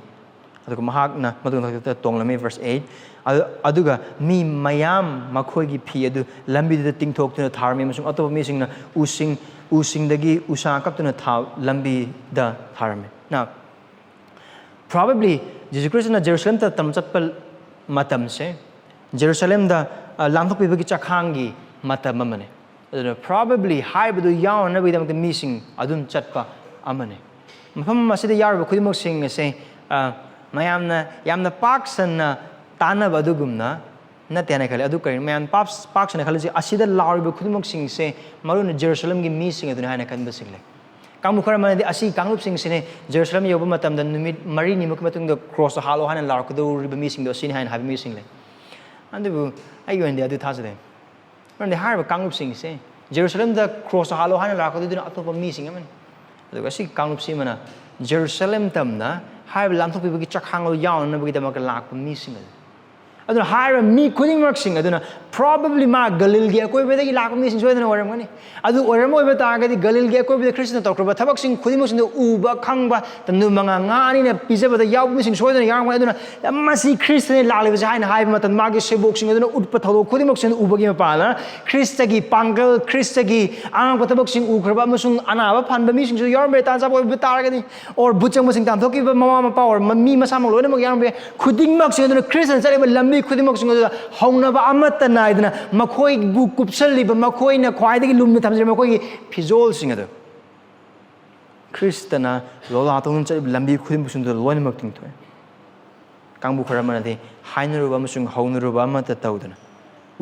ꯑꯗꯨꯒ ꯃꯍꯥꯛꯅ ꯃꯗꯨ ꯃꯊꯛꯇ ꯇꯣꯡꯂꯝꯃꯤ, verse eight꯫ ꯑꯗꯨ- ꯑꯗꯨꯒ ꯃꯤ ꯃꯌꯥꯝ ꯃꯈꯣꯏꯒꯤ ꯐꯤ ꯑꯗꯨ ꯂꯝꯕꯤꯗꯨꯗ ꯇꯤꯡꯊꯣꯛꯇꯨꯅ ꯊꯥꯔꯝꯃꯤ, ꯑꯃꯁꯨꯡ ꯑꯇꯣꯞꯄ ꯃꯤꯁꯤꯡꯅ ꯎꯁꯤꯡ ꯎꯁꯤꯡꯗꯒꯤ ꯎꯁꯥ ꯀꯛꯇꯨꯅ ꯊꯥ ꯂꯝꯕꯤꯗ ꯊꯥꯔꯝꯃꯤ꯫ Now, probably ꯖꯤꯁꯨ ꯈ꯭ꯔꯤꯁꯇꯅ ꯖꯦꯔꯨꯁꯂꯦꯝꯗ ꯇꯝ ꯆꯠꯄ ꯃꯇꯝꯁꯦ ꯖꯦꯔꯨꯁꯂꯦꯝꯗ ꯑ, ꯂꯥꯟꯊꯣꯛꯄꯤꯕꯒꯤ ꯆꯈꯥꯡꯒꯤ ꯃꯇꯝ ꯑꯃꯅꯤ꯫ ꯑꯗꯨꯅ probably ꯍꯥꯏꯕꯗꯨ ꯌꯥꯎꯅꯅꯕꯒꯤꯗꯃꯛꯇ ꯃꯤꯁꯤꯡ ꯑꯗꯨꯝ ꯆꯠꯄ ꯑꯃꯅꯤ꯫ ꯃꯐꯝ ꯑꯁꯤꯗ ꯌꯥꯎꯔꯤꯕ ꯈꯨꯗꯤꯡꯃꯛꯁꯤꯡ ꯑꯁꯦ, ꯑ, ꯃꯌꯥꯝꯅ ꯌꯥꯝꯅ ꯄꯥꯛ ꯁꯟꯅ ꯇꯥꯟꯅꯕ ꯑꯗꯨꯒꯨꯝꯅ ꯅꯠꯇꯦ ꯍꯥꯏꯅ ꯈꯜꯂꯤ꯫ ꯑꯗꯨ ꯀꯔꯤꯅꯣ? ꯃꯌꯥꯝ ꯄꯥꯛ ꯄꯥꯛ ꯁꯟꯅ ꯈꯜꯂꯤꯁꯤ ꯑꯁꯤꯗ ꯂꯥꯎꯔꯤꯕ ꯈꯨꯗꯤꯡꯃꯛꯁꯤꯡꯁꯦ ꯃꯔꯨ ꯑꯣꯏꯅ ꯖꯦꯔꯨꯁꯂꯝꯒꯤ ꯃꯤꯁꯤꯡ ꯑꯗꯨꯅꯤ ꯍꯥꯏꯅ ꯈꯟꯕꯁꯤꯡ ꯂꯩ꯫ ꯀꯥꯡꯕꯨ ꯈꯔ ꯑꯃꯅꯗꯤ ꯑꯁꯤ ꯀꯥꯡꯂꯨꯞꯁꯤꯡꯁꯤꯅꯤ ꯖꯦꯔꯨꯁꯂꯝ ꯌꯧꯕ ꯃꯇꯝꯗ ꯅꯨꯃꯤꯠ ꯃꯔꯤꯅꯤꯃꯨꯛꯀꯤ ꯃꯇꯨꯡꯗ ꯀ꯭ꯔꯣꯁꯇ ꯍꯥꯠꯂꯣ ꯍꯥꯏꯅ ꯂꯥꯎꯔꯛꯀꯗꯧꯔꯤꯕ ꯃꯤꯁꯤꯡꯗꯣ ꯑꯁꯤꯅꯤ ꯍꯥꯏꯅ ꯍꯥꯏꯕ ꯃꯤꯁꯤꯡ ꯂꯩ꯫ ꯑꯗꯨꯕꯨ ꯑꯩꯒꯤ ꯑꯣꯏꯅꯗꯤ ꯑꯗꯨ ꯊꯥꯖꯗꯦ꯫ ꯃꯔꯝꯗꯤ ꯍꯥꯏꯔꯤꯕ ꯀꯥꯡꯂꯨꯞꯁꯤꯡꯁꯦ ꯖꯦꯔꯨꯁꯂꯝꯗ ꯀ꯭ꯔꯣꯁꯇ ꯍꯥꯠꯂꯣ ꯍꯥꯏꯅ ꯂꯥꯛꯀꯗꯣꯏꯗꯨꯅ ꯑꯇꯣꯞꯄ ꯃꯤꯁꯤꯡ ꯑꯃꯅꯤ꯫ ꯑꯗꯨꯒ ꯑꯁꯤꯒꯤ ꯀꯥꯡꯂꯨꯞꯁꯤ ꯑꯃꯅ ꯖꯦꯔꯨꯁꯂꯝ ꯇꯝꯅ ꯍꯥꯏꯔꯤꯕ ꯂꯥꯟꯊꯣꯛꯄꯤꯕꯒꯤ ꯆꯈꯥꯡ ꯑꯗꯨ ꯌꯥꯎꯅꯅꯕꯒꯤꯗꯃꯛꯇ ꯂꯥꯛꯄ ꯃꯤꯁꯤꯡ ꯑꯗꯨ꯫ ꯑꯗꯨꯅ ꯍꯥꯏꯔꯤꯕ ꯃꯤ ꯈꯨꯗꯤꯡꯃꯛꯁꯤꯡ ꯑꯗꯨꯅ probably ꯃꯥ ꯒꯂꯤꯜꯒꯤ ꯑꯀꯣꯏꯕꯗꯒꯤ ꯂꯥꯛꯄ ꯃꯤꯁꯤꯡ ꯁꯣꯏꯗꯅ ꯑꯣꯏꯔꯝꯒꯅꯤ꯫ ꯑꯗꯨ ꯑꯣꯏꯔꯝꯕ ꯑꯣꯏꯕ ꯇꯥꯔꯒꯗꯤ ꯒꯂꯤꯜꯒꯤ ꯑꯀꯣꯏꯕꯗ ꯈ꯭ꯔꯤꯁꯇꯅ ꯇꯧꯈ꯭ꯔꯕ ꯊꯕꯛꯁꯤꯡ ꯈꯨꯗꯤꯡꯃꯛꯁꯤꯡꯗꯨ ꯎꯕ ꯈꯪꯕ ꯇꯟꯗꯨ ꯃꯉꯥ ꯉꯥ ꯑꯅꯤꯅ ꯄꯤꯖꯕꯗ ꯌꯥꯎꯕ ꯃꯤꯁꯤꯡ ꯁꯣꯏꯗꯅ ꯌꯥꯎꯔꯝꯒꯅꯤ꯫ ꯑꯗꯨꯅ ꯃꯁꯤ ꯈ꯭ꯔꯤꯁꯇꯅ ꯂꯥꯛꯂꯤꯕꯁꯦ ꯍꯥꯏꯅ ꯍꯥꯏꯕ ꯃꯇꯝꯗ ꯃꯥꯒꯤ ꯁꯦꯕꯣꯛꯁꯤꯡ ꯑꯗꯨꯅ ꯎꯠꯄ ꯊꯧꯗꯣꯛ ꯈꯨꯗꯤꯡꯃꯛꯁꯤꯡ ꯎꯕꯒꯤ ꯃꯄꯥꯟꯅ ꯈ꯭ꯔꯤꯁꯇꯒꯤ ꯄꯥꯡꯒꯜ, ꯈ꯭ꯔꯤꯁꯇꯒꯤ ꯑꯉꯥꯡꯕ ꯊꯕꯛꯁꯤꯡ ꯎꯈ꯭ꯔꯕ ꯑꯃꯁꯨꯡ ꯑꯅꯥꯕ ꯐꯍꯟꯕ ꯃꯤꯁꯤꯡꯁꯨ ꯌꯥꯎꯔꯝꯕ ꯌꯥꯏ꯫ ꯇꯥꯟ ꯆꯥꯕ ꯑꯣꯏꯕ ꯇꯥꯔꯒꯗꯤ ꯑꯣꯔ ꯚꯨꯠ ꯆꯪꯕꯁꯤꯡ ꯇꯥꯟꯊꯣꯛꯈꯤꯕ ꯃꯃꯥ ꯃꯄꯥ ꯑꯣꯔ ꯃꯤ ꯃꯁꯥꯃꯛ ꯂꯣꯏꯅꯃꯛ ꯌꯥꯎꯔꯝꯕ ꯌꯥꯏ꯫ ꯈꯨꯗꯤꯡꯃꯛꯁꯤꯡ ꯑꯗꯨꯅ ꯈ꯭ꯔꯤꯁꯇꯅ ꯆꯠꯂꯤꯕ ꯂꯝꯕꯤ ꯈꯨꯗꯤꯡꯃꯛꯁꯤꯡ ꯑꯗꯨꯗ ꯍꯧꯅꯕ ꯑꯃꯠꯇ ꯅꯥꯏꯗꯅ ꯃꯈꯣꯏꯕꯨ ꯀꯨꯞꯁꯜꯂꯤꯕ, ꯃꯈꯣꯏꯅ ꯈ꯭ꯋꯥꯏꯗꯒꯤ ꯂꯨꯝꯅ ꯊꯝꯖꯔꯤꯕ ꯃꯈꯣꯏꯒꯤ ꯐꯤꯖꯣꯜꯁꯤꯡ ꯑꯗꯨ ꯈ꯭ꯔꯤꯁꯇꯅ ꯂꯣꯂꯥ ꯇꯧꯗꯨꯅ ꯆꯠꯂꯤꯕ ꯂꯝꯕꯤ ꯈꯨꯗꯤꯡꯃꯛꯁꯤꯡꯗꯨꯗ ꯂꯣꯏꯅꯃꯛ ꯇꯤꯡꯊꯣꯛꯑꯦ꯫ ꯀꯥꯡꯕꯨ ꯈꯔ ꯑꯃꯅꯗꯤ ꯍꯥꯏꯅꯔꯨꯕ ꯑꯃꯁꯨꯡ ꯍꯧꯅꯔꯨꯕ ꯑꯃꯠꯇ ꯇꯧꯗꯅ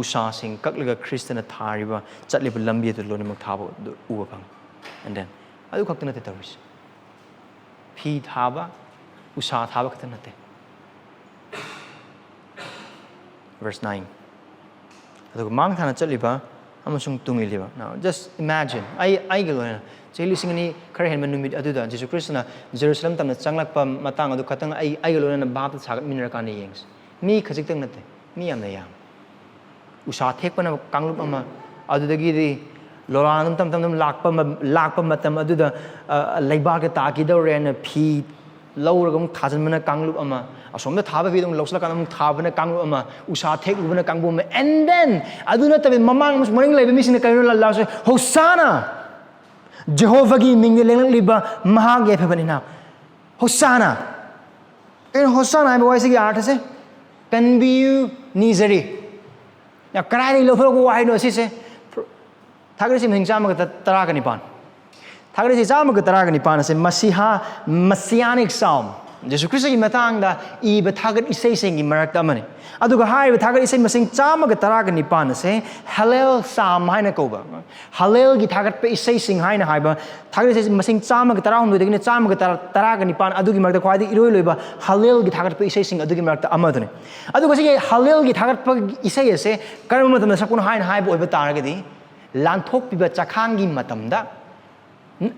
ꯎꯁꯥꯁꯤꯡ ꯀꯛꯂꯒ ꯈ꯭ꯔꯤꯁꯇꯅ ꯊꯥꯔꯤꯕ, ꯆꯠꯂꯤꯕ ꯂꯝꯕꯤ ꯑꯗꯨ ꯂꯣꯏꯅꯃꯛ ꯊꯥꯕ ꯑꯗꯨ ꯎꯕ ꯐꯪꯉꯤ꯫ And then ꯑꯗꯨ ꯈꯛꯇ ꯅꯠꯇꯦ ꯇꯧꯔꯤꯁꯦ꯫ ꯐꯤ ꯊꯥꯕ, ꯎꯁꯥ ꯊꯥꯕ ꯈꯛꯇ ꯅꯠꯇꯦ꯫ Verse nine꯫ ꯑꯗꯨꯒ ꯃꯥꯡ ꯊꯥꯅ ꯆꯠꯂꯤꯕ ꯑꯃꯁꯨꯡ ꯇꯨꯡ ꯏꯜꯂꯤꯕ꯫ Now, just imagine, ꯑꯩ, ꯑꯩꯒ ꯂꯣꯏꯅꯅ ꯆꯍꯤ ꯂꯤꯁꯤꯡ ꯑꯅꯤ ꯈꯔ ꯍꯦꯟꯕ ꯅꯨꯃꯤꯠ ꯑꯗꯨꯗ ꯖꯤꯁꯨ ꯈ꯭ꯔꯤꯁꯇꯅ ꯖꯦꯔꯨꯁꯂꯝ ꯇꯝꯅ ꯆꯪꯂꯛꯄ ꯃꯇꯥꯡ ꯑꯗꯨ ꯈꯛꯇꯪ ꯑꯩ, ꯑꯩꯒ ꯂꯣꯏꯅꯅ ꯚꯥꯞꯇ ꯁꯥꯒꯠꯃꯤꯟꯅꯔꯀꯥꯟꯗ ꯌꯦꯡꯁꯤ꯫ ꯃꯤ ꯈꯖꯤꯛꯇꯪ ꯅꯠꯇꯦ, ꯃꯤ ꯌꯥꯝꯅ ꯌꯥꯝ꯫ ꯎꯁꯥ ꯊꯦꯛꯄꯅ ꯀꯥꯡꯂꯨꯞ ꯑꯃ, ꯑꯗꯨꯗꯒꯤꯗꯤ ꯂꯣꯂꯥ ꯑꯗꯨꯝ ꯇꯝ ꯇꯝ ꯑꯗꯨꯝ ꯂꯥꯛꯄ ꯃ-, ꯂꯥꯛꯄ ꯃꯇꯝ ꯑꯗꯨꯗ, ꯑ, ꯂꯩꯕꯥꯛꯇ ꯇꯥꯈꯤꯗꯧꯔꯦꯅ ꯐꯤ ꯂꯧꯔꯒ ꯑꯃꯨꯛ ꯊꯥꯖꯤꯟꯕꯅ ꯀꯥꯡꯂꯨꯞ ꯑꯃ, ꯑꯁꯣꯝꯗ ꯊꯥꯕ ꯐꯤꯗꯣ ꯑꯃꯨꯛ ꯂꯧꯁꯤꯜꯂꯀꯥꯟꯗ ꯑꯃꯨꯛ ꯊꯥꯕꯅ ꯀꯥꯡꯂꯨꯞ ꯑꯃ, ꯎꯁꯥ ꯊꯦꯛꯂꯨꯕꯅ ꯀꯥꯡꯕꯨ ꯑꯃ, and then ꯑꯗꯨ ꯅꯠꯇꯕ ꯃꯃꯥꯡ ꯑꯃꯁꯨꯡ ꯃꯅꯤꯡ ꯂꯩꯕ ꯃꯤꯁꯤꯡꯅ ꯀꯔꯤꯅꯣ ꯂꯥꯎꯁꯦ? "ꯍꯣꯁꯥꯅꯥ! ꯖꯦꯍꯣꯚꯥꯒꯤ ꯃꯤꯡꯗ ꯂꯦꯡꯂꯛꯂꯤꯕ ꯃꯍꯥꯛ ꯌꯥꯏꯐꯕꯅꯤꯅ꯫ ꯍꯣꯁꯥꯅꯥ!" ꯀꯩꯅꯣ ꯍꯣꯁꯥꯅꯥ ꯍꯥꯏꯕ ꯋꯥꯍꯩꯁꯤꯒꯤ ꯑꯥꯔꯊꯁꯦ? "ꯀꯟꯕꯤꯌꯨ, ꯅꯤꯖꯔꯤ"꯫ ꯌꯥ, ꯀꯗꯥꯏꯗꯒꯤ ꯂꯧꯊꯣꯔꯛꯄ ꯋꯥꯍꯩꯅꯣ ꯁꯤꯁꯦ? ꯊꯥꯒꯠ ꯏꯁꯩ ꯃꯁꯤꯡ ꯆꯥꯝꯃꯒ ꯇꯔꯥꯒ ꯅꯤꯄꯥꯟ꯫ ꯊꯥꯒꯠ ꯏꯁꯩ ꯆꯥꯝꯃꯒ ꯇꯔꯥꯒ ꯅꯤꯄꯥꯟ ꯑꯁꯦ ꯃꯁꯤꯍꯥ, Messianic Psalm, ꯖꯤꯁꯨ ꯈ꯭ꯔꯤꯁꯇꯒꯤ ꯃꯇꯥꯡꯗ ꯏꯕ ꯊꯥꯒꯠ ꯏꯁꯩꯁꯤꯡꯒꯤ ꯃꯔꯛꯇ ꯑꯃꯅꯤ꯫ ꯑꯗꯨꯒ ꯍꯥꯏꯔꯤꯕ ꯊꯥꯒꯠ ꯏꯁꯩ ꯃꯁꯤꯡ ꯆꯥꯝꯃꯒ ꯇꯔꯥꯒ ꯅꯤꯄꯥꯟ ꯑꯁꯦ ꯍꯂꯦꯜ ꯁꯥꯝ ꯍꯥꯏꯅ ꯀꯧꯕ, ꯍꯂꯦꯜꯒꯤ ꯊꯥꯒꯠꯄ ꯏꯁꯩꯁꯤꯡ ꯍꯥꯏꯅ ꯍꯥꯏꯕ ꯊꯥꯒꯠ ꯏꯁꯩ ꯃꯁꯤꯡ ꯆꯥꯝꯃꯒ ꯇꯔꯥꯍꯨꯝꯗꯣꯏꯗꯒꯤꯅ ꯆꯥꯝꯃꯒ ꯇꯔꯥ, ꯇꯔꯥꯒ ꯅꯤꯄꯥꯟ ꯑꯗꯨꯒꯤ ꯃꯔꯛꯇ ꯈ꯭ꯋꯥꯏꯗꯒꯤ ꯏꯔꯣꯏ ꯂꯣꯏꯕ ꯍꯂꯦꯜꯒꯤ ꯊꯥꯒꯠꯄ ꯏꯁꯩꯁꯤꯡ ꯑꯗꯨꯒꯤ ꯃꯔꯛꯇ ꯑꯃꯗꯨꯅꯤ꯫ ꯑꯗꯨꯒ ꯁꯤꯒꯤ ꯍꯂꯦꯜꯒꯤ ꯊꯥꯒꯠꯄ ꯏꯁꯩ ꯑꯁꯦ ꯀꯔꯝꯕ ꯃꯇꯝꯗ ꯁꯛꯄꯅꯣ ꯍꯥꯏꯅ ꯍꯥꯏꯕ ꯑꯣꯏꯕ ꯇꯥꯔꯒꯗꯤ, ꯂꯥꯟꯊꯣꯛꯄꯤꯕ ꯆꯥꯛꯈꯥꯡꯒꯤ ꯃꯇꯝꯗ,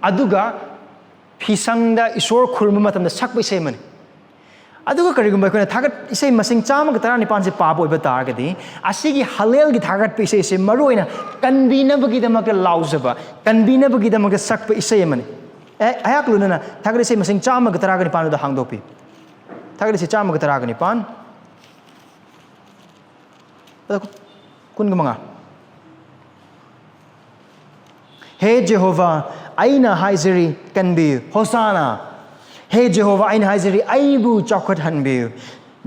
ꯑꯗꯨꯒ ꯐꯤꯁꯪꯗ ꯏꯁꯣꯔ ꯈꯨꯔꯨꯝꯕ ꯃꯇꯝꯗ ꯁꯛꯄ ꯏꯁꯩ ꯑꯃꯅꯤ꯫ ꯑꯗꯨꯒ ꯀꯔꯤꯒꯨꯝꯕ ꯑꯩꯈꯣꯏꯅ ꯊꯥꯒꯠ ꯏꯁꯩ ꯃꯁꯤꯡ ꯆꯥꯝꯃꯒ ꯇꯔꯥꯅꯤꯄꯥꯟꯁꯦ ꯄꯥꯕ ꯑꯣꯏꯕ ꯇꯥꯔꯒꯗꯤ, ꯑꯁꯤꯒꯤ ꯍꯂꯦꯜꯒꯤ ꯊꯥꯒꯠꯄ ꯏꯁꯩꯁꯦ ꯃꯔꯨꯑꯣꯏꯅ ꯀꯟꯕꯤꯅꯕꯒꯤꯗꯃꯛꯇ ꯂꯥꯎꯖꯕ, ꯀꯟꯕꯤꯅꯕꯒꯤꯗꯃꯛꯇ ꯁꯛꯄ ꯏꯁꯩ ꯑꯃꯅꯤ꯫ ꯑꯦ, ꯑꯩꯍꯥꯛ ꯂꯣꯏꯅꯅ ꯊꯥꯒꯠ ꯏꯁꯩ ꯃꯁꯤꯡ ꯆꯥꯝꯃꯒ ꯇꯔꯥꯒ ꯅꯤꯄꯥꯟꯗꯨꯗ ꯍꯥꯡꯗꯣꯛꯄꯤ꯫ ꯊꯥꯒꯠ ꯏꯁꯩ ꯆꯥꯝꯃꯒ ꯇꯔꯥꯒ ꯅꯤꯄꯥꯟ꯫ ꯑꯗ ꯀꯨꯟꯒ ꯃꯉꯥ꯫ "ꯍꯦ ꯖꯦꯍꯣꯚꯥ, ꯑꯩꯅ ꯍꯥꯏꯖꯔꯤ, ꯀꯟꯕꯤꯌꯨ꯫ ꯍꯣꯁꯥꯅꯥ! ꯍꯦ ꯖꯦꯍꯣꯚꯥ, ꯑꯩꯅ ꯍꯥꯏꯖꯔꯤ, ꯑꯩꯕꯨ ꯆꯥꯎꯈꯠꯍꯟꯕꯤꯌꯨ"꯫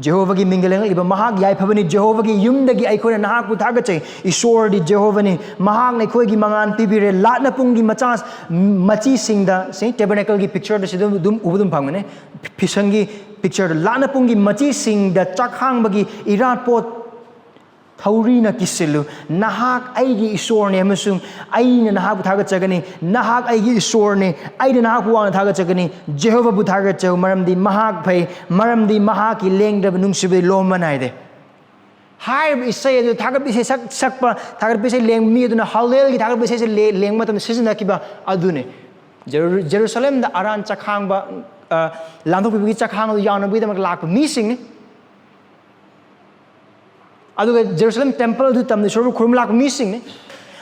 ꯖꯦꯍꯣꯚꯥꯒꯤ ꯃꯤꯡꯗ ꯂꯦꯡꯂꯛꯂꯤꯕ ꯃꯍꯥꯛ ꯌꯥꯏꯐꯕꯅꯤ꯫ ꯖꯦꯍꯣꯚꯥꯒꯤ ꯌꯨꯝꯗꯒꯤ ꯑꯩꯈꯣꯏꯅ ꯅꯍꯥꯛꯄꯨ ꯊꯥꯒꯠꯆꯩ꯫ ꯏꯁꯣꯔꯗꯤ ꯖꯦꯍꯣꯚꯥꯅꯤ꯫ ꯃꯍꯥꯛꯅ ꯑꯩꯈꯣꯏꯒꯤ ꯃꯉꯥꯜ ꯄꯤꯕꯤꯔꯦ꯫ ꯂꯥꯠꯅ ꯄꯨꯡꯒꯤ ꯃꯆꯥ, ꯃꯆꯤꯁꯤꯡꯗ, ꯁꯤ ꯇꯦꯕꯔꯅꯦꯀꯜꯒꯤ ꯄꯤꯛꯆꯔꯗ ꯁꯤ ꯑꯗꯨꯝ, ꯑꯗꯨꯝ ꯎꯕ ꯑꯗꯨꯝ ꯐꯪꯒꯅꯤ꯫ ꯐꯤꯁꯪꯒꯤ ꯄꯤꯛꯆꯔꯗ ꯂꯥꯠꯅ ꯄꯨꯡꯒꯤ ꯃꯆꯤꯁꯤꯡꯗ ꯆꯥꯛꯈꯥꯡꯕꯒꯤ ꯏꯔꯥꯠꯄꯣꯠ ꯊꯧꯔꯤꯅ ꯀꯤꯁꯤꯜꯂꯨ꯫ ꯅꯍꯥꯛ ꯑꯩꯒꯤ ꯏꯁꯣꯔꯅꯤ ꯑꯃꯁꯨꯡ ꯑꯩꯅ ꯅꯍꯥꯛꯄꯨ ꯊꯥꯒꯠꯆꯒꯅꯤ꯫ ꯅꯍꯥꯛ ꯑꯩꯒꯤ ꯏꯁꯣꯔꯅꯤ꯫ ꯑꯩꯅ ꯅꯍꯥꯛꯄꯨ ꯋꯥꯡꯅ ꯊꯥꯒꯠꯆꯒꯅꯤ꯫ ꯖꯦꯍꯣꯚꯥꯕꯨ ꯊꯥꯒꯠꯆꯧ, ꯃꯔꯝꯗꯤ ꯃꯍꯥꯛ ꯐꯩ, ꯃꯔꯝꯗꯤ ꯃꯍꯥꯛꯀꯤ ꯂꯦꯡꯗ꯭ꯔꯕ ꯅꯨꯡꯁꯤꯕꯗꯤ ꯂꯣꯝꯕ ꯅꯥꯏꯗꯦ꯫ ꯍꯥꯏꯔꯤꯕ ꯏꯁꯩ ꯑꯗꯨ ꯊꯥꯒꯠꯄ ꯏꯁꯩ ꯁꯛ-, ꯁꯛꯄ, ꯊꯥꯒꯠꯄ ꯏꯁꯩ ꯂꯦꯡꯕ ꯃꯤ ꯑꯗꯨꯅ ꯍꯂꯦꯜꯒꯤ ꯊꯥꯒꯠꯄ ꯏꯁꯩꯁꯦ ꯂꯦ-, ꯂꯦꯡꯕ ꯃꯇꯝꯗ ꯁꯤꯖꯤꯟꯅꯈꯤꯕ ꯑꯗꯨꯅꯤ꯫ ꯖꯦꯔꯨ-, ꯖꯦꯔꯨꯁꯂꯦꯝꯗ ꯑꯔꯥꯟ ꯆꯈꯥꯡꯕ, ꯑ, ꯂꯥꯟꯊꯣꯛꯄꯤꯕꯒꯤ ꯆꯈꯥꯡ ꯑꯗꯨ ꯌꯥꯎꯅꯕꯒꯤꯗꯃꯛ ꯂꯥꯛꯄ ꯃꯤꯁꯤꯡꯅꯤ꯫ ꯑꯗꯨꯒ ꯖꯦꯔꯨꯁꯂꯦꯝ ꯇꯦꯝꯄꯜ ꯑꯗꯨ ꯇꯝꯅ ꯏꯁꯣꯔꯕꯨ ꯈꯨꯔꯨꯝ ꯂꯥꯛꯄ ꯃꯤꯁꯤꯡꯅꯤ꯫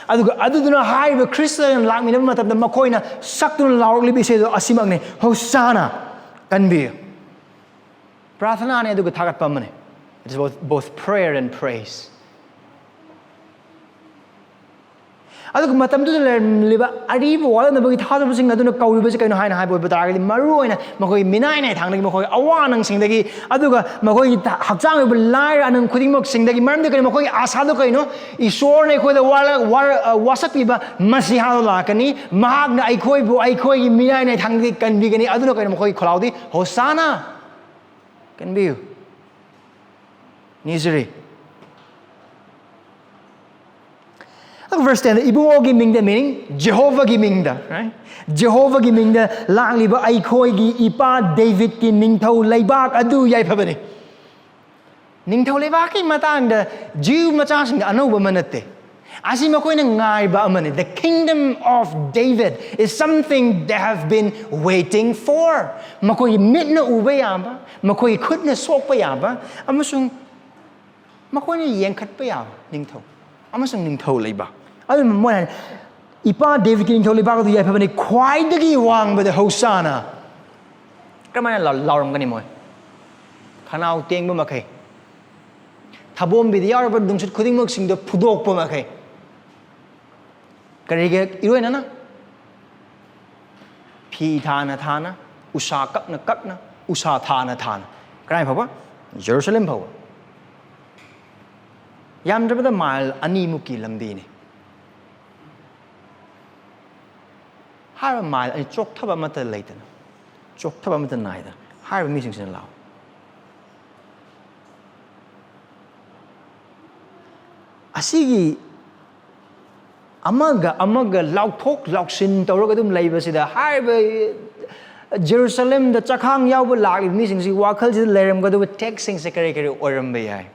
ꯑꯗꯨꯒ ꯑꯗꯨꯗꯨꯅ ꯍꯥꯏꯔꯤꯕ ꯈ꯭ꯔꯤꯁꯇꯒ ꯂꯥꯛꯃꯤꯟꯅꯕ ꯃꯇꯝꯗ ꯃꯈꯣꯏꯅ ꯁꯛꯇꯨꯅ ꯂꯥꯎꯔꯛꯂꯤꯕ ꯏꯁꯩꯗꯣ ꯑꯁꯤꯃꯛꯅꯤ, "ꯍꯣꯁꯥꯅꯥ! ꯀꯟꯕꯤꯌꯨ꯫ ꯄ꯭ꯔꯥꯊꯅꯥꯅꯤ ꯑꯗꯨꯒ ꯊꯥꯒꯠꯄ ꯑꯃꯅꯤ꯫ It's both, both prayer and praise. ꯑꯗꯨꯒ ꯃꯇꯝꯗꯨꯗ ꯂꯩꯔꯝꯂꯤꯕ ꯑꯔꯤꯕ ꯋꯥꯠꯂꯝꯗꯕꯒꯤ ꯊꯥꯖꯕꯁꯤꯡ ꯑꯗꯨꯅ ꯀꯧꯔꯤꯕꯁꯤ ꯀꯩꯅꯣ ꯍꯥꯏꯅ ꯍꯥꯏꯕ ꯑꯣꯏꯕ ꯇꯥꯔꯒꯗꯤ, ꯃꯔꯨ ꯑꯣꯏꯅ ꯃꯈꯣꯏꯒꯤ ꯃꯤꯅꯥꯏ ꯅꯥꯏꯊꯥꯡꯗꯒꯤ, ꯃꯈꯣꯏꯒꯤ ꯑꯋꯥ ꯑꯅꯪꯁꯤꯡꯗꯒꯤ, ꯑꯗꯨꯒ ꯃꯈꯣꯏꯒꯤ ꯊ-, ꯍꯛꯆꯥꯡꯒꯤ ꯑꯣꯏꯕ ꯂꯥꯏꯔ ꯑꯅꯪ ꯈꯨꯗꯤꯡꯃꯛꯁꯤꯡꯗꯒꯤ꯫ ꯃꯔꯝꯗꯤ ꯀꯩꯅꯣ? ꯃꯈꯣꯏꯒꯤ ꯑꯥꯁꯥꯗꯣ ꯀꯩꯅꯣ? ꯏꯁꯣꯔꯅ ꯑꯩꯈꯣꯏꯗ ꯋꯥꯔ-, ꯋꯥꯔ-, ꯑ, ꯋꯥꯁꯛꯄꯤꯕ ꯃꯁꯤꯍꯥꯗꯣ ꯂꯥꯛꯀꯅꯤ, ꯃꯍꯥꯛꯅ ꯑꯩꯈꯣꯏꯕꯨ ꯑꯩꯈꯣꯏꯒꯤ ꯃꯤꯅꯥꯏ ꯅꯥꯏꯊꯥꯡꯗꯒꯤ ꯀꯟꯕꯤꯒꯅꯤ꯫ ꯑꯗꯨꯅ ꯀꯩꯅꯣ? ꯃꯈꯣꯏꯒꯤ ꯈꯣꯜꯂꯥꯎꯗꯤ, "ꯍꯣꯁꯥꯅꯥ!" ꯀꯟꯕꯤꯌꯨ꯫ ꯅꯤꯖꯔꯤ꯫ ꯑꯗꯨꯒ verse ten ꯗ, "ꯏꯕꯨꯡꯉꯣꯒꯤ ꯃꯤꯡꯗ", meaning ꯖꯦꯍꯣꯚꯥꯒꯤ ꯃꯤꯡꯗ, right? "ꯖꯦꯍꯣꯚꯥꯒꯤ ꯃꯤꯡꯗ ꯂꯥꯛꯂꯤꯕ ꯑꯩꯈꯣꯏꯒꯤ ꯏꯄꯥ ꯗꯦꯕꯤꯠꯀꯤ ꯅꯤꯡꯊꯧ ꯂꯩꯕꯥꯛ ꯑꯗꯨ ꯌꯥꯏꯐꯕꯅꯤ"꯫ ꯅꯤꯡꯊꯧ ꯂꯩꯕꯥꯛꯀꯤ ꯃꯇꯥꯡꯗ ꯖꯤꯎ ꯃꯆꯥꯁꯤꯡꯗ ꯑꯅꯧꯕ ꯑꯃ ꯅꯠꯇꯦ꯫ ꯑꯁꯤ ꯃꯈꯣꯏꯅ ꯉꯥꯏꯕ ꯑꯃꯅꯤ꯫ The kingdom of David is something they have been waiting for. ꯃꯈꯣꯏꯒꯤ ꯃꯤꯠꯅ ꯎꯕ ꯌꯥꯕ, ꯃꯈꯣꯏꯒꯤ ꯈꯨꯠꯅ ꯁꯣꯛꯄ ꯌꯥꯕ, ꯑꯃꯁꯨꯡ ꯃꯈꯣꯏꯅ ꯌꯦꯡꯈꯠꯄ ꯌꯥꯕ ꯅꯤꯡꯊꯧ ꯑꯃꯁꯨꯡ ꯅꯤꯡꯊꯧ ꯂꯩꯕꯥꯛ꯫ ꯑꯗꯨꯅ ꯃꯣꯏꯅ ꯍꯥꯏ, "ꯏꯄꯥ ꯗꯦꯕꯤꯠꯀꯤ ꯅꯤꯡꯊꯧ ꯂꯩꯕꯥꯛ ꯑꯗꯨ ꯌꯥꯏꯐꯕꯅꯤ, ꯈ꯭ꯋꯥꯏꯗꯒꯤ ꯋꯥꯡꯕꯗ ꯍꯧꯁꯥꯅ!" ꯀꯔꯝꯍꯥꯏꯅ ꯂꯥꯎ-, ꯂꯥꯎꯔꯝꯒꯅꯤ ꯃꯣꯏ? ꯈꯅꯥꯎ ꯇꯦꯡꯕ ꯃꯈꯩ, ꯊꯕꯣꯝꯕꯤꯗ ꯌꯥꯎꯔꯕ ꯅꯨꯡꯁꯤꯠ ꯈꯨꯗꯤꯡꯃꯛꯁꯤꯡꯗꯣ ꯐꯨꯗꯣꯛꯄ ꯃꯈꯩ꯫ ꯀꯔꯤꯒꯤ ꯏꯔꯣꯏꯅꯅ? ꯐꯤ ꯊꯥꯅ ꯊꯥꯅ, ꯎꯁꯥ ꯀꯛꯅ ꯀꯛꯅ, ꯎꯁꯥ ꯊꯥꯅ ꯊꯥꯅ꯫ ꯀꯗꯥꯏ ꯐꯥꯎꯕ? ꯖꯦꯔꯨꯁꯂꯦꯝ ꯐꯥꯎꯕ꯫ ꯌꯥꯝꯗ꯭ꯔꯕꯗ ꯃꯥꯏꯜ ꯑꯅꯤꯃꯨꯛꯀꯤ ꯂꯝꯕꯤꯅꯤ꯫ ꯍꯥꯏꯔꯤꯕ ꯃꯥꯏꯜ ꯑꯅꯤ ꯆꯣꯛꯊꯕ ꯑꯃꯠꯇ ꯂꯩꯇꯅ, ꯆꯣꯛꯊꯕ ꯑꯃꯠꯇ ꯅꯥꯏꯗꯅ ꯍꯥꯏꯔꯤꯕ ꯃꯤꯁꯤꯡꯁꯤꯅ ꯂꯥꯛꯑꯣ꯫ ꯑꯁꯤꯒꯤ ꯑꯃꯒ ꯑꯃꯒ ꯂꯥꯎꯊꯣꯛ ꯂꯥꯎꯁꯤꯟ ꯇꯧꯔꯒ ꯑꯗꯨꯝ ꯂꯩꯕꯁꯤꯗ, ꯍꯥꯏꯔꯤꯕ ꯖꯦꯔꯨꯁꯂꯦꯝꯗ ꯆꯈꯥꯡ ꯌꯥꯎꯕ ꯂꯥꯛꯂꯤꯕ ꯃꯤꯁꯤꯡꯁꯤ ꯋꯥꯈꯜꯁꯤꯗ ꯂꯩꯔꯝꯒꯗꯕ text ꯁꯤꯡꯁꯦ ꯀꯔꯤ ꯀꯔꯤ ꯑꯣꯏꯔꯝꯕ ꯌꯥꯏ?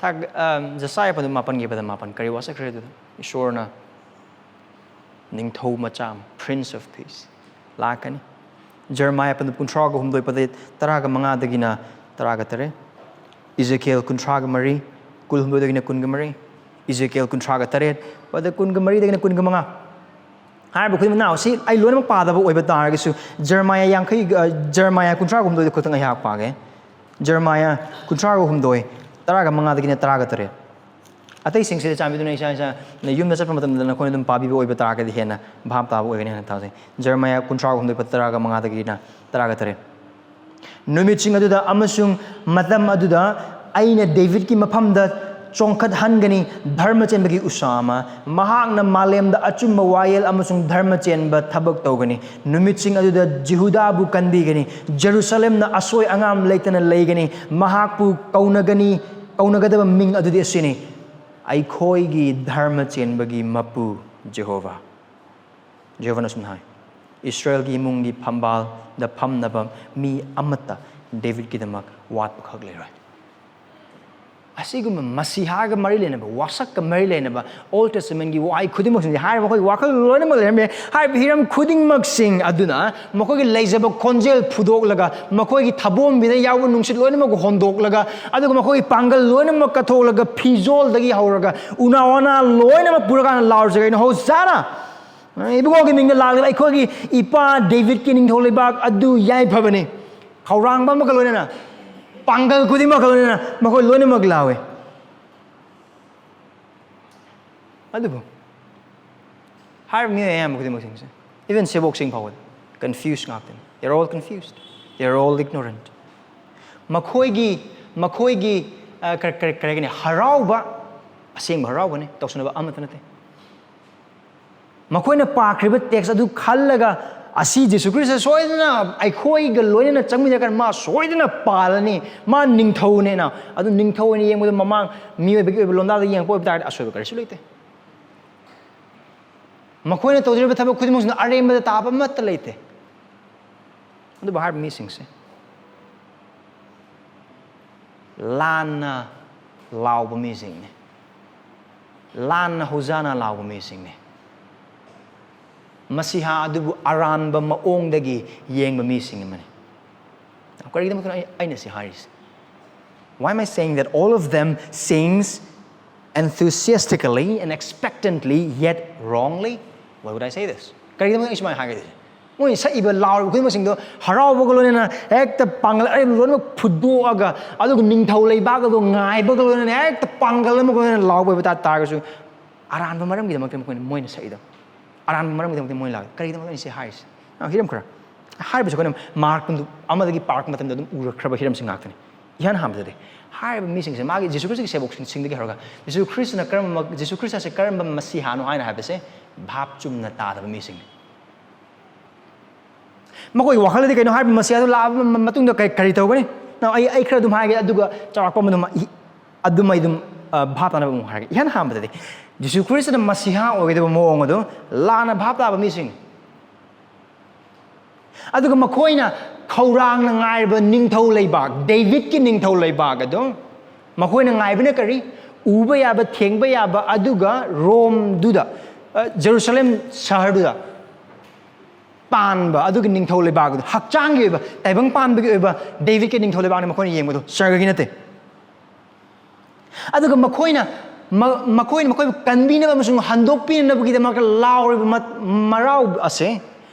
ꯊꯥꯛ-, ꯑ, ꯖꯁꯥꯌꯥ ꯄꯟꯗꯨ ꯃꯥꯄꯟꯒꯤ ꯄꯗ ꯃꯥꯄꯟ ꯀꯔꯤ ꯋꯥꯁꯛꯈ꯭ꯔꯦ ꯑꯗꯨꯗ? ꯏꯁꯣꯔꯅ ꯅꯤꯡꯊꯧ ꯃꯆꯥ ꯑꯃ, Prince of Peace, ꯂꯥꯛꯀꯅꯤ꯫ ꯖꯔꯃꯥꯌꯥ ꯄꯟꯗꯨ ꯀꯨꯟꯊ꯭ꯔꯥꯒ ꯍꯨꯝꯗꯣꯏ ꯄꯗ ꯇꯔꯥꯒ ꯃꯉꯥꯗꯒꯤꯅ ꯇꯔꯥꯒ ꯇꯔꯦꯠ, ꯏꯖꯦꯀꯤꯌꯦꯜ ꯀꯨꯟꯊ꯭ꯔꯥꯒ ꯃꯔꯤ, ꯀꯨꯟꯍꯨꯝꯗꯣꯏꯗꯒꯤꯅ ꯀꯨꯟꯒ ꯃꯔꯤ, ꯏꯖꯦꯀꯤꯌꯦꯜ ꯀꯨꯟꯊ꯭ꯔꯥꯒ ꯇꯔꯦꯠ, ꯄꯗ ꯀꯨꯟꯒ ꯃꯔꯤꯗꯒꯤꯅ ꯀꯨꯟꯒ ꯃꯉꯥ꯫ ꯍꯥꯏꯔꯤꯕ ꯈꯨꯗꯤꯡꯃꯛ ꯅꯥꯎ ꯁꯤ ꯑꯩ ꯂꯣꯏꯅꯃꯛ ꯄꯥꯗꯕ ꯑꯣꯏꯕ ꯇꯥꯔꯒꯁꯨ, ꯖꯔꯃꯥꯌꯥ ꯌꯥꯡꯈꯩ, ꯑ, ꯖꯔꯃꯥꯌꯥ ꯀꯨꯟꯊ꯭ꯔꯥꯒ ꯍꯨꯝꯗꯣꯏꯗ ꯈꯛꯇꯪ ꯑꯩꯍꯥꯛ ꯄꯥꯒꯦ꯫ ꯖꯔꯃꯥꯌꯥ ꯀꯨꯟꯊ꯭ꯔꯥꯒ ꯍꯨꯝꯗꯣꯏ, ꯇꯔꯥꯒ ꯃꯉꯥꯗꯒꯤꯅ ꯇꯔꯥꯒ ꯇꯔꯦꯠ꯫ ꯑꯇꯩꯁꯤꯡꯁꯤꯗ ꯆꯥꯟꯕꯤꯗꯨꯅ ꯏꯁꯥ ꯏꯁꯥꯅ ꯌꯨꯝꯗ ꯆꯠꯄ ꯃꯇꯝꯗ ꯅꯈꯣꯏꯅ ꯑꯗꯨꯝ ꯄꯥꯕꯤꯕ ꯑꯣꯏꯕ ꯇꯥꯔꯒꯗꯤ ꯍꯦꯟꯅ ꯚꯥꯞ ꯇꯥꯕ ꯑꯣꯏꯒꯅꯤ ꯍꯥꯏꯅ ꯊꯥꯖꯩ꯫ ꯖꯔꯃꯥꯌꯥ ꯀꯨꯟꯊ꯭ꯔꯥꯒ ꯍꯨꯝꯗꯣꯏ, ꯇꯔꯥꯒ ꯃꯉꯥꯗꯒꯤꯅ ꯇꯔꯥꯒ ꯇꯔꯦꯠ꯫ ꯅꯨꯃꯤꯠꯁꯤꯡ ꯑꯗꯨꯗ ꯑꯃꯁꯨꯡ ꯃꯇꯝ ꯑꯗꯨꯗ ꯑꯩꯅ ꯗꯦꯕꯤꯗꯀꯤ ꯃꯐꯝꯗ ꯆꯣꯡꯈꯠꯍꯟꯒꯅꯤ ꯙꯔꯃ ꯆꯦꯟꯕꯒꯤ ꯎꯁꯥ ꯑꯃ꯫ ꯃꯍꯥꯛꯅ ꯃꯥꯂꯦꯝꯗ ꯑꯆꯨꯝꯕ ꯋꯥꯌꯦꯜ ꯑꯃꯁꯨꯡ ꯙꯔꯃ ꯆꯦꯟꯕ ꯊꯕꯛ ꯇꯧꯒꯅꯤ꯫ ꯅꯨꯃꯤꯠꯁꯤꯡ ꯑꯗꯨꯗ ꯖꯤꯍꯨꯗꯥꯕꯨ ꯀꯟꯕꯤꯒꯅꯤ꯫ ꯖꯦꯔꯨꯁꯂꯦꯝꯅ ꯑꯁꯣꯏ ꯑꯉꯥꯝ ꯂꯩꯇꯅ ꯂꯩꯒꯅꯤ꯫ ꯃꯍꯥꯛꯄꯨ ꯀꯧꯅꯒꯅꯤ, ꯀꯧꯅꯒꯗꯕ ꯃꯤꯡ ꯑꯗꯨꯗꯤ ꯑꯁꯤꯅꯤ: ꯑꯩꯈꯣꯏꯒꯤ ꯙꯔꯃ ꯆꯦꯟꯕꯒꯤ ꯃꯄꯨ ꯖꯦꯍꯣꯚꯥ꯫ ꯖꯦꯍꯣꯚꯥꯅ ꯑꯁꯨꯝꯅ ꯍꯥꯏ, "ꯏꯁꯔꯥꯌꯦꯜꯒꯤ ꯏꯃꯨꯡꯒꯤ ꯐꯝꯕꯥꯜꯗ ꯐꯝꯅꯕ ꯃꯤ ꯑꯃꯠꯇ ꯗꯦꯕꯤꯗꯀꯤꯗꯃꯛ ꯋꯥꯠꯄꯈꯛ ꯂꯩꯔꯣꯏ"꯫ ꯑꯁꯤꯒꯨꯝꯕ ꯃꯁꯤꯍꯥꯒ ꯃꯔꯤ ꯂꯩꯅꯕ, ꯋꯥꯁꯛꯀ ꯃꯔꯤ ꯂꯩꯅꯕ Old Testamentꯀꯤ ꯋꯥꯍꯩ ꯈꯨꯗꯤꯡꯃꯛꯁꯤꯡꯁꯦ ꯍꯥꯏꯔꯤꯕ ꯃꯈꯣꯏꯒꯤ ꯋꯥꯈꯜ ꯂꯣꯏꯅꯃꯛ ꯂꯩꯔꯝꯃꯦ꯫ ꯍꯥꯏꯔꯤꯕ ꯍꯤꯔꯝ ꯈꯨꯗꯤꯡꯃꯛꯁꯤꯡ ꯑꯗꯨꯅ ꯃꯈꯣꯏꯒꯤ ꯂꯩꯖꯕ ꯈꯣꯟꯖꯦꯜ ꯐꯨꯗꯣꯛꯂꯒ, ꯃꯈꯣꯏꯒꯤ ꯊꯕꯣꯝꯕꯤꯗ ꯌꯥꯎꯕ ꯅꯨꯡꯁꯤꯠ ꯂꯣꯏꯅꯃꯛ ꯍꯣꯟꯗꯣꯛꯂꯒ, ꯑꯗꯨꯒ ꯃꯈꯣꯏꯒꯤ ꯄꯥꯡꯒꯜ ꯂꯣꯏꯅꯃꯛ ꯀꯠꯊꯣꯛꯂꯒ, ꯐꯤꯖꯣꯜꯗꯒꯤ ꯍꯧꯔꯒ ꯎꯅꯥ ꯋꯥꯅꯥ ꯂꯣꯏꯅꯃꯛ ꯄꯨꯔꯀꯥꯟꯗ ꯂꯥꯎꯔꯁꯦ ꯀꯩꯅꯣ, "ꯍꯣꯁꯥꯅꯥ! ꯏꯕꯨꯡꯉꯣꯒꯤ ꯃꯤꯡꯗ ꯂꯥꯛꯂꯤꯕ ꯑꯩꯈꯣꯏꯒꯤ ꯏꯄꯥ ꯗꯦꯕꯤꯗꯀꯤ ꯅꯤꯡꯊꯧ ꯂꯩꯕꯥꯛ ꯑꯗꯨ ꯌꯥꯏꯐꯕꯅꯤ"꯫ ꯈꯧꯔꯥꯡꯕ ꯑꯃꯒ ꯂꯣꯏꯅꯅ, ꯄꯥꯡꯒꯜ ꯈꯨꯗꯤꯡꯃꯛꯀ ꯂꯣꯏꯅꯅ ꯃꯈꯣꯏ ꯂꯣꯏꯅꯃꯛ ꯂꯥꯎꯏ꯫ ꯑꯗꯨꯕꯨ ꯍꯥꯏꯔꯤꯕ ꯃꯤꯑꯣꯏ ꯑꯌꯥꯝꯕ ꯈꯨꯗꯤꯡꯃꯛꯁꯤꯡꯁꯦ, even ꯁꯦꯕꯣꯛꯁꯤꯡ ꯐꯥꯎꯕꯗ confuse ꯉꯥꯛꯇꯅꯤ꯫ They are all confused. They are all ignorant. ꯃꯈꯣꯏꯒꯤ, ꯃꯈꯣꯏꯒꯤ, ꯑ, ꯀꯔꯤ, ꯀꯔꯤ, ꯀꯔꯤ ꯍꯥꯏꯒꯅꯤ, ꯍꯔꯥꯎꯕ, ꯑꯁꯦꯡꯕ ꯍꯔꯥꯎꯕꯅꯤ, ꯇꯧꯁꯟꯅꯕ ꯑꯃꯠꯇ ꯅꯠꯇꯦ꯫ ꯃꯈꯣꯏꯅ ꯄꯥꯈ꯭ꯔꯤꯕ text ꯑꯗꯨ ꯈꯜꯂꯒ, "ꯑꯁꯤ ꯖꯤꯁꯨ ꯈ꯭ꯔꯤꯁꯇ ꯁꯣꯏꯗꯅ ꯑꯩꯈꯣꯏꯒ ꯂꯣꯏꯅꯅ ꯆꯪꯃꯤꯟꯅꯔꯀꯥꯟꯗ ꯃꯥ ꯁꯣꯏꯗꯅ ꯄꯥꯜꯂꯅꯤ, ꯃꯥ ꯅꯤꯡꯊꯧꯅꯦꯅ"꯫ ꯑꯗꯨ ꯅꯤꯡꯊꯧ ꯑꯣꯏꯅ ꯌꯦꯡꯕꯗ ꯃꯃꯥꯡ ꯃꯤꯑꯣꯏꯕꯒꯤ ꯑꯣꯏꯕ ꯂꯣꯟꯗꯥꯗ ꯌꯦꯡꯉꯛꯄ ꯑꯣꯏꯕ ꯇꯥꯔꯗꯤ ꯑꯁꯣꯏꯕ ꯀꯔꯤꯁꯨ ꯂꯩꯇꯦ꯫ ꯃꯈꯣꯏꯅ ꯇꯧꯖꯔꯤꯕ ꯊꯕꯛ ꯈꯨꯗꯤꯡꯃꯛꯁꯤꯅ ꯑꯔꯦꯝꯕꯗ ꯇꯥꯕ ꯑꯃꯠꯇ ꯂꯩꯇꯦ꯫ ꯑꯗꯨꯕꯨ ꯍꯥꯏꯔꯤꯕ ꯃꯤꯁꯤꯡꯁꯦ ꯂꯥꯟꯅ ꯂꯥꯎꯕ ꯃꯤꯁꯤꯡꯅꯤ꯫ ꯂꯥꯟꯅ ꯍꯣꯖꯥꯅꯥ ꯂꯥꯎꯕ ꯃꯤꯁꯤꯡꯅꯤ꯫ ꯃꯁꯤꯍꯥ ꯑꯗꯨꯕꯨ ꯑꯔꯥꯟꯕ ꯃꯑꯣꯡꯗꯒꯤ ꯌꯦꯡꯕ ꯃꯤꯁꯤꯡ ꯑꯃꯅꯤ꯫ ꯀꯔꯤꯒꯤꯗꯃꯛꯇꯅꯣ ꯑꯩ-, ꯑꯩꯅ ꯁꯤ ꯍꯥꯏꯔꯤꯁꯦ? Why am I saying that all of them sings enthusiastically and expectantly, yet wrongly? Why would I say this? ꯀꯔꯤꯒꯤꯗꯃꯛ ꯑꯩ ꯁꯨꯃꯥꯏꯅ ꯍꯥꯏꯒꯗꯣꯏꯁꯦ? ꯃꯣꯏ ꯁꯛꯏꯕ ꯂꯥꯎꯔꯤꯕ ꯈꯨꯗꯤꯡꯃꯛꯁꯤꯡꯗꯣ ꯍꯔꯥꯎꯕꯒ ꯂꯣꯏꯅꯅ ꯍꯦꯛꯇ ꯄꯥꯡꯒꯜ ꯑꯔꯦꯝꯕ ꯂꯣꯏꯅꯃꯛ ꯐꯨꯗꯣꯛꯑꯒ, ꯑꯗꯨꯒ ꯅꯤꯡꯊꯧ ꯂꯩꯕꯥꯛ ꯑꯗꯣ ꯉꯥꯏꯕꯒ ꯂꯣꯏꯅꯅ ꯍꯦꯛꯇ ꯄꯥꯡꯒꯜ ꯑꯃꯒ ꯂꯣꯏꯅꯅ ꯂꯥꯎꯕ ꯑꯣꯏꯕ ꯇꯥ-, ꯇꯥꯔꯒꯁꯨ, ꯑꯔꯥꯟꯕ ꯃꯔꯝꯒꯤꯗꯃꯛꯇ ꯃꯈꯣꯏꯅ, ꯃꯣꯏꯅ ꯁꯛꯏꯗꯣ, ꯑꯔꯥꯟꯕ ꯃꯔꯝꯒꯤꯗꯃꯛꯇ ꯃꯣꯏꯅ ꯂꯥꯎꯏ꯫ ꯀꯔꯤꯒꯤꯗꯃꯛꯇ ꯑꯩꯅ ꯁꯤ ꯍꯥꯏꯔꯤꯁꯦ? ꯑ, ꯍꯤꯔꯝ ꯈꯔ ꯍꯥꯏꯔꯤꯕꯁꯦ ꯑꯩꯈꯣꯏꯅ ꯃꯥꯔꯛ ꯑꯃꯗꯒꯤ ꯄꯥꯔꯛꯄ ꯃꯇꯝꯗ ꯑꯗꯨꯝ ꯎꯔꯛꯈ꯭ꯔꯕ ꯍꯤꯔꯝꯁꯤꯡ ꯉꯥꯛꯇꯅꯤ꯫ ꯏꯍꯥꯟ ꯍꯥꯟꯕꯗꯗꯤ ꯍꯥꯏꯔꯤꯕ ꯃꯤꯁꯤꯡꯁꯦ ꯃꯥꯒꯤ ꯖꯤꯁꯨ ꯈ꯭ꯔꯤꯁꯇꯒꯤ ꯁꯦꯕꯣꯛꯁꯤꯡꯗꯒꯤ ꯍꯧꯔꯒ ꯖꯤꯁꯨ ꯈ꯭ꯔꯤꯁꯇꯅ ꯀꯔꯝꯕ, ꯖꯤꯁꯨ ꯈ꯭ꯔꯤꯁꯇ ꯑꯁꯦ ꯀꯔꯝꯕ ꯃꯁꯤꯍꯥꯅꯣ ꯍꯥꯏꯅ ꯍꯥꯏꯕꯁꯦ ꯚꯥꯞ ꯆꯨꯝꯅ ꯇꯥꯗꯕ ꯃꯤꯁꯤꯡꯅꯤ꯫ ꯃꯈꯣꯏꯒꯤ ꯋꯥꯈꯜꯗꯗꯤ ꯀꯩꯅꯣ ꯍꯥꯏꯔꯤꯕ ꯃꯁꯤꯍꯥꯗꯨ ꯂꯥꯛꯑꯕ ꯃ-, ꯃꯇꯨꯡꯗ ꯀꯔꯤ, ꯀꯔꯤ ꯇꯧꯒꯅꯤ? ꯅ, ꯑꯩ, ꯑꯩ ꯈꯔ ꯑꯗꯨꯝ ꯍꯥꯏꯒꯦ, ꯑꯗꯨꯒ ꯆꯥꯎꯔꯥꯛꯄ ꯑꯃ ꯑꯗꯨꯝ ꯏ-, ꯑꯗꯨꯝ ꯑꯩ ꯑꯗꯨꯝ, ꯑ, ꯚꯥꯞ ꯇꯥꯅꯕ ꯑꯃꯨꯛ ꯍꯥꯏꯔꯒꯦ꯫ ꯏꯍꯥꯟ ꯍꯥꯟꯕꯗꯗꯤ ꯖꯤꯁꯨ ꯈ꯭ꯔꯤꯁꯇꯅ ꯃꯁꯤꯍꯥ ꯑꯣꯏꯒꯗꯕ ꯃꯑꯣꯡ ꯑꯗꯨ ꯂꯥꯟꯅ ꯚꯥꯞ ꯇꯥꯕ ꯃꯤꯁꯤꯡ, ꯑꯗꯨꯒ ꯃꯈꯣꯏꯅ ꯈꯧꯔꯥꯡꯅ ꯉꯥꯏꯔꯕ ꯅꯤꯡꯊꯧ ꯂꯩꯕꯥꯛ, ꯗꯦꯕꯤꯠꯀꯤ ꯅꯤꯡꯊꯧ ꯂꯩꯕꯥꯛ ꯑꯗꯨ ꯃꯈꯣꯏꯅ ꯉꯥꯏꯕꯅ ꯀꯔꯤ? ꯎꯕ ꯌꯥꯕ, ꯊꯦꯡꯕ ꯌꯥꯕ, ꯑꯗꯨꯒ ꯔꯣꯝꯗꯨꯗ, ꯑ, ꯖꯦꯔꯨꯁꯂꯦꯝ ꯁꯍꯔꯗꯨꯗ ꯄꯥꯟꯕ ꯑꯗꯨꯒꯤ ꯅꯤꯡꯊꯧ ꯂꯩꯕꯥꯛ ꯑꯗꯨ, ꯍꯛꯆꯥꯡꯒꯤ ꯑꯣꯏꯕ, ꯇꯥꯏꯕꯪ ꯄꯥꯟꯕꯒꯤ ꯑꯣꯏꯕ ꯗꯦꯕꯤꯠꯀꯤ ꯅꯤꯡꯊꯧ ꯂꯩꯕꯥꯛꯅꯤ ꯃꯈꯣꯏꯅ ꯌꯦꯡꯕꯗꯨ, ꯁꯔꯒꯒꯤ ꯅꯠꯇꯦ꯫ ꯑꯗꯨꯒ ꯃꯈꯣꯏꯅ, ꯃ-, ꯃꯈꯣꯏꯅ ꯃꯈꯣꯏꯕꯨ ꯀꯟꯕꯤꯅꯕ ꯑꯃꯁꯨꯡ ꯍꯟꯗꯣꯛꯄꯤꯅꯅꯕꯒꯤꯗꯃꯛꯇ ꯂꯥꯎꯔꯤꯕ ꯃ-, ꯃꯔꯥꯎ ꯑꯁꯦ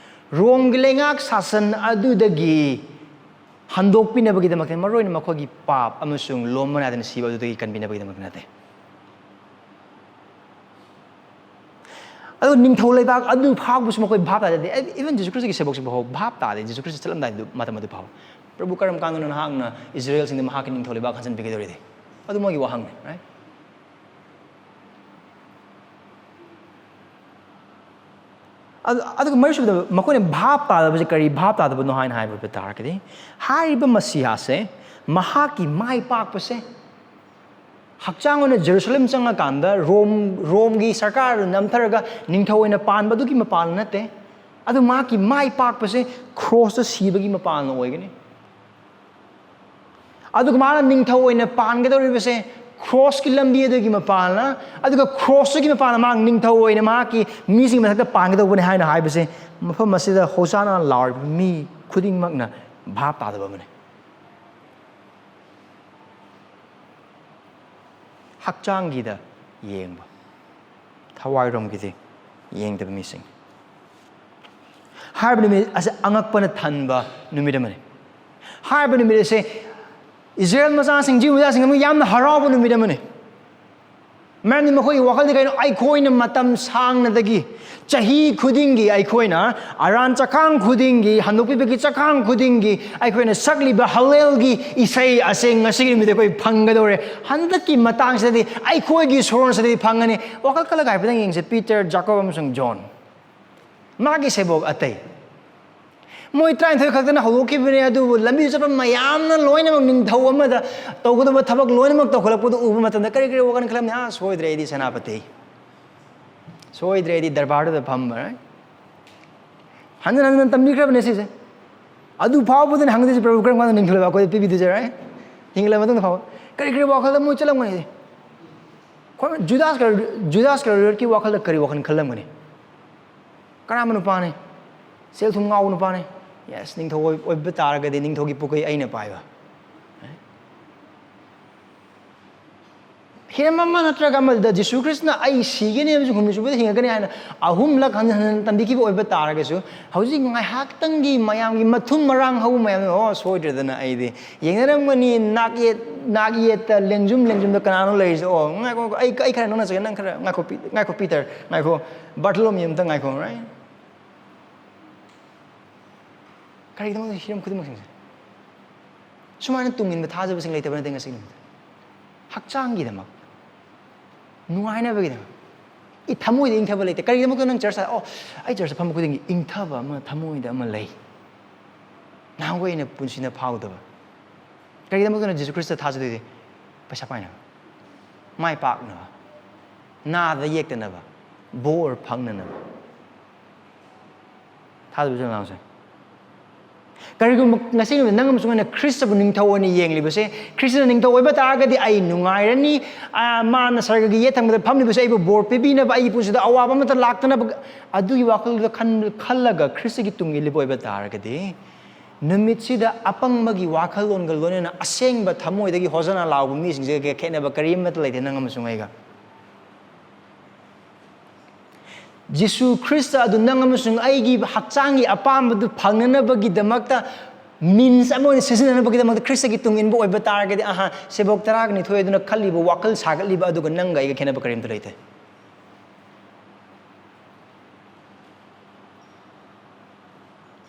ꯔꯣꯝꯒꯤ ꯂꯩꯉꯥꯛ ꯁꯥꯁꯟ ꯑꯗꯨꯗꯒꯤ ꯍꯟꯗꯣꯛꯄꯤꯅꯕꯒꯤꯗꯃꯛꯇ, ꯃꯔꯨꯑꯣꯏꯅ ꯃꯈꯣꯏꯒꯤ ꯄꯥꯞ ꯑꯃꯁꯨꯡ ꯂꯣꯝꯕ ꯅꯥꯏꯗꯅ ꯁꯤꯕ ꯑꯗꯨꯗꯒꯤ ꯀꯟꯕꯤꯅꯕꯒꯤꯗꯃꯛꯇ ꯅꯠꯇꯦ꯫ ꯑꯗꯨ ꯅꯤꯡꯊꯧ ꯂꯩꯕꯥꯛ ꯑꯗꯨ ꯐꯥꯎꯕꯁꯨ ꯃꯈꯣꯏ ꯚꯥꯞ ꯇꯥꯗꯦ꯫ Even ꯖꯤꯁꯨ ꯈ꯭ꯔꯤꯁꯇꯒꯤ ꯁꯦꯕꯣꯛꯁꯤꯡ ꯐꯥꯎ ꯚꯥꯞ ꯇꯥꯗꯦ꯫ ꯖꯤꯁꯨ ꯈ꯭ꯔꯤꯁꯇ ꯆꯠꯂꯝꯗꯥꯏꯗꯨ, ꯃꯇꯝ ꯑꯗꯨ ꯐꯥꯎ, "ꯄ꯭ꯔꯚꯨ, ꯀꯔꯝ ꯀꯥꯟꯗꯅꯣ ꯅꯍꯥꯛꯅ ꯏꯁꯔꯥꯌꯦꯜꯁꯤꯡꯗ ꯃꯍꯥꯛꯀꯤ ꯅꯤꯡꯊꯧ ꯂꯩꯕꯥꯛ ꯍꯟꯖꯤꯟꯕꯤꯒꯗꯧꯔꯤꯗꯤ?" ꯑꯗꯨ ꯃꯣꯏꯒꯤ ꯋꯥꯍꯪꯅꯤ, right? ꯑꯗꯨ, ꯑꯗꯨꯒ ꯃꯔꯤꯁꯨꯕꯗ ꯃꯈꯣꯏꯅ ꯚꯥꯞ ꯇꯥꯗꯕꯁꯦ ꯀꯔꯤ ꯚꯥꯞ ꯇꯥꯗꯕꯅꯣ ꯍꯥꯏꯅ ꯍꯥꯏꯕ ꯇꯥꯔꯒꯗꯤ, ꯍꯥꯏꯔꯤꯕ ꯃꯁꯤꯍꯥꯁꯦ, ꯃꯍꯥꯛꯀꯤ ꯃꯥꯏ ꯄꯥꯛꯄꯁꯦ, ꯍꯛꯆꯥꯡ ꯑꯣꯏꯅ ꯖꯦꯔꯨꯁꯂꯦꯝ ꯆꯪꯉꯀꯥꯟꯗ ꯔꯣꯝ, ꯔꯣꯝꯒꯤ ꯁꯔꯀꯥꯔ ꯅꯝꯊꯔꯒ ꯅꯤꯡꯊꯧ ꯑꯣꯏꯅ ꯄꯥꯟꯕꯗꯨꯒꯤ ꯃꯄꯥꯟ ꯅꯠꯇꯦ꯫ ꯑꯗꯨ ꯃꯍꯥꯛꯀꯤ ꯃꯥꯏ ꯄꯥꯛꯄꯁꯦ ꯈ꯭ꯔꯣꯁꯇ ꯁꯤꯕꯒꯤ ꯃꯄꯥꯟꯅ ꯑꯣꯏꯒꯅꯤ꯫ ꯑꯗꯨꯒ ꯃꯥꯅ ꯅꯤꯡꯊꯧ ꯑꯣꯏꯅ ꯄꯥꯟꯒꯗꯧꯔꯤꯕꯁꯦ ꯈ꯭ꯔꯣꯁꯀꯤ ꯂꯝꯕꯤ ꯑꯗꯨꯒꯤ ꯃꯄꯥꯟꯅ, ꯑꯗꯨꯒ ꯈ꯭ꯔꯣꯁꯇꯨꯒꯤ ꯃꯄꯥꯟꯅ ꯃꯍꯥꯛ ꯅꯤꯡꯊꯧ ꯑꯣꯏꯅ ꯃꯍꯥꯛꯀꯤ ꯃꯤꯁꯤꯡꯒꯤ ꯃꯊꯛꯇ ꯄꯥꯟꯒꯗꯧꯕꯅꯤ ꯍꯥꯏꯅ ꯍꯥꯏꯕꯁꯦ, ꯃꯐꯝ ꯑꯁꯤꯗ ꯍꯣꯁꯥꯅꯥ ꯂꯥꯎꯔꯤꯕ ꯃꯤ ꯈꯨꯗꯤꯡꯃꯛꯅ ꯚꯥꯞ ꯇꯥꯗꯕ ꯑꯃꯅꯤ꯫ ꯍꯛꯆꯥꯡꯒꯤꯗ ꯌꯦꯡꯕ, ꯊꯋꯥꯏꯔꯣꯝꯒꯤꯗꯤ ꯌꯦꯡꯗꯕ ꯃꯤꯁꯤꯡ꯫ ꯍꯥꯏꯔꯤꯕ ꯅꯨꯃꯤꯠ ꯑꯁꯤ ꯑꯉꯛꯄꯅ ꯊꯟꯕ ꯅꯨꯃꯤꯠ ꯑꯃꯅꯤ꯫ ꯍꯥꯏꯔꯤꯕ ꯅꯨꯃꯤꯠ ꯑꯁꯤ ꯏꯁꯔꯥꯌꯦꯜ ꯃꯆꯥꯁꯤꯡ, ꯖꯤꯎ ꯃꯆꯥꯁꯤꯡ ꯑꯃ ꯌꯥꯝꯅ ꯍꯔꯥꯎꯕ ꯅꯨꯃꯤꯠ ꯑꯃꯅꯤ꯫ ꯃꯔꯝꯗꯤ ꯃꯈꯣꯏꯒꯤ ꯋꯥꯈꯜꯗꯤ ꯀꯩꯅꯣ? ꯑꯩꯈꯣꯏꯅ ꯃꯇꯝ ꯁꯥꯡꯅꯗꯒꯤ, ꯆꯍꯤ ꯈꯨꯗꯤꯡꯒꯤ ꯑꯩꯈꯣꯏꯅ ꯑꯔꯥꯟ ꯆꯈꯥꯡ ꯈꯨꯗꯤꯡꯒꯤ, ꯍꯟꯗꯣꯛꯄꯤꯕꯒꯤ ꯆꯈꯥꯡ ꯈꯨꯗꯤꯡꯒꯤ ꯑꯩꯈꯣꯏꯅ ꯁꯛꯂꯤꯕ ꯍꯜꯂꯦꯜꯒꯤ ꯏꯁꯩ ꯑꯁꯦ ꯉꯁꯤꯒꯤ ꯅꯨꯃꯤꯠꯇ ꯑꯩꯈꯣꯏ ꯐꯪꯒꯗꯧꯔꯦ꯫ ꯍꯟꯗꯛꯀꯤ ꯃꯇꯥꯡꯁꯤꯗꯗꯤ ꯑꯩꯈꯣꯏꯒꯤ ꯁꯣꯔꯁꯤꯗꯗꯤ ꯐꯪꯒꯅꯤ꯫ ꯋꯥꯈꯜ ꯈꯜꯂꯒ ꯍꯥꯏꯐꯦꯠꯇꯪ ꯌꯦꯡꯁꯦ꯫ ꯄꯤꯇꯔ, ꯖꯥꯀꯣꯕ ꯑꯃꯁꯨꯡ ꯖꯣꯟ, ꯃꯥꯒꯤ ꯁꯦꯕꯣꯛ ꯑꯇꯩ, ꯃꯣꯏ ꯇꯔꯥꯅꯤꯊꯣꯏ ꯈꯛꯇꯅ ꯍꯧꯗꯣꯛꯈꯤꯕꯅꯦ, ꯑꯗꯨꯕꯨ ꯂꯝꯕꯤ ꯆꯠꯄ ꯃꯌꯥꯝꯅ ꯂꯣꯏꯅꯃꯛ ꯅꯤꯡꯊꯧ ꯑꯃꯗ ꯇꯧꯒꯗꯕ ꯊꯕꯛ ꯂꯣꯏꯅꯃꯛ ꯇꯧꯈꯠꯂꯛꯄꯗꯨ ꯎꯕ ꯃꯇꯝꯗ ꯀꯔꯤ ꯀꯔꯤ ꯋꯥꯈꯜ ꯈꯜꯂꯝꯅꯤ? "ꯑꯥ, ꯁꯣꯏꯗ꯭ꯔꯦ ꯑꯩꯗꯤ ꯁꯦꯅꯥꯄꯇꯤ, ꯁꯣꯏꯗ꯭ꯔꯦ ꯑꯩꯗꯤ ꯗꯔꯕꯥꯔꯗꯨꯗ ꯐꯝꯃꯔꯣꯏ"꯫ ꯍꯟꯖꯤꯟ ꯍꯟꯖꯤꯟ ꯇꯝꯕꯤꯈ꯭ꯔꯕꯅꯦ ꯁꯤꯁꯦ꯫ ꯑꯗꯨ ꯐꯥꯎꯕꯗꯅ ꯍꯪꯗꯣꯏꯁꯦ, "ꯄ꯭ꯔꯚꯨ, ꯀꯔꯝ ꯀꯥꯟꯗ ꯅꯤꯡꯈꯠꯂꯒ ꯑꯩꯈꯣꯏꯗ ꯄꯤꯕꯤꯗꯣꯏꯁꯦ?" Right? ꯍꯤꯡꯂꯕ ꯃꯇꯨꯡꯗ ꯐꯥꯎꯕ ꯀꯔꯤ ꯀꯔꯤ ꯋꯥꯈꯜꯗ ꯃꯣꯏ ꯆꯠꯂꯝꯒꯅꯤ? ꯑꯩꯈꯣꯏ ꯖꯨꯗꯥꯁ ꯀꯔ-, ꯖꯨꯗꯥꯁ ꯀꯔꯤꯌꯣꯠꯀꯤ ꯋꯥꯈꯜꯗ ꯀꯔꯤ ꯋꯥꯈꯜ ꯈꯜꯂꯝꯒꯅꯤ? ꯀꯔꯝꯕ ꯅꯨꯄꯥꯅꯤ? ꯁꯦꯜ ꯊꯨꯝ ꯉꯥꯎꯕ ꯅꯨꯄꯥꯅꯤ꯫ Yes, ꯅꯤꯡꯊꯧ ꯑꯣꯏ-, ꯑꯣꯏꯕ ꯇꯥꯔꯒꯗꯤ ꯅꯤꯡꯊꯧꯒꯤ ꯄꯣꯠꯀꯩ ꯑꯩꯅ ꯄꯥꯏꯕ꯫ ꯍꯤꯔꯝ ꯑꯃ ꯅꯠꯇ꯭ꯔꯒ ꯑꯃꯗ ꯖꯤꯁꯨ ꯈ꯭ꯔꯤꯁꯅ "ꯑꯩ ꯁꯤꯒꯅꯤ ꯑꯃꯁꯨꯡ ꯍꯨꯝꯅꯤ ꯁꯨꯕꯗ ꯍꯤꯡꯉꯛꯀꯅꯤ" ꯍꯥꯏꯅ ꯑꯍꯨꯝꯂꯛ ꯍꯟꯖꯤꯟ ꯍꯟꯖꯤꯟ ꯇꯝꯕꯤꯈꯤꯕ ꯑꯣꯏꯕ ꯇꯥꯔꯒꯁꯨ, ꯍꯧꯖꯤꯛ ꯉꯥꯏꯍꯥꯛꯇꯪꯒꯤ ꯃꯌꯥꯝꯒꯤ ꯃꯊꯨꯝ ꯃꯔꯥꯡ ꯍꯧꯕ ꯃꯌꯥꯝꯗꯣ, "ꯑꯣ, ꯁꯣꯏꯗ꯭ꯔꯦꯗꯅ ꯑꯩꯗꯤ ꯌꯦꯡꯅꯔꯝꯒꯅꯤ, ꯅꯥꯛ ꯌꯦꯠ, ꯅꯥꯛ ꯌꯦꯠꯇ ꯂꯦꯡꯖꯨꯝ ꯂꯦꯡꯖꯨꯝꯗ ꯀꯅꯥꯅꯣ ꯂꯩꯔꯤꯁꯦ? ꯑꯣ, ꯉꯥꯏꯈꯣ, ꯉꯥꯏꯈꯣ, ꯑꯩ, ꯑꯩ ꯈꯔ ꯅꯣꯛꯅꯖꯒꯦ, ꯅꯪ ꯈꯔ ꯉꯥꯏꯈꯣ, ꯄꯤ-, ꯉꯥꯏꯈꯣ, ꯄꯤꯇꯔ, ꯉꯥꯏꯈꯣ, ꯕꯥꯔꯊꯣꯂꯣꯃꯤ ꯑꯝꯇ ꯉꯥꯏꯈꯣ", right? ꯀꯔꯤꯒꯤꯗꯃꯛꯇ ꯍꯤꯔꯝ ꯈꯨꯗꯤꯡꯃꯛꯁꯤꯡꯁꯦ ꯁꯨꯃꯥꯏꯅ ꯇꯨꯡ ꯏꯟꯕ ꯊꯥꯖꯕꯁꯤꯡ ꯂꯩꯇꯕ ꯅꯠꯇꯦ ꯉꯁꯤ ꯅꯨꯃꯤꯠꯇ꯫ ꯍꯛꯆꯥꯡꯒꯤꯗꯃꯛ, ꯅꯨꯡꯉꯥꯏꯅꯕꯒꯤꯗꯃꯛ, ꯏ-, ꯊꯃꯣꯏꯗ ꯏꯪꯊꯕ ꯂꯩꯇꯦ꯫ ꯀꯔꯤꯒꯤꯗꯃꯛꯇ ꯅꯪ ꯆꯔꯆ, "ꯑꯣ, ꯑꯩ ꯆꯔꯆꯇ ꯐꯝꯕ ꯈꯨꯗꯤꯡꯒꯤ ꯏꯪꯊꯕ ꯑꯃ ꯊꯃꯣꯏꯗ ꯑꯃ ꯂꯩ"? ꯅꯍꯥꯟꯈꯣꯏ ꯑꯩꯅ ꯄꯨꯟꯁꯤꯅ ꯐꯥꯎꯗꯕ꯫ ꯀꯔꯤꯒꯤꯗꯃꯛꯇꯅ ꯖꯤꯁꯨ ꯈ꯭ꯔꯤꯁꯇ ꯊꯥꯖꯗꯣꯏꯁꯦ? ꯄꯩꯁꯥ ꯄꯥꯏꯅꯕ, ꯃꯥꯏ ꯄꯥꯛꯅꯕ, ꯅꯥꯗ ꯌꯦꯛꯇꯅꯕ, ꯕꯣꯔ ꯐꯪꯅꯅꯕ꯫ ꯊꯥꯖꯕ ꯏꯆꯤꯜ ꯏꯅꯥꯎꯁꯦ, ꯀꯔꯤꯒꯨꯝꯕ ꯉꯁꯤ ꯅꯨꯃꯤꯠ ꯅꯪ ꯑꯃꯁꯨꯡ ꯑꯩꯅ ꯈ꯭ꯔꯤꯁꯇꯕꯨ ꯅꯤꯡꯊꯧ ꯑꯣꯏꯅ ꯌꯦꯡꯂꯤꯕꯁꯦ, ꯈ꯭ꯔꯤꯁꯇꯅ ꯅꯤꯡꯊꯧ ꯑꯣꯏꯕ ꯇꯥꯔꯒꯗꯤ ꯑꯩ ꯅꯨꯡꯉꯥꯏꯔꯅꯤ, ꯑꯥ, ꯃꯥꯅ ꯁꯔꯒꯒꯤ ꯌꯦꯠ ꯊꯪꯕꯗ ꯐꯝꯂꯤꯕꯁꯦ ꯑꯩꯕꯨ ꯕꯣꯔ ꯄꯤꯕꯤꯅꯕ, ꯑꯩꯒꯤ ꯄꯨꯟꯁꯤꯗ ꯑꯋꯥꯕ ꯑꯃꯠꯇ ꯂꯥꯛꯇꯅꯕ, ꯑꯗꯨꯒꯤ ꯋꯥꯈꯜꯗꯨꯗ ꯈꯟ-, ꯈꯜꯂꯒ ꯈ꯭ꯔꯤꯁꯇꯒꯤ ꯇꯨꯡ ꯏꯜꯂꯤꯕ ꯑꯣꯏꯕ ꯇꯥꯔꯒꯗꯤ, ꯅꯨꯃꯤꯠꯁꯤꯗ ꯑꯄꯪꯕꯒꯤ ꯋꯥꯈꯜꯂꯣꯟꯒ ꯂꯣꯏꯅꯅ ꯑꯁꯦꯡꯕ ꯊꯃꯣꯏꯗꯒꯤ ꯍꯣꯁꯟꯅ ꯂꯥꯎꯕ ꯃꯤꯁꯤꯡꯁꯤꯒ ꯈꯦꯠꯅꯕ ꯀꯔꯤꯃꯠꯇ ꯂꯩꯇꯦ ꯅꯪ ꯑꯃꯁꯨꯡ ꯑꯩꯒ꯫ ꯖꯤꯁꯨ ꯈ꯭ꯔꯤꯁꯇ ꯑꯗꯨ ꯅꯪ ꯑꯃꯁꯨꯡ ꯑꯩꯒꯤ ꯍꯛꯆꯥꯡꯒꯤ ꯑꯄꯥꯝꯕꯗꯨ ꯐꯪꯅꯅꯕꯒꯤꯗꯃꯛꯇ, ꯃꯤꯟꯁ ꯑꯃ ꯑꯣꯏꯅ ꯁꯤꯖꯤꯟꯅꯅꯕꯒꯤꯗꯃꯛꯇ ꯈ꯭ꯔꯤꯁꯇꯒꯤ ꯇꯨꯡ ꯏꯟꯕ ꯑꯣꯏꯕ ꯇꯥꯔꯒꯗꯤ, ꯑꯍꯥ, ꯁꯦꯕꯣꯛ ꯇꯔꯥꯒ ꯅꯤꯊꯣꯏ ꯑꯗꯨꯅ ꯈꯜꯂꯤꯕ ꯋꯥꯈꯜ ꯁꯥꯒꯠꯂꯤꯕ ꯑꯗꯨꯒ ꯅꯪꯒ ꯑꯩꯒ ꯈꯦꯠꯅꯕ ꯀꯔꯤꯝꯇ ꯂꯩꯇꯦ꯫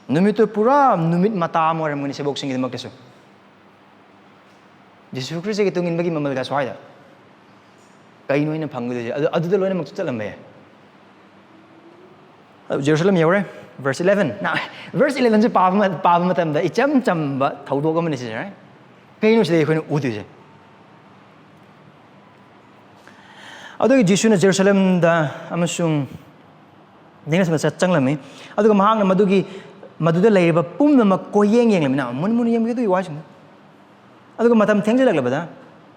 ꯅꯨꯃꯤꯠꯇꯨ ꯄꯨꯔꯥ ꯅꯨꯃꯤꯠ ꯃꯇꯥ ꯑꯃ ꯑꯣꯏꯔꯝꯒꯅꯤ ꯁꯦꯕꯣꯛꯁꯤꯡꯒꯤꯗꯃꯛꯇꯁꯨ꯫ ꯖꯤꯁꯨ ꯈ꯭ꯔꯤꯁꯇꯒꯤ ꯇꯨꯡ ꯏꯟꯕꯒꯤ ꯃꯃꯜꯒ ꯁ꯭ꯋꯥꯏꯗ ꯀꯩꯅꯣ ꯑꯩꯅ ꯐꯪꯒꯗꯣꯏꯁꯦ? ꯑꯗꯨ, ꯑꯗꯨꯗ ꯂꯣꯏꯅꯃꯛ ꯆꯠꯂꯝꯕ ꯌꯥꯏ꯫ ꯑꯗꯨ ꯖꯦꯔꯨꯁꯂꯝ ꯌꯧꯔꯦ꯫ Verse eleven꯫ ꯅ, verse elevenꯁꯦ ꯄꯥꯕ ꯃ-, ꯄꯥꯕ ꯃꯇꯝꯗ ꯏꯆꯝ ꯆꯝꯕ ꯊꯧꯗꯣꯛ ꯑꯃꯅꯤ ꯁꯤꯁꯦ, right? ꯀꯩꯅꯣ ꯁꯤꯗ ꯑꯩꯈꯣꯏꯅ ꯎꯗꯣꯏꯁꯦ? ꯑꯗꯨꯒꯤ ꯖꯤꯁꯨꯅ ꯖꯦꯔꯨꯁꯂꯝꯗ ꯑꯃꯁꯨꯡ ꯅꯤꯡꯅꯁꯤꯡꯗ ꯆꯠ-, ꯆꯪꯂꯝꯃꯤ꯫ ꯑꯗꯨꯒ ꯃꯍꯥꯛꯅ ꯃꯗꯨꯒꯤ, ꯃꯗꯨꯗ ꯂꯩꯔꯤꯕ ꯄꯨꯝꯅꯃꯛ ꯀꯣꯏꯌꯦꯡ ꯌꯦꯡꯂꯝꯃꯤ꯫ ꯅ, ꯃꯨꯟ ꯃꯨꯟ ꯌꯦꯡꯕꯤꯒꯗꯣꯏ ꯋꯥꯁꯤꯡꯗꯣ꯫ ꯑꯗꯨꯒ ꯃꯇꯝ ꯊꯦꯡꯖꯤꯜꯂꯛꯂꯕꯗ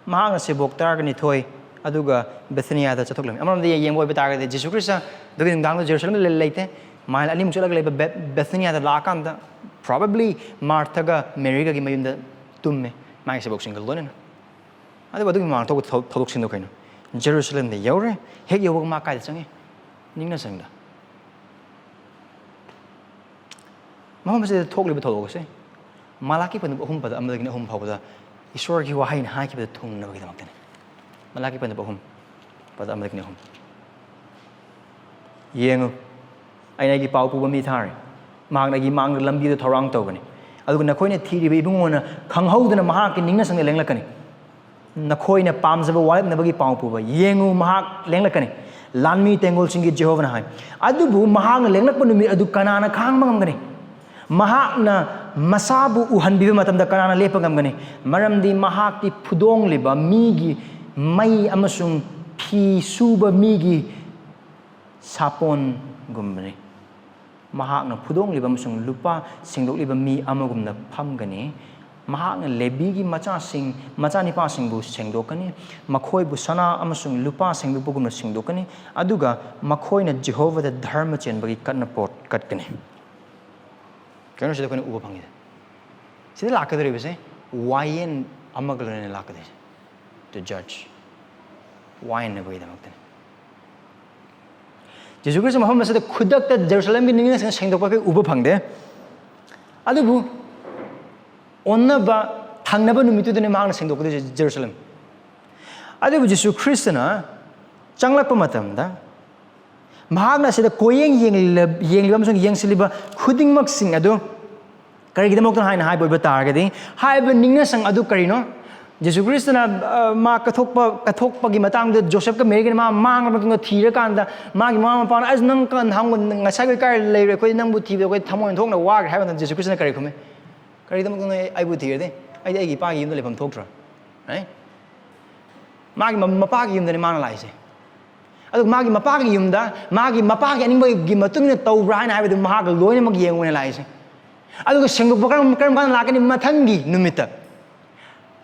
ꯃꯍꯥꯛꯅ ꯁꯦꯕꯣꯛ ꯇꯔꯥꯒ ꯅꯤꯊꯣꯏ ꯑꯗꯨꯒ ꯕꯦꯊꯅꯤꯌꯥꯗ ꯆꯠꯊꯣꯛꯂꯝꯃꯤ꯫ ꯑꯃꯔꯣꯝꯗ ꯌꯦꯡꯕ ꯑꯣꯏꯕ ꯇꯥꯔꯒꯗꯤ ꯖꯤꯁꯨ ꯈ꯭ꯔꯤꯁꯇ ꯑꯗꯨꯒꯤ ꯅꯨꯡꯗꯥꯡꯗ ꯖꯦꯔꯨꯁꯂꯝꯗ ꯂꯩ-, ꯂꯩꯇꯦ꯫ ꯃꯥꯏꯜ ꯑꯅꯤꯃꯨꯛ ꯆꯠꯂꯒ ꯂꯩꯕ ꯕꯦ-, ꯕꯦꯊꯅꯤꯌꯥꯗ ꯂꯥꯛꯑꯀꯥꯟꯗ probably ꯃꯥꯔꯊꯒ ꯃꯦꯔꯤꯒꯒꯤ ꯃꯌꯨꯝꯗ ꯇꯨꯝꯃꯦ, ꯃꯥꯒꯤ ꯁꯦꯕꯣꯛꯁꯤꯡꯒ ꯂꯣꯏꯅꯅ꯫ ꯑꯗꯨꯒ ꯑꯗꯨꯒꯤ ꯃꯃꯥꯡꯗ ꯊꯣꯛꯄ ꯊꯧ-, ꯊꯧꯗꯣꯛꯁꯤꯡꯗꯣ ꯀꯩꯅꯣ? ꯖꯦꯔꯨꯁꯂꯝꯗ ꯌꯧꯔꯦ꯫ ꯍꯦꯛ ꯌꯧꯕꯒ ꯃꯥ ꯀꯥꯏꯗ ꯆꯪꯉꯤ? ꯅꯤꯡꯅꯁꯪꯗ꯫ ꯃꯐꯝ ꯑꯁꯤꯗ ꯊꯣꯛꯂꯤꯕ ꯊꯧꯗꯣꯛ ꯑꯁꯦ ꯃꯥꯂꯥꯀꯤ ꯄꯟꯗꯨꯞ ꯑꯍꯨꯝ ꯄꯗ ꯑꯃꯗꯒꯤꯅ ꯑꯍꯨꯝ ꯐꯥꯎꯕꯗ ꯏꯁꯣꯔꯒꯤ ꯋꯥꯍꯩꯅ ꯍꯥꯏꯈꯤꯕꯗ ꯊꯨꯡꯅꯕꯒꯤꯗꯃꯛꯇꯅꯤ꯫ ꯃꯥꯂꯥꯀꯤ ꯄꯟꯗꯨꯞ ꯑꯍꯨꯝ ꯄꯗ ꯑꯃꯗꯒꯤꯅ ꯑꯍꯨꯝ꯫ "ꯌꯦꯡꯉꯨ, ꯑꯩꯅ ꯑꯩꯒꯤ ꯄꯥꯎ ꯄꯨꯕ ꯃꯤ ꯊꯥꯔꯤ꯫ ꯃꯍꯥꯛꯅ ꯑꯩꯒꯤ ꯃꯥꯡꯗ ꯂꯝꯕꯤꯗ ꯊꯧꯔꯥꯡ ꯇꯧꯒꯅꯤ꯫ ꯑꯗꯨꯒ ꯅꯈꯣꯏꯅ ꯊꯤꯔꯤꯕ ꯏꯕꯨꯡꯉꯣꯅ ꯈꯪꯍꯧꯗꯅ ꯃꯍꯥꯛꯀꯤ ꯅꯤꯡꯅꯁꯪꯗ ꯂꯦꯡꯂꯛꯀꯅꯤ꯫ ꯅꯈꯣꯏꯅ ꯄꯥꯝꯖꯕ ꯋꯥꯔꯦꯞꯅꯕꯒꯤ ꯄꯥꯎ ꯄꯨꯕ꯫ ꯌꯦꯡꯉꯨ, ꯃꯍꯥꯛ ꯂꯦꯡꯂꯛꯀꯅꯤ꯫ ꯂꯥꯟꯃꯤ ꯇꯦꯡꯒꯣꯜꯁꯤꯡꯒꯤ ꯖꯦꯍꯣꯚꯥꯅ ꯍꯥꯏ꯫ ꯑꯗꯨꯕꯨ ꯃꯍꯥꯛꯅ ꯂꯦꯡꯂꯛꯄ ꯅꯨꯃꯤꯠ ꯑꯗꯨ ꯀꯅꯥꯅ ꯈꯥꯡꯕ ꯉꯝꯒꯅꯤ? ꯃꯍꯥꯛꯅ ꯃꯁꯥꯕꯨ ꯎꯍꯟꯕꯤꯕ ꯃꯇꯝꯗ ꯀꯅꯥꯅ ꯂꯦꯞꯄ ꯉꯝꯒꯅꯤ? ꯃꯔꯝꯗꯤ ꯃꯍꯥꯛꯇꯤ ꯐꯨꯗꯣꯡꯂꯤꯕ ꯃꯤꯒꯤ ꯃꯩ ꯑꯃꯁꯨꯡ ꯐꯤ ꯁꯨꯕ ꯃꯤꯒꯤ ꯁꯥꯄꯣꯟꯒꯨꯝꯕꯅꯤ꯫ ꯃꯍꯥꯛꯅ ꯐꯨꯗꯣꯡꯂꯤꯕ ꯑꯃꯁꯨꯡ ꯂꯨꯄꯥ ꯁꯦꯡꯗꯣꯛꯂꯤꯕ ꯃꯤ ꯑꯃꯒꯨꯝꯅ ꯐꯝꯒꯅꯤ꯫ ꯃꯍꯥꯛꯅ ꯂꯦꯕꯤꯒꯤ ꯃꯆꯥꯁꯤꯡ, ꯃꯆꯥꯅꯤꯄꯥꯁꯤꯡꯕꯨ ꯁꯦꯡꯗꯣꯛꯀꯅꯤ꯫ ꯃꯈꯣꯏꯕꯨ ꯁꯅꯥ ꯑꯃꯁꯨꯡ ꯂꯨꯄꯥ ꯁꯦꯡꯗꯣꯛꯄꯒꯨꯝꯅ ꯁꯦꯡꯗꯣꯛꯀꯅꯤ꯫ ꯑꯗꯨꯒ ꯃꯈꯣꯏꯅ ꯖꯦꯍꯣꯚꯥꯗ ꯙꯔꯃ ꯆꯦꯟꯕꯒꯤ ꯀꯠꯅꯄꯣꯠ ꯀꯠꯀꯅꯤ"꯫ ꯀꯩꯅꯣ ꯁꯤꯗ ꯑꯩꯈꯣꯏꯅ ꯎꯕ ꯐꯪꯉꯤꯁꯦ? ꯁꯤꯗ ꯂꯥꯛꯀꯗꯧꯔꯤꯕꯁꯦ ꯋꯥꯌꯦꯟ ꯑꯃꯒ ꯂꯣꯏꯅꯅ ꯂꯥꯛꯀꯗꯣꯏꯁꯦ꯫ To judge꯫ ꯋꯥꯌꯦꯟꯅꯕꯒꯤꯗꯃꯛꯇꯅꯤ꯫ ꯖꯤꯁꯨ ꯈ꯭ꯔꯤꯁꯇ ꯃꯐꯝ ꯑꯁꯤꯗ ꯈꯨꯗꯛꯇ ꯖꯦꯔꯨꯁꯂꯝꯒꯤ ꯅꯤꯡꯁꯤꯡ ꯁꯦꯡꯗꯣꯛꯄ ꯑꯩꯈꯣꯏ ꯎꯕ ꯐꯪꯗꯦ꯫ ꯑꯗꯨꯕꯨ ꯑꯣꯟꯅꯕ ꯊꯪꯅꯕ ꯅꯨꯃꯤꯠꯇꯨꯗꯅꯦ ꯃꯍꯥꯛꯅ ꯁꯦꯡꯗꯣꯛꯀꯗꯣꯏꯁꯦ ꯖꯦꯔꯨꯁꯂꯝ꯫ ꯑꯗꯨꯕꯨ ꯖꯤꯁꯨ ꯈ꯭ꯔꯤꯁꯇꯅ ꯆꯪꯂꯛꯄ ꯃꯇꯝꯗ ꯃꯍꯥꯛꯅ ꯑꯁꯤꯗ ꯀꯣꯌꯦꯡ ꯌꯦꯡꯂꯤꯕ, ꯌꯦꯡꯂꯤꯕ ꯑꯃꯁꯨꯡ ꯌꯦꯡꯁꯤꯜꯂꯤꯕ ꯈꯨꯗꯤꯡꯃꯛꯁꯤꯡ ꯑꯗꯨ ꯀꯔꯤꯒꯤꯗꯃꯛꯇꯅꯣ ꯍꯥꯏꯅ ꯍꯥꯏꯕ ꯑꯣꯏꯕ ꯇꯥꯔꯒꯗꯤ, ꯍꯥꯏꯔꯤꯕ ꯅꯤꯡꯅꯁꯪ ꯑꯗꯨ ꯀꯔꯤꯅꯣ? ꯖꯤꯁꯨ ꯈ꯭ꯔꯤꯁꯇꯅ, ꯑ, ꯃꯥ ꯀꯠꯊꯣꯛꯄ, ꯀꯠꯊꯣꯛꯄꯒꯤ ꯃꯇꯥꯡꯗ ꯖꯣꯁꯦꯐꯀ ꯃꯦꯔꯤꯒꯅ ꯃꯥ ꯃꯥꯡꯂꯕ ꯃꯇꯨꯡꯗ ꯊꯤꯔꯀꯥꯟꯗ ꯃꯥꯒꯤ ꯃꯃꯥ ꯃꯄꯥꯅ, "ꯑꯁ, ꯅꯪ ꯀ-, ꯅꯍꯥꯟ ꯉꯁꯥꯏ ꯑꯩꯈꯣꯏ ꯀꯥꯏ ꯂꯩꯔꯦ? ꯑꯩꯈꯣꯏ ꯅꯪꯕꯨ ꯊꯤꯕꯗ ꯑꯩꯈꯣꯏ ꯊꯃꯣꯏ ꯊꯣꯛꯅ ꯋꯥꯈ꯭ꯔꯦ" ꯍꯥꯏꯕ ꯃꯇꯝꯗ ꯖꯤꯁꯨ ꯈ꯭ꯔꯤꯁꯇꯅ ꯀꯔꯤ ꯈꯨꯝꯃꯤ? "ꯀꯔꯤꯒꯤꯗꯃꯛꯇꯅꯣ ꯑꯩꯕꯨ ꯊꯤꯔꯗꯤ? ꯑꯩꯗꯤ ꯑꯩꯒꯤ ꯏꯄꯥꯒꯤ ꯌꯨꯝꯗ ꯂꯩꯐꯝ ꯊꯣꯛꯇ꯭ꯔꯣ?" Right? ꯃꯥꯒꯤ ꯃ-, ꯃꯄꯥꯒꯤ ꯌꯨꯝꯗꯅꯤ ꯃꯥꯅ ꯂꯥꯛꯏꯁꯦ꯫ ꯑꯗꯨꯒ ꯃꯥꯒꯤ ꯃꯄꯥꯒꯤ ꯌꯨꯝꯗ ꯃꯥꯒꯤ ꯃꯄꯥꯒꯤ ꯑꯅꯤꯡꯕꯒꯤ ꯃꯇꯨꯡ ꯏꯟꯅ ꯇꯧꯕ꯭ꯔꯥ ꯍꯥꯏꯅ ꯍꯥꯏꯕꯗꯨ ꯃꯍꯥꯛ ꯂꯣꯏꯅꯃꯛ ꯌꯦꯡꯉꯨꯅ ꯂꯥꯛꯏꯁꯦ꯫ ꯑꯗꯨꯒ ꯁꯦꯡꯗꯣꯛꯄ ꯀꯔꯝ, ꯀꯔꯝ ꯀꯥꯟꯗ ꯂꯥꯛꯀꯅꯤ? ꯃꯊꯪꯒꯤ ꯅꯨꯃꯤꯠꯇ꯫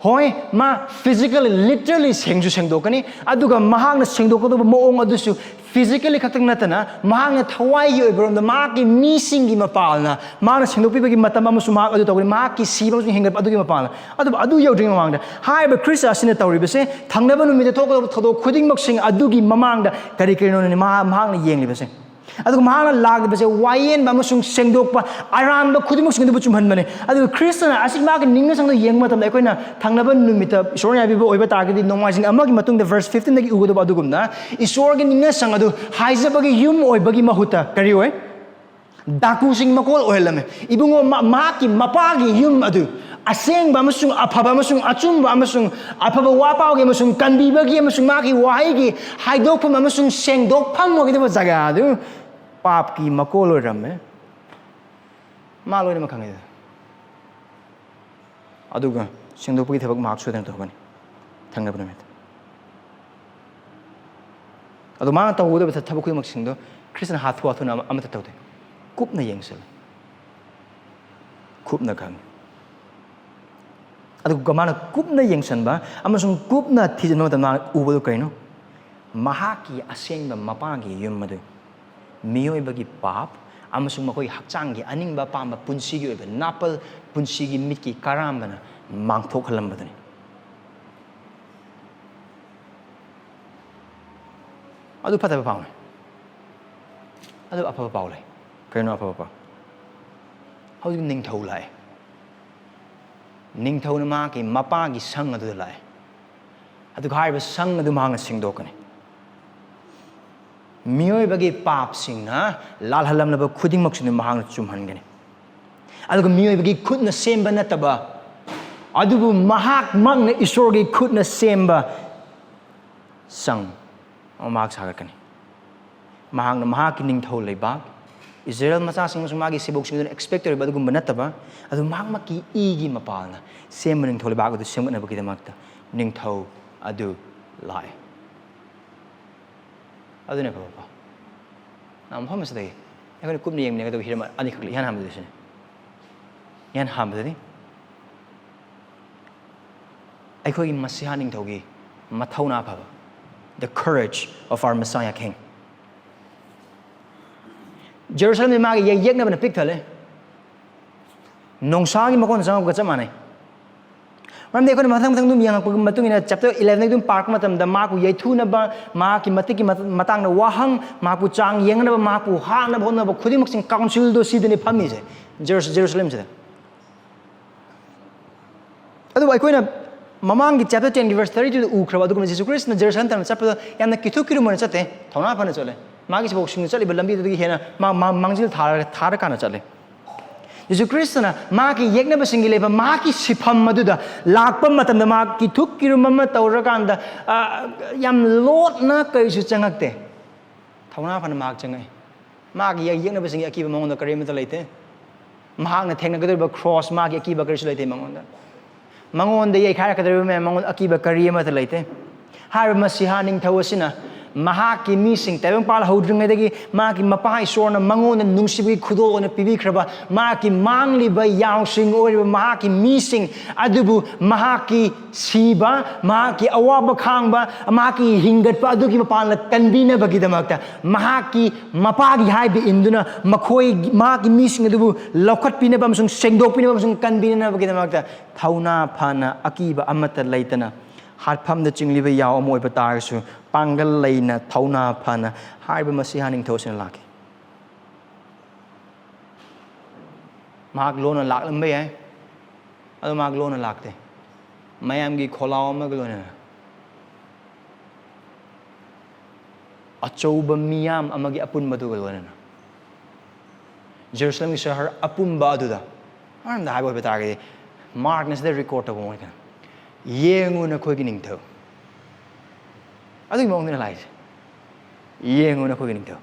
ꯍꯣꯏ, ꯃꯥ physically, literally ꯁꯦꯡꯁꯨ ꯁꯦꯡꯗꯣꯛꯀꯅꯤ, ꯑꯗꯨꯒ ꯃꯍꯥꯛꯅ ꯁꯦꯡꯗꯣꯛꯀꯗꯧꯕ ꯃꯑꯣꯡ ꯑꯗꯨꯁꯨ physically ꯈꯛꯇꯪ ꯅꯠꯇꯅ, ꯃꯍꯥꯛꯅ ꯊꯋꯥꯏꯒꯤ ꯑꯣꯏꯕ ꯔꯣꯝꯗ ꯃꯍꯥꯛꯀꯤ ꯃꯤꯁꯤꯡꯒꯤ ꯃꯄꯥꯜꯅ ꯃꯥꯅ ꯁꯦꯡꯗꯣꯛꯄꯤꯕꯒꯤ ꯃꯇꯝ ꯑꯃꯁꯨ ꯃꯍꯥꯛ ꯑꯗꯨ ꯇꯧꯒꯅꯤ, ꯃꯍꯥꯛꯀꯤ ꯁꯤꯕ ꯑꯃꯁꯨꯡ ꯍꯤꯡꯒꯠꯄ ꯑꯗꯨꯒꯤ ꯃꯄꯥꯜꯅ꯫ ꯑꯗꯨꯕꯨ ꯑꯗꯨ ꯌꯧꯗ꯭ꯔꯤꯉꯩ ꯃꯃꯥꯡꯗ ꯍꯥꯏꯔꯤꯕ ꯈ꯭ꯔꯤꯁꯇ ꯑꯁꯤꯅ ꯇꯧꯔꯤꯕꯁꯦ, ꯊꯪꯅꯕ ꯅꯨꯃꯤꯠꯇ ꯊꯣꯛꯀꯗꯧꯕ ꯊꯧꯗꯣꯛ ꯈꯨꯗꯤꯡꯃꯛꯁꯤꯡ ꯑꯗꯨꯒꯤ ꯃꯃꯥꯡꯗ ꯀꯔꯤ ꯀꯔꯤꯅꯣꯅꯦ ꯃꯍꯥꯛ, ꯃꯍꯥꯛꯅ ꯌꯦꯡꯂꯤꯕꯁꯦ? ꯑꯗꯨꯒ ꯃꯍꯥꯛꯅ ꯂꯥꯛꯂꯤꯕꯁꯦ ꯋꯥꯌꯦꯟꯕ ꯑꯃꯁꯨꯡ ꯁꯦꯡꯗꯣꯛꯄ, ꯑꯔꯥꯟꯕ ꯈꯨꯗꯤꯡꯃꯛꯁꯤꯡ ꯑꯗꯨꯕꯨ ꯆꯨꯝꯍꯟꯕꯅꯦ꯫ ꯑꯗꯨꯒ ꯈ꯭ꯔꯤꯁꯇꯅ ꯑꯁꯤ ꯃꯥꯒꯤ ꯅꯤꯡꯅꯁꯪꯗ ꯌꯦꯡꯕ ꯃꯇꯝꯗ, ꯑꯩꯈꯣꯏꯅ ꯊꯪꯅꯕ ꯅꯨꯃꯤꯠꯇ ꯏꯁꯣꯔꯅ ꯌꯥꯕꯤꯕ ꯑꯣꯏꯕ ꯇꯥꯔꯒꯗꯤ, ꯅꯣꯡꯃꯥꯏꯖꯤꯡ ꯑꯃꯒꯤ ꯃꯇꯨꯡꯗ verse fifteen ꯗꯒꯤ ꯎꯒꯗꯕ ꯑꯗꯨꯒꯨꯝꯅ, ꯏꯁꯣꯔꯒꯤ ꯅꯤꯡꯅꯁꯪ ꯑꯗꯨ ꯍꯥꯏꯖꯕꯒꯤ ꯌꯨꯝ ꯑꯣꯏꯕꯒꯤ ꯃꯍꯨꯠꯇ ꯀꯔꯤ ꯑꯣꯏ? ꯗꯥꯀꯨꯁꯤꯡ ꯃꯀꯣꯜ ꯑꯣꯏꯍꯜꯂꯝꯃꯦ꯫ ꯏꯕꯨꯡꯉꯣ, ꯃ-, ꯃꯍꯥꯛꯀꯤ ꯃꯄꯥꯒꯤ ꯌꯨꯝ ꯑꯗꯨ ꯑꯁꯦꯡꯕ ꯑꯃꯁꯨꯡ ꯑꯐꯕ ꯑꯃꯁꯨꯡ ꯑꯆꯨꯝꯕ ꯑꯃꯁꯨꯡ ꯑꯐꯕ ꯋꯥ ꯄꯥꯎꯒꯤ ꯑꯃꯁꯨꯡ ꯀꯟꯕꯤꯕꯒꯤ ꯑꯃꯁꯨꯡ ꯃꯥꯒꯤ ꯋꯥꯍꯩꯒꯤ ꯍꯥꯏꯗꯣꯛꯐꯝ ꯑꯃꯁꯨꯡ ꯁꯦꯡꯗꯣꯛꯐꯝ ꯑꯣꯏꯒꯗꯕ ꯖꯒꯥ ꯑꯗꯨ ꯄꯥꯞꯀꯤ ꯃꯀꯣꯜ ꯑꯣꯏꯔꯝꯃꯦ꯫ ꯃꯥ ꯂꯣꯏꯅꯃꯛ ꯈꯪꯉꯤꯗꯅ꯫ ꯑꯗꯨꯒ ꯁꯦꯡꯗꯣꯛꯄꯒꯤ ꯊꯕꯛ ꯃꯍꯥꯛ ꯁꯣꯏꯗꯅ ꯇꯧꯒꯅꯤ ꯊꯪꯅꯕ ꯅꯨꯃꯤꯠꯇ꯫ ꯑꯗꯣ ꯃꯥꯅ ꯇꯧꯒꯗꯕ ꯊ-, ꯊꯕꯛ ꯈꯨꯗꯤꯡꯃꯛꯁꯤꯡꯗꯣ ꯈ꯭ꯔꯤꯁꯇꯅ ꯍꯥꯊꯨ ꯍꯥꯊꯨꯅ ꯑꯃ-, ꯑꯃꯠꯇ ꯇꯧꯗꯦ꯫ ꯀꯨꯞꯅ ꯌꯦꯡꯁꯤꯜꯂꯤ꯫ ꯀꯨꯞꯅ ꯈꯪꯉꯤ꯫ ꯑꯗꯨꯒ ꯃꯥꯅ ꯀꯨꯞꯅ ꯌꯦꯡꯁꯤꯟꯕ ꯑꯃꯁꯨꯡ ꯀꯨꯞꯅ ꯊꯤꯖꯤꯟꯕ ꯃꯇꯝꯗ ꯃꯥꯅ ꯎꯕꯗꯨ ꯀꯔꯤꯅꯣ? ꯃꯍꯥꯛꯀꯤ ꯑꯁꯦꯡꯕ ꯃꯄꯥꯒꯤ ꯌꯨꯝ ꯑꯗꯨ ꯃꯤꯑꯣꯏꯕꯒꯤ ꯄꯥꯞ ꯑꯃꯁꯨꯡ ꯃꯈꯣꯏꯒꯤ ꯍꯛꯆꯥꯡꯒꯤ ꯑꯅꯤꯡꯕ ꯑꯄꯥꯝꯕ ꯄꯨꯟꯁꯤꯒꯤ ꯑꯣꯏꯕ ꯅꯥꯄꯜ, ꯄꯨꯟꯁꯤꯒꯤ ꯃꯤꯠꯀꯤ ꯀꯔꯥꯝꯕꯅ ꯃꯥꯡꯊꯣꯛꯍꯜꯂꯝꯕꯗꯨꯅꯤ꯫ ꯑꯗꯨ ꯐꯠꯇꯕ ꯄꯥꯎꯅꯤ꯫ ꯑꯗꯨ ꯑꯐꯕ ꯄꯥꯎ ꯂꯩ꯫ ꯀꯩꯅꯣ ꯑꯐꯕ ꯄꯥꯎ? ꯍꯧꯖꯤꯛ ꯅꯤꯡꯊꯧ ꯂꯥꯛꯑꯦ꯫ ꯅꯤꯡꯊꯧꯅ ꯃꯍꯥꯛꯀꯤ ꯃꯄꯥꯒꯤ ꯁꯪ ꯑꯗꯨꯗ ꯂꯥꯛꯑꯦ꯫ ꯑꯗꯨꯒ ꯍꯥꯏꯔꯤꯕ ꯁꯪ ꯑꯗꯨ ꯃꯍꯥꯛꯅ ꯁꯦꯡꯗꯣꯛꯀꯅꯤ꯫ ꯃꯤꯑꯣꯏꯕꯒꯤ ꯄꯥꯞꯁꯤꯡꯅ ꯂꯥꯜꯍꯜꯂꯝꯂꯕ ꯈꯨꯗꯤꯡꯃꯛꯁꯤꯡꯗꯨ ꯃꯍꯥꯛꯅ ꯆꯨꯝꯍꯟꯒꯅꯤ꯫ ꯑꯗꯨꯒ ꯃꯤꯑꯣꯏꯕꯒꯤ ꯈꯨꯠꯅ ꯁꯦꯝꯕ ꯅꯠꯇꯕ, ꯑꯗꯨꯕꯨ ꯃꯍꯥꯛꯃꯛꯅ ꯏꯁꯣꯔꯒꯤ ꯈꯨꯠꯅ ꯁꯦꯝꯕ ꯁꯪ ꯑꯃ ꯃꯍꯥꯛ ꯁꯥꯒꯠꯀꯅꯤ꯫ ꯃꯍꯥꯛꯅ ꯃꯍꯥꯛꯀꯤ ꯅꯤꯡꯊꯧ ꯂꯩꯕꯥꯛ, ꯏꯁꯔꯥꯌꯦꯜ ꯃꯆꯥꯁꯤꯡ ꯑꯃꯁꯨꯡ ꯃꯥꯒꯤ ꯁꯦꯕꯣꯛꯁꯤꯡ ꯑꯗꯨꯅ expect ꯇꯧꯔꯤꯕ ꯑꯗꯨꯒꯨꯝꯕ ꯅꯠꯇꯕ, ꯑꯗꯨ ꯃꯍꯥꯛꯃꯛꯀꯤ ꯏꯒꯤ ꯃꯄꯥꯜꯅ ꯁꯦꯝꯕ ꯅꯤꯡꯊꯧ ꯂꯩꯕꯥꯛ ꯑꯗꯨ ꯁꯦꯝꯒꯠꯅꯕꯒꯤꯗꯃꯛꯇ ꯅꯤꯡꯊꯧ ꯑꯗꯨ ꯂꯥꯛꯑꯦ꯫ ꯑꯗꯨꯅ ꯐꯕ ꯄꯥꯎ꯫ ꯃꯐꯝ ꯑꯁꯤꯗꯒꯤ ꯑꯩꯈꯣꯏꯅ ꯀꯨꯞꯅ ꯌꯦꯡꯃꯤꯟꯅꯒꯗꯕ ꯍꯤꯔꯝ ꯑꯅꯤꯈꯛ ꯂꯩ꯫ ꯏꯍꯥꯟ ꯍꯥꯟꯕꯗ ꯁꯤꯅꯤ꯫ ꯏꯍꯥꯟ ꯍꯥꯟꯕꯗꯅꯤ ꯑꯩꯈꯣꯏꯒꯤ ꯃꯁꯤꯍꯥ ꯅꯤꯡꯊꯧꯒꯤ ꯃꯊꯧꯅꯥ ꯐꯕ, the courage of our Messiah King꯫ ꯖꯦꯔꯨꯁꯂꯝꯗꯤ ꯃꯥꯒꯤ ꯌꯦꯛ ꯌꯦꯛꯅꯕꯅ ꯄꯤꯛ ꯊꯜꯂꯦ꯫ ꯅꯣꯡꯁꯥꯒꯤ ꯃꯀꯣꯟꯗ ꯆꯪꯉꯛꯄꯒ ꯆꯞ ꯃꯥꯟꯅꯩ꯫ ꯃꯔꯝꯗꯤ ꯑꯩꯈꯣꯏꯅ ꯃꯊꯪ ꯃꯊꯪ ꯑꯗꯨꯝ ꯌꯦꯡꯉꯛꯄꯒꯤ ꯃꯇꯨꯡ ꯏꯟꯅ, chapter eleven ꯑꯗꯨꯝ ꯄꯥꯔꯛꯄ ꯃꯇꯝꯗ, ꯃꯍꯥꯛꯄꯨ ꯌꯩꯊꯨꯅꯕ, ꯃꯍꯥꯛꯀꯤ ꯃꯇꯤꯛꯀꯤ ꯃꯇꯥꯡꯗ ꯋꯥꯍꯪ, ꯃꯍꯥꯛꯄꯨ ꯆꯥꯡ ꯌꯦꯡꯅꯕ, ꯃꯍꯥꯛꯄꯨ ꯍꯥꯠꯅꯕ ꯍꯣꯠꯅꯕ ꯈꯨꯗꯤꯡꯃꯛꯁꯤꯡ, council ꯗꯣ ꯁꯤꯗꯅꯤ ꯐꯝꯃꯤꯁꯦ, ꯖꯦꯔꯨꯁ-, ꯖꯦꯔꯨꯁꯂꯦꯝꯁꯤꯗ꯫ ꯑꯗꯨꯕꯨ ꯑꯩꯈꯣꯏꯅ ꯃꯃꯥꯡꯒꯤ chapter ten ꯒꯤ verse thirty two ꯗ ꯎꯈ꯭ꯔꯕ ꯑꯗꯨꯒꯨꯝꯕ ꯖꯤꯁꯨ ꯈ꯭ꯔꯤꯁꯇꯅ ꯖꯦꯔꯨꯁꯂꯦꯝ ꯇꯝꯅ ꯆꯠꯄꯗ ꯌꯥꯝꯅ ꯀꯤꯊꯨ ꯀꯤꯔꯨꯝ ꯑꯣꯏꯅ ꯆꯠꯇꯦ, ꯊꯧꯅꯥ ꯐꯅ ꯆꯠꯂꯦ꯫ ꯃꯥꯒꯤ ꯁꯦꯕꯣꯛꯁꯤꯡꯅ ꯆꯠꯂꯤꯕ ꯂꯝꯕꯤꯗꯨꯗꯒꯤ ꯍꯦꯟꯅ ꯃꯥ, ꯃꯥ ꯃꯥꯡꯖꯤꯜ ꯊꯥꯔ, ꯊꯥꯔꯀꯥꯟꯗ ꯆꯠꯂꯦ꯫ ꯖꯤꯁꯨ ꯈ꯭ꯔꯤꯁꯇꯅ ꯃꯍꯥꯛꯀꯤ ꯌꯦꯛꯅꯕꯁꯤꯡꯒꯤ ꯂꯩꯕ ꯃꯍꯥꯛꯀꯤ ꯁꯤꯐꯝ ꯑꯗꯨꯗ ꯂꯥꯛꯄ ꯃꯇꯝꯗ, ꯃꯍꯥꯛ ꯀꯤꯊꯨ ꯀꯤꯔꯨꯝ ꯑꯃ ꯇꯧꯔꯀꯥꯟꯗ, ꯑ, ꯌꯥꯝ ꯂꯣꯠꯅ ꯀꯔꯤꯁꯨ ꯆꯪꯉꯛꯇꯦ꯫ ꯊꯧꯅꯥ ꯐꯅ ꯃꯍꯥꯛ ꯆꯪꯉꯛꯏ꯫ ꯃꯥꯒꯤ ꯌꯦꯛꯅꯕꯁꯤꯡꯒꯤ ꯑꯀꯤꯕ ꯃꯉꯣꯟꯗ ꯀꯔꯤꯃꯠꯇ ꯂꯩꯇꯦ꯫ ꯃꯍꯥꯛꯅ ꯊꯦꯡꯅꯒꯗꯧꯔꯤꯕ ꯀ꯭ꯔꯣꯁ, ꯃꯥꯒꯤ ꯑꯀꯤꯕ ꯀꯔꯤꯁꯨ ꯂꯩꯇꯦ ꯃꯉꯣꯟꯗ꯫ ꯃꯉꯣꯟꯗ ꯌꯩꯈꯥꯏꯔꯛꯀꯗꯧꯔꯤꯕ ꯃꯌꯥꯝ, ꯃꯉꯣꯟꯗ ꯑꯀꯤꯕ ꯀꯔꯤ ꯑꯃꯠꯇ ꯂꯩꯇꯦ꯫ ꯍꯥꯏꯔꯤꯕ ꯃꯁꯤꯍꯥ ꯅꯤꯡꯊꯧ ꯑꯁꯤꯅ ꯃꯍꯥꯛꯀꯤ ꯃꯤꯁꯤꯡ ꯇꯥꯏꯕꯪꯄꯥꯜ ꯍꯧꯗ꯭ꯔꯤꯉꯩꯗꯒꯤ ꯃꯍꯥꯛꯀꯤ ꯃꯄꯥ ꯏꯁꯣꯔꯅ ꯃꯉꯣꯟꯗ ꯅꯨꯡꯁꯤꯕꯒꯤ ꯈꯨꯗꯣꯜ ꯑꯣꯏꯅ ꯄꯤꯕꯤꯈ꯭ꯔꯕ ꯃꯍꯥꯛꯀꯤ ꯃꯥꯡꯂꯤꯕ ꯌꯥꯎꯁꯤꯡ ꯑꯣꯏꯔꯤꯕ ꯃꯍꯥꯛꯀꯤ ꯃꯤꯁꯤꯡ ꯑꯗꯨꯕꯨ ꯃꯍꯥꯛꯀꯤ ꯁꯤꯕ, ꯃꯍꯥꯛꯀꯤ ꯑꯋꯥꯕ ꯈꯥꯡꯕ, ꯃꯍꯥꯛꯀꯤ ꯍꯤꯡꯒꯠꯄ ꯑꯗꯨꯒꯤ ꯃꯄꯥꯟꯗ ꯀꯟꯕꯤꯅꯕꯒꯤꯗꯃꯛꯇ ꯃꯍꯥꯛꯀꯤ ꯃꯄꯥꯒꯤ ꯍꯥꯏꯕ ꯏꯟꯗꯨꯅ ꯃꯈꯣꯏ, ꯃꯍꯥꯛꯀꯤ ꯃꯤꯁꯤꯡ ꯑꯗꯨꯕꯨ ꯂꯧꯈꯠꯄꯤꯅꯕ ꯑꯃꯁꯨꯡ ꯁꯦꯡꯗꯣꯛꯄꯤꯅꯕ ꯑꯃꯁꯨꯡ ꯀꯟꯕꯤꯅꯅꯕꯒꯤꯗꯃꯛꯇ ꯊꯧꯅꯥ ꯐꯅ, ꯑꯀꯤꯕ ꯑꯃꯠꯇ ꯂꯩꯇꯅ, ꯍꯥꯠꯐꯝꯗ ꯆꯤꯡꯂꯤꯕ ꯌꯥꯎ ꯑꯃ ꯑꯣꯏꯕ ꯇꯥꯔꯒꯁꯨ, ꯄꯥꯡꯒꯜ ꯂꯩꯅ, ꯊꯧꯅꯥ ꯐꯅ ꯍꯥꯏꯔꯤꯕ ꯃꯁꯤꯍꯥ ꯅꯤꯡꯊꯧ ꯑꯁꯤꯅ ꯂꯥꯛꯈꯤ꯫ ꯃꯍꯥꯛ ꯂꯣꯟꯅ ꯂꯥꯛꯂꯝꯕ ꯌꯥꯏ, ꯑꯗꯨ ꯃꯍꯥꯛ ꯂꯣꯟꯅ ꯂꯥꯛꯇꯦ꯫ ꯃꯌꯥꯝꯒꯤ ꯈꯣꯜꯂꯥꯎ ꯑꯃꯒ ꯂꯣꯏꯅꯅ, ꯑꯆꯧꯕ ꯃꯤꯌꯥꯝ ꯑꯃꯒꯤ ꯑꯄꯨꯟꯕꯗꯨꯒ ꯂꯣꯏꯅꯅ, ꯖꯦꯔꯨꯁꯂꯝꯒꯤ ꯁꯍꯔ ꯑꯄꯨꯝꯕ ꯑꯗꯨꯗ, ꯑꯃꯔꯣꯝꯗ ꯍꯥꯏꯕ ꯑꯣꯏꯕ ꯇꯥꯔꯒꯗꯤ, ꯃꯥꯔꯛꯅ ꯁꯤꯗ ꯔꯦꯀꯣꯔꯗ ꯇꯧꯕ ꯑꯣꯏꯒꯅꯤ꯫ "ꯌꯦꯡꯉꯨ, ꯅꯈꯣꯏꯒꯤ ꯅꯤꯡꯊꯧ"꯫ ꯑꯗꯨꯒꯤ ꯃꯑꯣꯡꯗꯅ ꯂꯥꯛꯏꯁꯦ, "ꯌꯦꯡꯉꯨ, ꯅꯈꯣꯏꯒꯤ ꯅꯤꯡꯊꯧ"꯫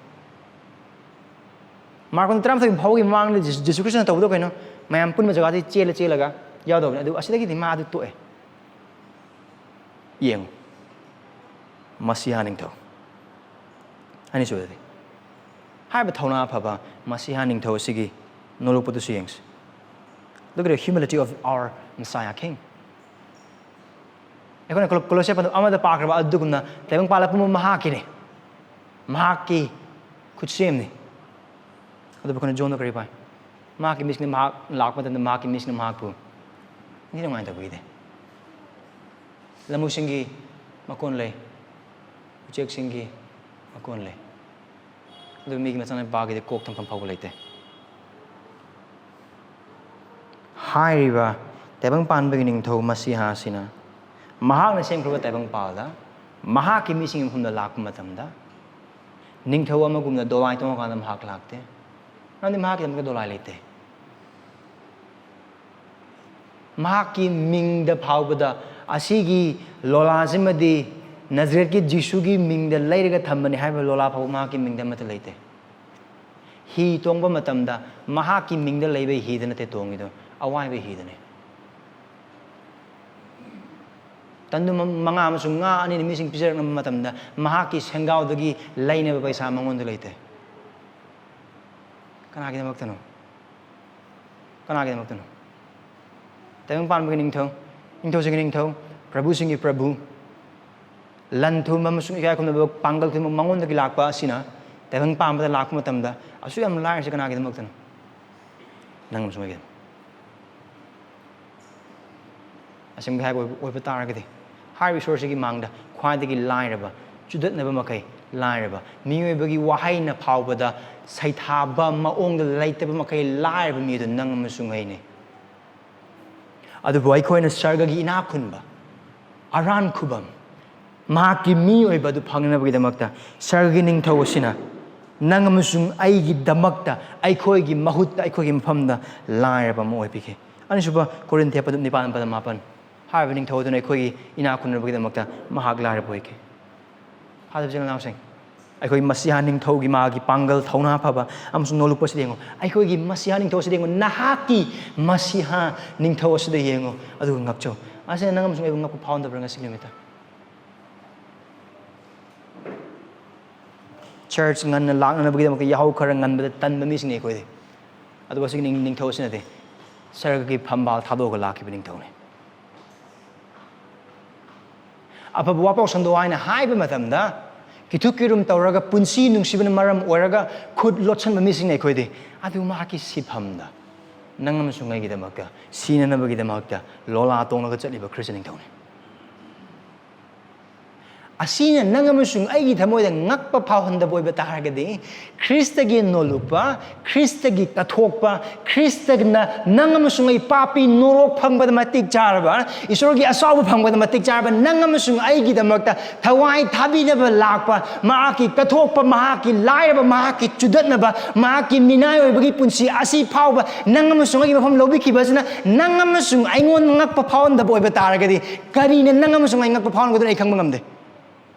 ꯃꯥꯔꯛ ꯇꯔꯥꯃꯥꯊꯣꯏ ꯐꯥꯎꯕꯒꯤ ꯃꯃꯥꯡꯗ ꯖꯤꯁꯨ, ꯖꯤꯁꯨ ꯈ꯭ꯔꯤꯁꯇꯅ ꯇꯧꯕꯗꯣ ꯀꯩꯅꯣ? ꯃꯌꯥꯝ ꯄꯨꯟꯕ ꯖꯒꯥꯗꯒꯤ ꯆꯦꯜꯂ ꯆꯦꯜꯂꯒ ꯌꯥꯎꯗꯕꯅꯤ꯫ ꯑꯗꯨ ꯑꯁꯤꯗꯒꯤꯗꯤ ꯃꯥ ꯑꯗꯨ ꯇꯣꯛꯑꯦ꯫ ꯌꯦꯡꯉꯨ, ꯃꯁꯤꯍꯥ ꯅꯤꯡꯊꯧ꯫ ꯑꯅꯤꯁꯨꯕꯗꯗꯤ, ꯍꯥꯏꯔꯤꯕ ꯊꯧꯅꯥ ꯐꯕ ꯃꯁꯤꯍꯥ ꯅꯤꯡꯊꯧ ꯑꯁꯤꯒꯤ ꯅꯣꯂꯨꯛꯄꯗꯨꯁꯨ ꯌꯦꯡꯁꯤ꯫ Look at the humility of our Messiah King. ꯑꯩꯈꯣꯏꯅ ꯀꯣꯂꯣ-, ꯀꯣꯂꯣꯁꯦ ꯄꯟꯊꯨꯡ ꯑꯃꯗ ꯄꯥꯈ꯭ꯔꯕ ꯑꯗꯨꯒꯨꯝꯅ ꯇꯥꯏꯕꯪꯄꯥꯟ ꯄꯨꯝꯕ ꯃꯍꯥꯛꯀꯤꯅꯤ, ꯃꯍꯥꯛꯀꯤ ꯈꯨꯠꯁꯦꯝꯅꯤ꯫ ꯑꯗꯨꯕꯨ ꯑꯩꯈꯣꯏꯅ ꯖꯣꯟꯗ ꯀꯔꯤ ꯄꯥꯏ? "ꯃꯍꯥꯛꯀꯤ ꯃꯤꯁꯤꯡꯅ ꯃꯍꯥꯛ ꯂꯥꯛꯄ ꯃꯇꯝꯗ ꯃꯍꯥꯛꯀꯤ ꯃꯤꯁꯤꯡꯅ ꯃꯍꯥꯛꯄꯨ ꯅꯤꯡꯊꯤ ꯅꯨꯡꯉꯥꯏꯅ ꯇꯧꯕꯤꯗꯦ"꯫ ꯂꯥꯃꯨꯁꯤꯡꯒꯤ ꯃꯀꯣꯟ ꯂꯩ, ꯎꯆꯦꯛꯁꯤꯡꯒꯤ ꯃꯀꯣꯟ ꯂꯩ, ꯑꯗꯨ ꯃꯤꯒꯤ ꯃꯆꯥꯅꯨꯄꯥꯒꯤꯗꯤ ꯀꯣꯛ ꯊꯝꯐꯝ ꯐꯥꯎꯕ ꯂꯩꯇꯦ꯫ ꯍꯥꯏꯔꯤꯕ ꯇꯥꯏꯕꯪ ꯄꯥꯟꯕꯒꯤ ꯅꯤꯡꯊꯧ ꯃꯁꯤꯍꯥ ꯑꯁꯤꯅ ꯃꯍꯥꯛꯅ ꯁꯦꯝꯈ꯭ꯔꯕ ꯇꯥꯏꯕꯪ ꯄꯥꯜꯗ ꯃꯍꯥꯛꯀꯤ ꯃꯤꯁꯤꯡꯒꯤ ꯃꯐꯝꯗ ꯂꯥꯛꯄ ꯃꯇꯝꯗ, ꯅꯤꯡꯊꯧ ꯑꯃꯒꯨꯝꯅ ꯗꯣꯂꯥꯏ ꯇꯣꯡꯉꯀꯥꯟꯗ ꯃꯍꯥꯛ ꯂꯥꯛꯇꯦ꯫ ꯃꯔꯝꯗꯤ ꯃꯍꯥꯛꯀꯤꯗꯃꯛꯇ ꯗꯣꯂꯥꯏ ꯂꯩꯇꯦ꯫ ꯃꯍꯥꯛꯀꯤ ꯃꯤꯡꯗ ꯐꯥꯎꯕꯗ, ꯑꯁꯤꯒꯤ ꯂꯣꯂꯥꯁꯤꯃꯗꯤ ꯅꯖꯔꯦꯠꯀꯤ ꯖꯤꯁꯨꯒꯤ ꯃꯤꯡꯗ ꯂꯩꯔꯒ ꯊꯝꯕꯅꯤ ꯍꯥꯏꯕ ꯂꯣꯂꯥ ꯐꯥꯎꯕ ꯃꯍꯥꯛꯀꯤ ꯃꯤꯡꯗ ꯑꯃꯠꯇ ꯂꯩꯇꯦ꯫ ꯍꯤ ꯇꯣꯡꯕ ꯃꯇꯝꯗ ꯃꯍꯥꯛꯀꯤ ꯃꯤꯡꯗ ꯂꯩꯕ ꯍꯤꯗ ꯅꯠꯇꯦ ꯇꯣꯡꯉꯤꯗꯣ, ꯑꯋꯥꯏꯕ ꯍꯤꯗꯅꯦ꯫ ꯇꯟꯗꯨ ꯃ-, ꯃꯉꯥ ꯑꯃꯁꯨꯡ ꯉꯥ ꯑꯅꯤꯅ ꯃꯤꯁꯤꯡ ꯄꯤꯖꯔꯛꯅꯕ ꯃꯇꯝꯗ ꯃꯍꯥꯛꯀꯤ ꯁꯦꯟꯒꯥꯎꯗꯒꯤ ꯂꯩꯅꯕ ꯄꯩꯁꯥ ꯃꯉꯣꯟꯗ ꯂꯩꯇꯦ꯫ ꯀꯅꯥꯒꯤꯗꯃꯛꯇꯅꯣ? ꯀꯅꯥꯒꯤꯗꯃꯛꯇꯅꯣ? ꯇꯥꯏꯕꯪ ꯄꯥꯟꯕꯒꯤ ꯅꯤꯡꯊꯧ, ꯅꯤꯡꯊꯧꯁꯤꯡꯒꯤ ꯅꯤꯡꯊꯧ, ꯄ꯭ꯔꯚꯨꯁꯤꯡꯒꯤ ꯄ꯭ꯔꯚꯨ, ꯂꯟ ꯊꯨꯝꯕ ꯑꯃꯁꯨꯡ ꯏꯀꯥꯏ ꯈꯨꯝꯅꯕ ꯄꯥꯡꯒꯜ ꯈꯨꯗꯤꯡꯃꯛ ꯃꯉꯣꯟꯗꯒꯤ ꯂꯥꯛꯄ ꯑꯁꯤꯅ ꯇꯥꯏꯕꯪ ꯄꯥꯟꯕꯗ ꯂꯥꯛꯄ ꯃꯇꯝꯗ ꯑꯁꯨꯛ ꯌꯥꯝꯅ ꯂꯥꯏꯔꯤꯁꯤ ꯀꯅꯥꯒꯤꯗꯃꯛꯇꯅꯣ? ꯅꯪ ꯑꯃꯁꯨꯡ ꯑꯩꯒꯤꯗꯃꯛ꯫ ꯑꯁꯦꯡꯕ ꯍꯥꯏꯕ ꯑꯣꯏꯕ, ꯑꯣꯏꯕ ꯇꯥꯔꯒꯗꯤ, ꯍꯥꯏꯔꯤꯕ ꯏꯁꯣꯔꯁꯤꯒꯤ ꯃꯥꯡꯗ ꯈ꯭ꯋꯥꯏꯗꯒꯤ ꯂꯥꯏꯔꯕ, ꯆꯨꯗꯠꯅꯕ ꯃꯈꯩ ꯂꯥꯏꯔꯕ, ꯃꯤꯑꯣꯏꯕꯒꯤ ꯋꯥꯍꯩꯅ ꯐꯥꯎꯕꯗ ꯁꯩꯊꯥꯕ ꯃꯑꯣꯡꯗ ꯂꯩꯇꯕ ꯃꯈꯩ ꯂꯥꯏꯔꯕ ꯃꯤ ꯑꯗꯨ ꯅꯪ ꯑꯃꯁꯨꯡ ꯑꯩꯅꯤ꯫ ꯑꯗꯨꯕꯨ ꯑꯩꯈꯣꯏꯅ ꯁꯔꯒꯒꯤ ꯏꯅꯥꯛ ꯈꯨꯟꯕ, ꯑꯔꯥꯟ ꯈꯨꯕꯝ, ꯃꯍꯥꯛꯀꯤ ꯃꯤ ꯑꯣꯏꯕ ꯑꯗꯨ ꯐꯪꯅꯕꯒꯤꯗꯃꯛꯇ ꯁꯔꯒꯒꯤ ꯅꯤꯡꯊꯧ ꯑꯁꯤꯅ ꯅꯪ ꯑꯃꯁꯨꯡ ꯑꯩꯒꯤꯗꯃꯛꯇ, ꯑꯩꯈꯣꯏꯒꯤ ꯃꯍꯨꯠꯇ, ꯑꯩꯈꯣꯏꯒꯤ ꯃꯐꯝꯗ ꯂꯥꯏꯔꯕ ꯑꯃ ꯑꯣꯏꯕꯤꯈꯤ꯫ ꯑꯅꯤꯁꯨꯕ ꯀꯣꯔꯤꯟꯊꯤꯌ ꯄꯗꯨꯞ ꯅꯤꯄꯥꯟ ꯄꯗ ꯃꯥꯄꯟ꯫ ꯍꯥꯏꯔꯤꯕ ꯅꯤꯡꯊꯧ ꯑꯗꯨꯅ ꯑꯩꯈꯣꯏꯒꯤ ꯏꯅꯥꯛ ꯈꯨꯟꯅꯕꯒꯤꯗꯃꯛꯇ ꯃꯍꯥꯛ ꯂꯥꯏꯔꯕ ꯑꯣꯏꯈꯤ꯫ ꯐꯥꯗꯔ ꯏꯆꯤꯜ ꯏꯅꯥꯎꯁꯤꯡ, ꯑꯩꯈꯣꯏ ꯃꯁꯤꯍꯥ ꯅꯤꯡꯊꯧꯒꯤ ꯃꯥꯒꯤ ꯄꯥꯡꯒꯜ, ꯊꯧꯅꯥ ꯐꯕ ꯑꯃꯁꯨꯡ ꯅꯣꯂꯨꯛꯄ ꯑꯁꯤꯗ ꯌꯦꯡꯉꯨ꯫ ꯑꯩꯈꯣꯏꯒꯤ ꯃꯁꯤꯍꯥ ꯅꯤꯡꯊꯧ ꯑꯁꯤꯗ ꯌꯦꯡꯉꯨ꯫ ꯅꯍꯥꯛꯀꯤ ꯃꯁꯤꯍꯥ ꯅꯤꯡꯊꯧ ꯑꯁꯤꯗ ꯌꯦꯡꯉꯨ, ꯑꯗꯨꯒ ꯉꯛꯆꯧ꯫ ꯑꯁꯤꯅ ꯅꯪ ꯑꯃꯁꯨꯡ ꯑꯩꯕꯨ ꯉꯛꯄ ꯐꯥꯎꯍꯟꯗꯕ꯭ꯔꯥ ꯉꯁꯤ ꯅꯨꯃꯤꯠꯇ? ꯆꯔꯆ ꯉꯟꯅ ꯂꯥꯛꯅꯅꯕꯒꯤꯗꯃꯛꯇ ꯌꯥꯍꯧ ꯈꯔ ꯉꯟꯕꯗ ꯇꯟꯕ ꯃꯤꯁꯤꯡꯅꯤ ꯑꯩꯈꯣꯏꯗꯤ꯫ ꯑꯗꯨꯒ ꯑꯁꯤꯒꯤ ꯅꯤꯡ-, ꯅꯤꯡꯊꯧ ꯑꯁꯤꯅꯗꯤ ꯁꯔꯒꯒꯤ ꯐꯝꯕꯥꯜ ꯊꯥꯗꯣꯛꯑꯒ ꯂꯥꯛꯈꯤꯕ ꯅꯤꯡꯊꯧꯅꯤ꯫ ꯑꯐꯕ ꯋꯥꯄꯥꯎ ꯁꯟꯗꯣꯛꯑꯣ ꯍꯥꯏꯅ ꯍꯥꯏꯕ ꯃꯇꯝꯗ, ꯀꯤꯊꯨꯛ ꯀꯤꯔꯨꯝ ꯇꯧꯔꯒ, ꯄꯨꯟꯁꯤ ꯅꯨꯡꯁꯤꯕꯅ ꯃꯔꯝ ꯑꯣꯏꯔꯒ ꯈꯨꯠ ꯂꯣꯠꯁꯟꯕ ꯃꯤꯁꯤꯡꯅꯤ ꯑꯩꯈꯣꯏꯗꯤ꯫ ꯑꯗꯨ ꯃꯍꯥꯛꯀꯤ ꯁꯤꯐꯝꯗ ꯅꯪ ꯑꯃꯁꯨꯡ ꯑꯩꯒꯤꯗꯃꯛꯇ, ꯁꯤꯅꯅꯕꯒꯤꯗꯃꯛꯇ ꯂꯣꯂꯥ ꯇꯣꯡꯂꯒ ꯆꯠꯂꯤꯕ ꯈ꯭ꯔꯤꯁꯇ ꯅꯤꯡꯊꯧꯅꯤ꯫ ꯑꯁꯤꯅ ꯅꯪ ꯑꯃꯁꯨꯡ ꯑꯩꯒꯤ ꯊꯃꯣꯏꯗ ꯉꯛꯄ ꯐꯥꯎꯍꯟꯗꯕ ꯑꯣꯏꯕ ꯇꯥꯔꯒꯗꯤ, ꯈ꯭ꯔꯤꯁꯇꯒꯤ ꯅꯣꯂꯨꯛꯄ, ꯈ꯭ꯔꯤꯁꯇꯒꯤ ꯀꯠꯊꯣꯛꯄ, ꯈ꯭ꯔꯤꯁꯇꯅ ꯅꯪ ꯑꯃꯁꯨꯡ ꯑꯩ ꯄꯥꯄꯤ ꯅꯣꯔꯣꯛ ꯐꯪꯕꯗ ꯃꯇꯤꯛ ꯆꯥꯔꯕ, ꯏꯁꯣꯔꯒꯤ ꯑꯆꯥꯎꯕ ꯐꯪꯕꯗ ꯃꯇꯤꯛ ꯆꯥꯔꯕ, ꯅꯪ ꯑꯃꯁꯨꯡ ꯑꯩꯒꯤꯗꯃꯛꯇ ꯊꯋꯥꯏ ꯊꯥꯕꯤꯅꯕ ꯂꯥꯛꯄ, ꯃꯍꯥꯛꯀꯤ ꯀꯠꯊꯣꯛꯄ, ꯃꯍꯥꯛꯀꯤ ꯂꯥꯏꯔꯕ, ꯃꯍꯥꯛꯀꯤ ꯆꯨꯗꯠꯅꯕ, ꯃꯍꯥꯛꯀꯤ ꯃꯤꯅꯥꯏ ꯑꯣꯏꯕꯒꯤ ꯄꯨꯟꯁꯤ ꯑꯁꯤ ꯐꯥꯎꯕ ꯅꯪ ꯑꯃꯁꯨꯡ ꯑꯩꯒꯤ ꯃꯐꯝ ꯂꯧꯕꯤꯈꯤꯕ ꯑꯁꯤꯅ ꯅꯪ ꯑꯃꯁꯨꯡ ꯑꯩꯉꯣꯟꯗ ꯉꯛꯄ ꯐꯥꯎꯍꯟꯗꯕ ꯑꯣꯏꯕ ꯇꯥꯔꯒꯗꯤ, ꯀꯔꯤꯅ ꯅꯪ ꯑꯃꯁꯨꯡ ꯑꯩ ꯉꯛꯄ ꯐꯥꯎꯍꯟꯒꯗꯣꯏꯅꯣ ꯑꯩ ꯈꯪꯕ ꯉꯝꯗꯦ꯫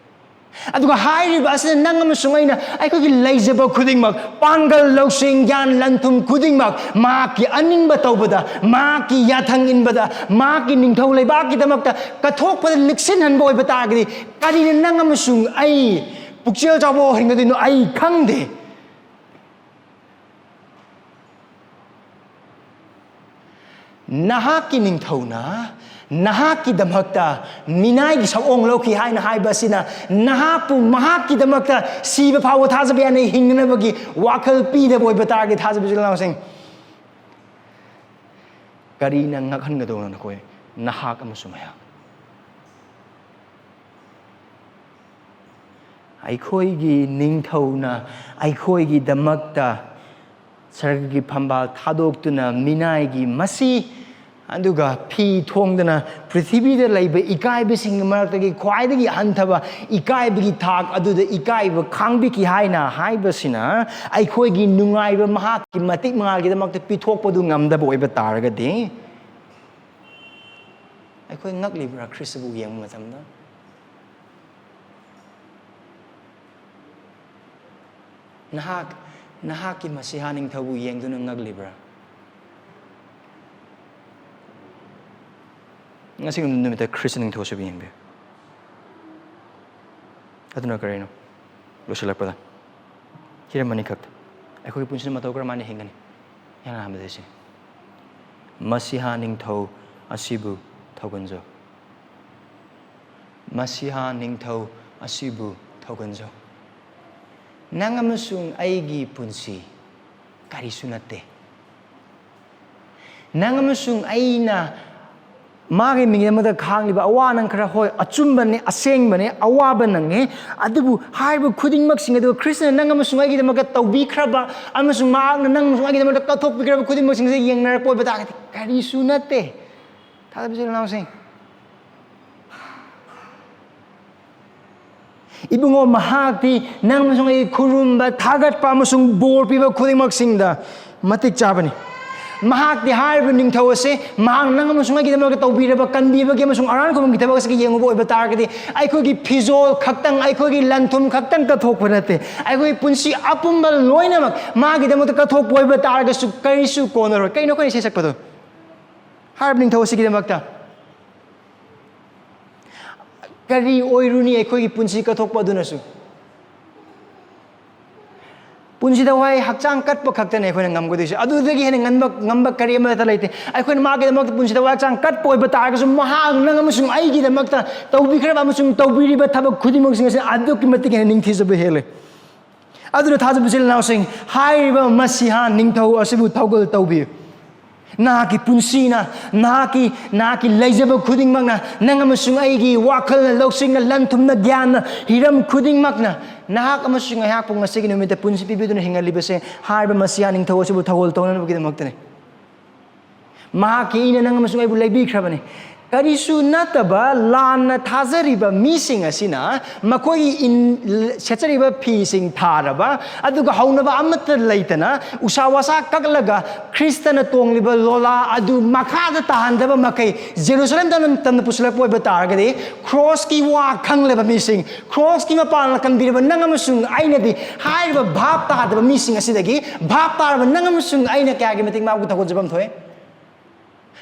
ꯑꯗꯨꯒ ꯍꯥꯏꯔꯤꯕ ꯑꯁꯤꯅ ꯅꯪ ꯑꯃꯁꯨꯡ ꯑꯩꯅ ꯑꯩꯈꯣꯏꯒꯤ ꯂꯩꯖꯕ ꯈꯨꯗꯤꯡꯃꯛ, ꯄꯥꯡꯒꯜ, ꯂꯧꯁꯤꯡ, ꯒ꯭ꯌꯥꯟ, ꯂꯟ-ꯊꯨꯝ ꯈꯨꯗꯤꯡꯃꯛ ꯃꯍꯥꯛꯀꯤ ꯑꯅꯤꯡꯕ ꯇꯧꯕꯗ, ꯃꯍꯥꯛꯀꯤ ꯌꯥꯊꯪ ꯏꯟꯕꯗ, ꯃꯍꯥꯛꯀꯤ ꯅꯤꯡꯊꯧ ꯂꯩꯕꯥꯛꯀꯤꯗꯃꯛꯇ ꯀꯠꯊꯣꯛꯄꯗ ꯂꯤꯛꯁꯤꯟꯍꯟꯕ ꯑꯣꯏꯕ ꯇꯥꯔꯒꯗꯤ, ꯀꯔꯤꯅ ꯅꯪ ꯑꯃꯁꯨꯡ ꯑꯩ ꯄꯨꯛꯆꯦꯜ ꯆꯥꯎꯕ ꯑꯣꯏꯍꯟꯒꯗꯣꯏꯅꯣ ꯑꯩ ꯈꯪꯗꯦ꯫ ꯅꯍꯥꯛꯀꯤ ꯅꯤꯡꯊꯧꯅ ꯅꯍꯥꯛꯀꯤꯗꯃꯛꯇ ꯃꯤꯅꯥꯏꯒꯤ ꯁꯛꯑꯣꯡ ꯂꯧꯈꯤ ꯍꯥꯏꯅ ꯍꯥꯏꯕ ꯑꯁꯤꯅ ꯅꯍꯥꯛꯄꯨ ꯃꯍꯥꯛꯀꯤꯗꯃꯛꯇ ꯁꯤꯕ ꯐꯥꯎꯕ ꯊꯥꯖꯕ ꯌꯥꯅ ꯍꯤꯡꯅꯅꯕꯒꯤ ꯋꯥꯈꯜ ꯄꯤꯗꯕ ꯑꯣꯏꯕ ꯇꯥꯔꯒꯗꯤ, ꯊꯥꯖꯕ ꯏꯆꯤꯜ ꯏꯅꯥꯎꯁꯤꯡ, ꯀꯔꯤꯅ ꯉꯛꯍꯟꯒꯗꯧꯅꯣ ꯅꯈꯣꯏ, ꯅꯍꯥꯛ ꯑꯃꯁꯨꯡ ꯑꯩꯍꯥꯛ? ꯑꯩꯈꯣꯏꯒꯤ ꯅꯤꯡꯊꯧꯅ ꯑꯩꯈꯣꯏꯒꯤꯗꯃꯛꯇ ꯁꯔꯒꯒꯤ ꯐꯝꯕꯥꯜ ꯊꯥꯗꯣꯛꯇꯨꯅ ꯃꯤꯅꯥꯏꯒꯤ ꯃꯁꯤ ꯑꯗꯨꯒ ꯐꯤ ꯊꯣꯡꯗꯅ ꯄ꯭ꯔꯤꯊꯤꯕꯤꯗ ꯂꯩꯕ ꯏꯀꯥꯏꯕꯁꯤꯡꯒꯤ ꯃꯔꯛꯇꯒꯤ ꯈ꯭ꯋꯥꯏꯗꯒꯤ ꯍꯟꯊꯕ ꯏꯀꯥꯏꯕꯒꯤ ꯊꯥꯛ ꯑꯗꯨꯗ ꯏꯀꯥꯏꯕ ꯈꯥꯡꯕꯤꯈꯤ ꯍꯥꯏꯅ ꯍꯥꯏꯕꯁꯤꯅ ꯑꯩꯈꯣꯏꯒꯤ ꯅꯨꯡꯉꯥꯏꯕ ꯃꯍꯥꯛꯀꯤ ꯃꯇꯤꯛ ꯃꯉꯥꯜꯒꯤꯗꯃꯛꯇ ꯄꯤꯊꯣꯛꯄꯗꯨ ꯉꯝꯗꯕ ꯑꯣꯏꯕ ꯇꯥꯔꯒꯗꯤ, ꯑꯩꯈꯣꯏ ꯉꯛꯂꯤꯕ꯭ꯔꯥ ꯈ꯭ꯔꯤꯁꯇꯕꯨ ꯌꯦꯡꯕ ꯃꯇꯝꯗ? ꯅꯍꯥꯛ, ꯅꯍꯥꯛꯀꯤ ꯃꯁꯤꯍꯥ ꯅꯤꯡꯊꯧꯕꯨ ꯌꯦꯡꯗꯨꯅ ꯉꯛꯂꯤꯕ꯭ꯔꯥ? ꯉꯁꯤꯒꯤ ꯅꯨꯃꯤꯠꯇ ꯈ꯭ꯔꯤꯁꯇ ꯅꯤꯡꯊꯧ ꯑꯁꯤꯕꯨ ꯌꯦꯡꯕꯤꯌꯨ꯫ ꯑꯗꯨꯅ ꯀꯔꯤꯅꯣ? ꯂꯣꯏꯁꯤꯜꯂꯛꯄꯗ ꯍꯤꯔꯝ ꯑꯅꯤꯈꯛꯇ ꯑꯩꯈꯣꯏꯒꯤ ꯄꯨꯟꯁꯤꯗ ꯃꯇꯧ ꯀꯔꯝ ꯍꯥꯏꯅ ꯍꯤꯡꯒꯅꯤ? ꯏꯍꯥꯟ ꯍꯥꯟꯕꯗ ꯁꯤ, ꯃꯁꯤꯍꯥ ꯅꯤꯡꯊꯧ ꯑꯁꯤꯕꯨ ꯊꯧꯒꯟꯖꯧ꯫ ꯃꯁꯤꯍꯥ ꯅꯤꯡꯊꯧ ꯑꯁꯤꯕꯨ ꯊꯧꯒꯟꯖꯧ꯫ ꯅꯪ ꯑꯃꯁꯨꯡ ꯑꯩꯒꯤ ꯄꯨꯟꯁꯤ ꯀꯔꯤꯁꯨ ꯅꯠꯇꯦ꯫ ꯅꯪ ꯑꯃꯁꯨꯡ ꯑꯩꯅ ꯃꯥꯒꯤ ꯃꯤꯡꯒꯤꯗꯃꯛꯇ ꯈꯥꯡꯂꯤꯕ ꯑꯋꯥ ꯅꯪ ꯈꯔ, ꯍꯣꯏ, ꯑꯆꯨꯝꯕꯅꯦ, ꯑꯁꯦꯡꯕꯅꯦ, ꯑꯋꯥꯕ ꯅꯪꯉꯦ, ꯑꯗꯨꯕꯨ ꯍꯥꯏꯔꯤꯕ ꯈꯨꯗꯤꯡꯃꯛꯁꯤꯡ ꯑꯗꯨ ꯈ꯭ꯔꯤꯁꯇꯅ ꯅꯪ ꯑꯃꯁꯨꯡ ꯑꯩꯒꯤꯗꯃꯛꯇ ꯇꯧꯕꯤꯈ꯭ꯔꯕ ꯑꯃꯁꯨꯡ ꯃꯍꯥꯛꯅ ꯅꯪ ꯑꯃꯁꯨꯡ ꯑꯩꯒꯤꯗꯃꯛꯇ ꯀꯠꯊꯣꯛꯄꯤꯈ꯭ꯔꯕ ꯈꯨꯗꯤꯡꯃꯛꯁꯤꯡꯁꯦ ꯌꯦꯡꯅꯔꯛꯄ ꯑꯣꯏꯕ ꯇꯥꯔꯒꯗꯤ ꯀꯔꯤꯁꯨ ꯅꯠꯇꯦ꯫ ꯊꯥꯖꯕ ꯏꯆꯤꯜ ꯏꯅꯥꯎꯁꯤꯡ, ꯏꯕꯨꯡꯉꯣ, ꯃꯍꯥꯛꯇꯤ ꯅꯪ ꯑꯃꯁꯨꯡ ꯑꯩ ꯈꯨꯔꯨꯝꯕ, ꯊꯥꯒꯠꯄ ꯑꯃꯁꯨꯡ ꯕꯣꯔ ꯄꯤꯕ ꯈꯨꯗꯤꯡꯃꯛꯁꯤꯡꯗ ꯃꯇꯤꯛ ꯆꯥꯕꯅꯤ꯫ ꯃꯍꯥꯛꯇꯤ ꯍꯥꯏꯔꯤꯕ ꯅꯤꯡꯊꯧ ꯑꯁꯦ ꯃꯍꯥꯛ ꯅꯪ ꯑꯃꯁꯨꯡ ꯑꯩꯒꯤꯗꯃꯛꯇ ꯇꯧꯕꯤꯔꯕ, ꯀꯟꯕꯤꯕꯒꯤ ꯑꯃꯁꯨꯡ ꯑꯔꯥꯟ ꯈꯨꯕꯝꯒꯤ ꯊꯕꯛ ꯑꯁꯤꯒꯤ ꯌꯦꯡꯉꯨꯕ ꯑꯣꯏꯕ ꯇꯥꯔꯒꯗꯤ, ꯑꯩꯈꯣꯏꯒꯤ ꯐꯤꯖꯣꯜ ꯈꯛꯇꯪ, ꯑꯩꯈꯣꯏꯒꯤ ꯂꯟ ꯊꯨꯝ ꯈꯛꯇꯪ ꯀꯠꯊꯣꯛꯄ ꯅꯠꯇꯦ, ꯑꯩꯈꯣꯏꯒꯤ ꯄꯨꯟꯁꯤ ꯑꯄꯨꯝꯕ ꯂꯣꯏꯅꯃꯛ ꯃꯥꯒꯤꯗꯃꯛꯇ ꯀꯠꯊꯣꯛꯄ ꯑꯣꯏꯕ ꯇꯥꯔꯒꯁꯨ ꯀꯔꯤꯁꯨ ꯀꯣꯟꯅꯔꯣꯏ꯫ ꯀꯩꯅꯣ ꯑꯩꯈꯣꯏꯅ ꯏꯁꯩ ꯁꯛꯄꯗꯣ? ꯍꯥꯏꯔꯤꯕ ꯅꯤꯡꯊꯧ ꯑꯁꯤꯒꯤꯗꯃꯛꯇ ꯀꯔꯤ ꯑꯣꯏꯔꯨꯅꯤ ꯑꯩꯈꯣꯏꯒꯤ ꯄꯨꯟꯁꯤ ꯀꯠꯊꯣꯛꯄ ꯑꯗꯨꯅꯁꯨ? ꯄꯨꯟꯁꯤꯗ ꯋꯥꯏ ꯍꯛꯆꯥꯡ ꯀꯠꯄ ꯈꯛꯇꯅꯦ ꯑꯩꯈꯣꯏꯅ ꯉꯝꯒꯗꯣꯏꯁꯦ꯫ ꯑꯗꯨꯗꯒꯤ ꯍꯦꯟꯅ ꯉꯟꯕ, ꯉꯝꯕ ꯀꯔꯤ ꯑꯃꯠꯇ ꯂꯩꯇꯦ꯫ ꯑꯩꯈꯣꯏꯅ ꯃꯥꯒꯤꯗꯃꯛꯇ ꯄꯨꯟꯁꯤꯗ ꯋꯥꯏ ꯍꯛꯆꯥꯡ ꯀꯠꯄ ꯑꯣꯏꯕ ꯇꯥꯔꯒꯁꯨ, ꯃꯍꯥꯛ ꯅꯪ ꯑꯃꯁꯨꯡ ꯑꯩꯒꯤꯗꯃꯛꯇ ꯇꯧꯕꯤꯈ꯭ꯔꯕ ꯑꯃꯁꯨꯡ ꯇꯧꯕꯤꯔꯤꯕ ꯊꯕꯛ ꯈꯨꯗꯤꯡꯃꯛꯁꯤꯡ ꯑꯁꯤ ꯑꯗꯨꯛꯀꯤ ꯃꯇꯤꯛ ꯍꯦꯟꯅ ꯅꯤꯡꯊꯤꯖꯕ ꯍꯦꯜꯂꯦ꯫ ꯑꯗꯨꯅ ꯊꯥꯖꯕ ꯏꯆꯤꯜ ꯏꯅꯥꯎꯁꯤꯡ, ꯍꯥꯏꯔꯤꯕ ꯃꯁꯤꯍꯥ ꯅꯤꯡꯊꯧ ꯑꯁꯤꯕꯨ ꯊꯧꯒꯜ ꯇꯧꯕꯤꯌꯨ꯫ ꯅꯍꯥꯛꯀꯤ ꯄꯨꯟꯁꯤꯅ, ꯅꯍꯥꯛꯀꯤ, ꯅꯍꯥꯛꯀꯤ ꯂꯩꯖꯕ ꯈꯨꯗꯤꯡꯃꯛꯅ, ꯅꯪ ꯑꯃꯁꯨꯡ ꯑꯩꯒꯤ ꯋꯥꯈꯜꯅ, ꯂꯧꯁꯤꯡꯅ, ꯂꯟ ꯊꯨꯝꯅ, ꯒ꯭ꯌꯥꯟꯅ, ꯍꯤꯔꯝ ꯈꯨꯗꯤꯡꯃꯛꯅ ꯅꯍꯥꯛ ꯑꯃꯁꯨꯡ ꯑꯩꯍꯥꯛꯄꯨ ꯉꯁꯤꯒꯤ ꯅꯨꯃꯤꯠꯇ ꯄꯨꯟꯁꯤ ꯄꯤꯕꯤꯗꯨꯅ ꯍꯤꯡꯍꯜꯂꯤꯕꯁꯦ ꯍꯥꯏꯔꯤꯕ ꯃꯁꯤꯍꯥ ꯅꯤꯡꯊꯧ ꯑꯁꯤꯕꯨ ꯊꯧꯒꯜ ꯇꯧꯅꯅꯕꯒꯤꯗꯃꯛꯇꯅꯤ꯫ ꯃꯍꯥꯛꯀꯤ ꯏꯅ ꯅꯪ ꯑꯃꯁꯨꯡ ꯑꯩꯕꯨ ꯂꯩꯕꯤꯈ꯭ꯔꯕꯅꯤ꯫ ꯀꯔꯤꯁꯨ ꯅꯠꯇꯕ ꯂꯥꯟꯅ ꯊꯥꯖꯔꯤꯕ ꯃꯤꯁꯤꯡ ꯑꯁꯤꯅ ꯃꯈꯣꯏꯒꯤ ꯏꯟ-, ꯁꯦꯠꯆꯔꯤꯕ ꯐꯤꯁꯤꯡ ꯊꯥꯔꯕ, ꯑꯗꯨꯒ ꯍꯧꯅꯕ ꯑꯃꯠꯇ ꯂꯩꯇꯅ ꯎꯁꯥ ꯋꯥꯁꯥ ꯀꯛꯂꯒ ꯈ꯭ꯔꯤꯁꯇꯅ ꯇꯣꯡꯂꯤꯕ ꯂꯣꯂꯥ ꯑꯗꯨ ꯃꯈꯥꯗ ꯇꯥꯍꯟꯗꯕ ꯃꯈꯩ ꯖꯦꯔꯨꯁꯂꯦꯝꯗ ꯇꯝꯅ ꯄꯨꯁꯤꯜꯂꯛꯄ ꯑꯣꯏꯕ ꯇꯥꯔꯒꯗꯤ, ꯀ꯭ꯔꯣꯁꯀꯤ ꯋꯥ ꯈꯪꯂꯕ ꯃꯤꯁꯤꯡ, ꯀ꯭ꯔꯣꯁꯀꯤ ꯃꯄꯥꯟꯅ ꯀꯟꯕꯤꯔꯕ ꯅꯪ ꯑꯃꯁꯨꯡ ꯑꯩꯅꯗꯤ ꯍꯥꯏꯔꯤꯕ ꯚꯥꯞ ꯇꯥꯗꯕ ꯃꯤꯁꯤꯡ ꯑꯁꯤꯗꯒꯤ ꯚꯥꯞ ꯇꯥꯔꯕ ꯅꯪ ꯑꯃꯁꯨꯡ ꯑꯩꯅ ꯀꯌꯥꯒꯤ ꯃꯇꯤꯛ ꯃꯥꯕꯨ ꯊꯧꯒꯠꯆꯐꯝ ꯊꯣꯛꯏ?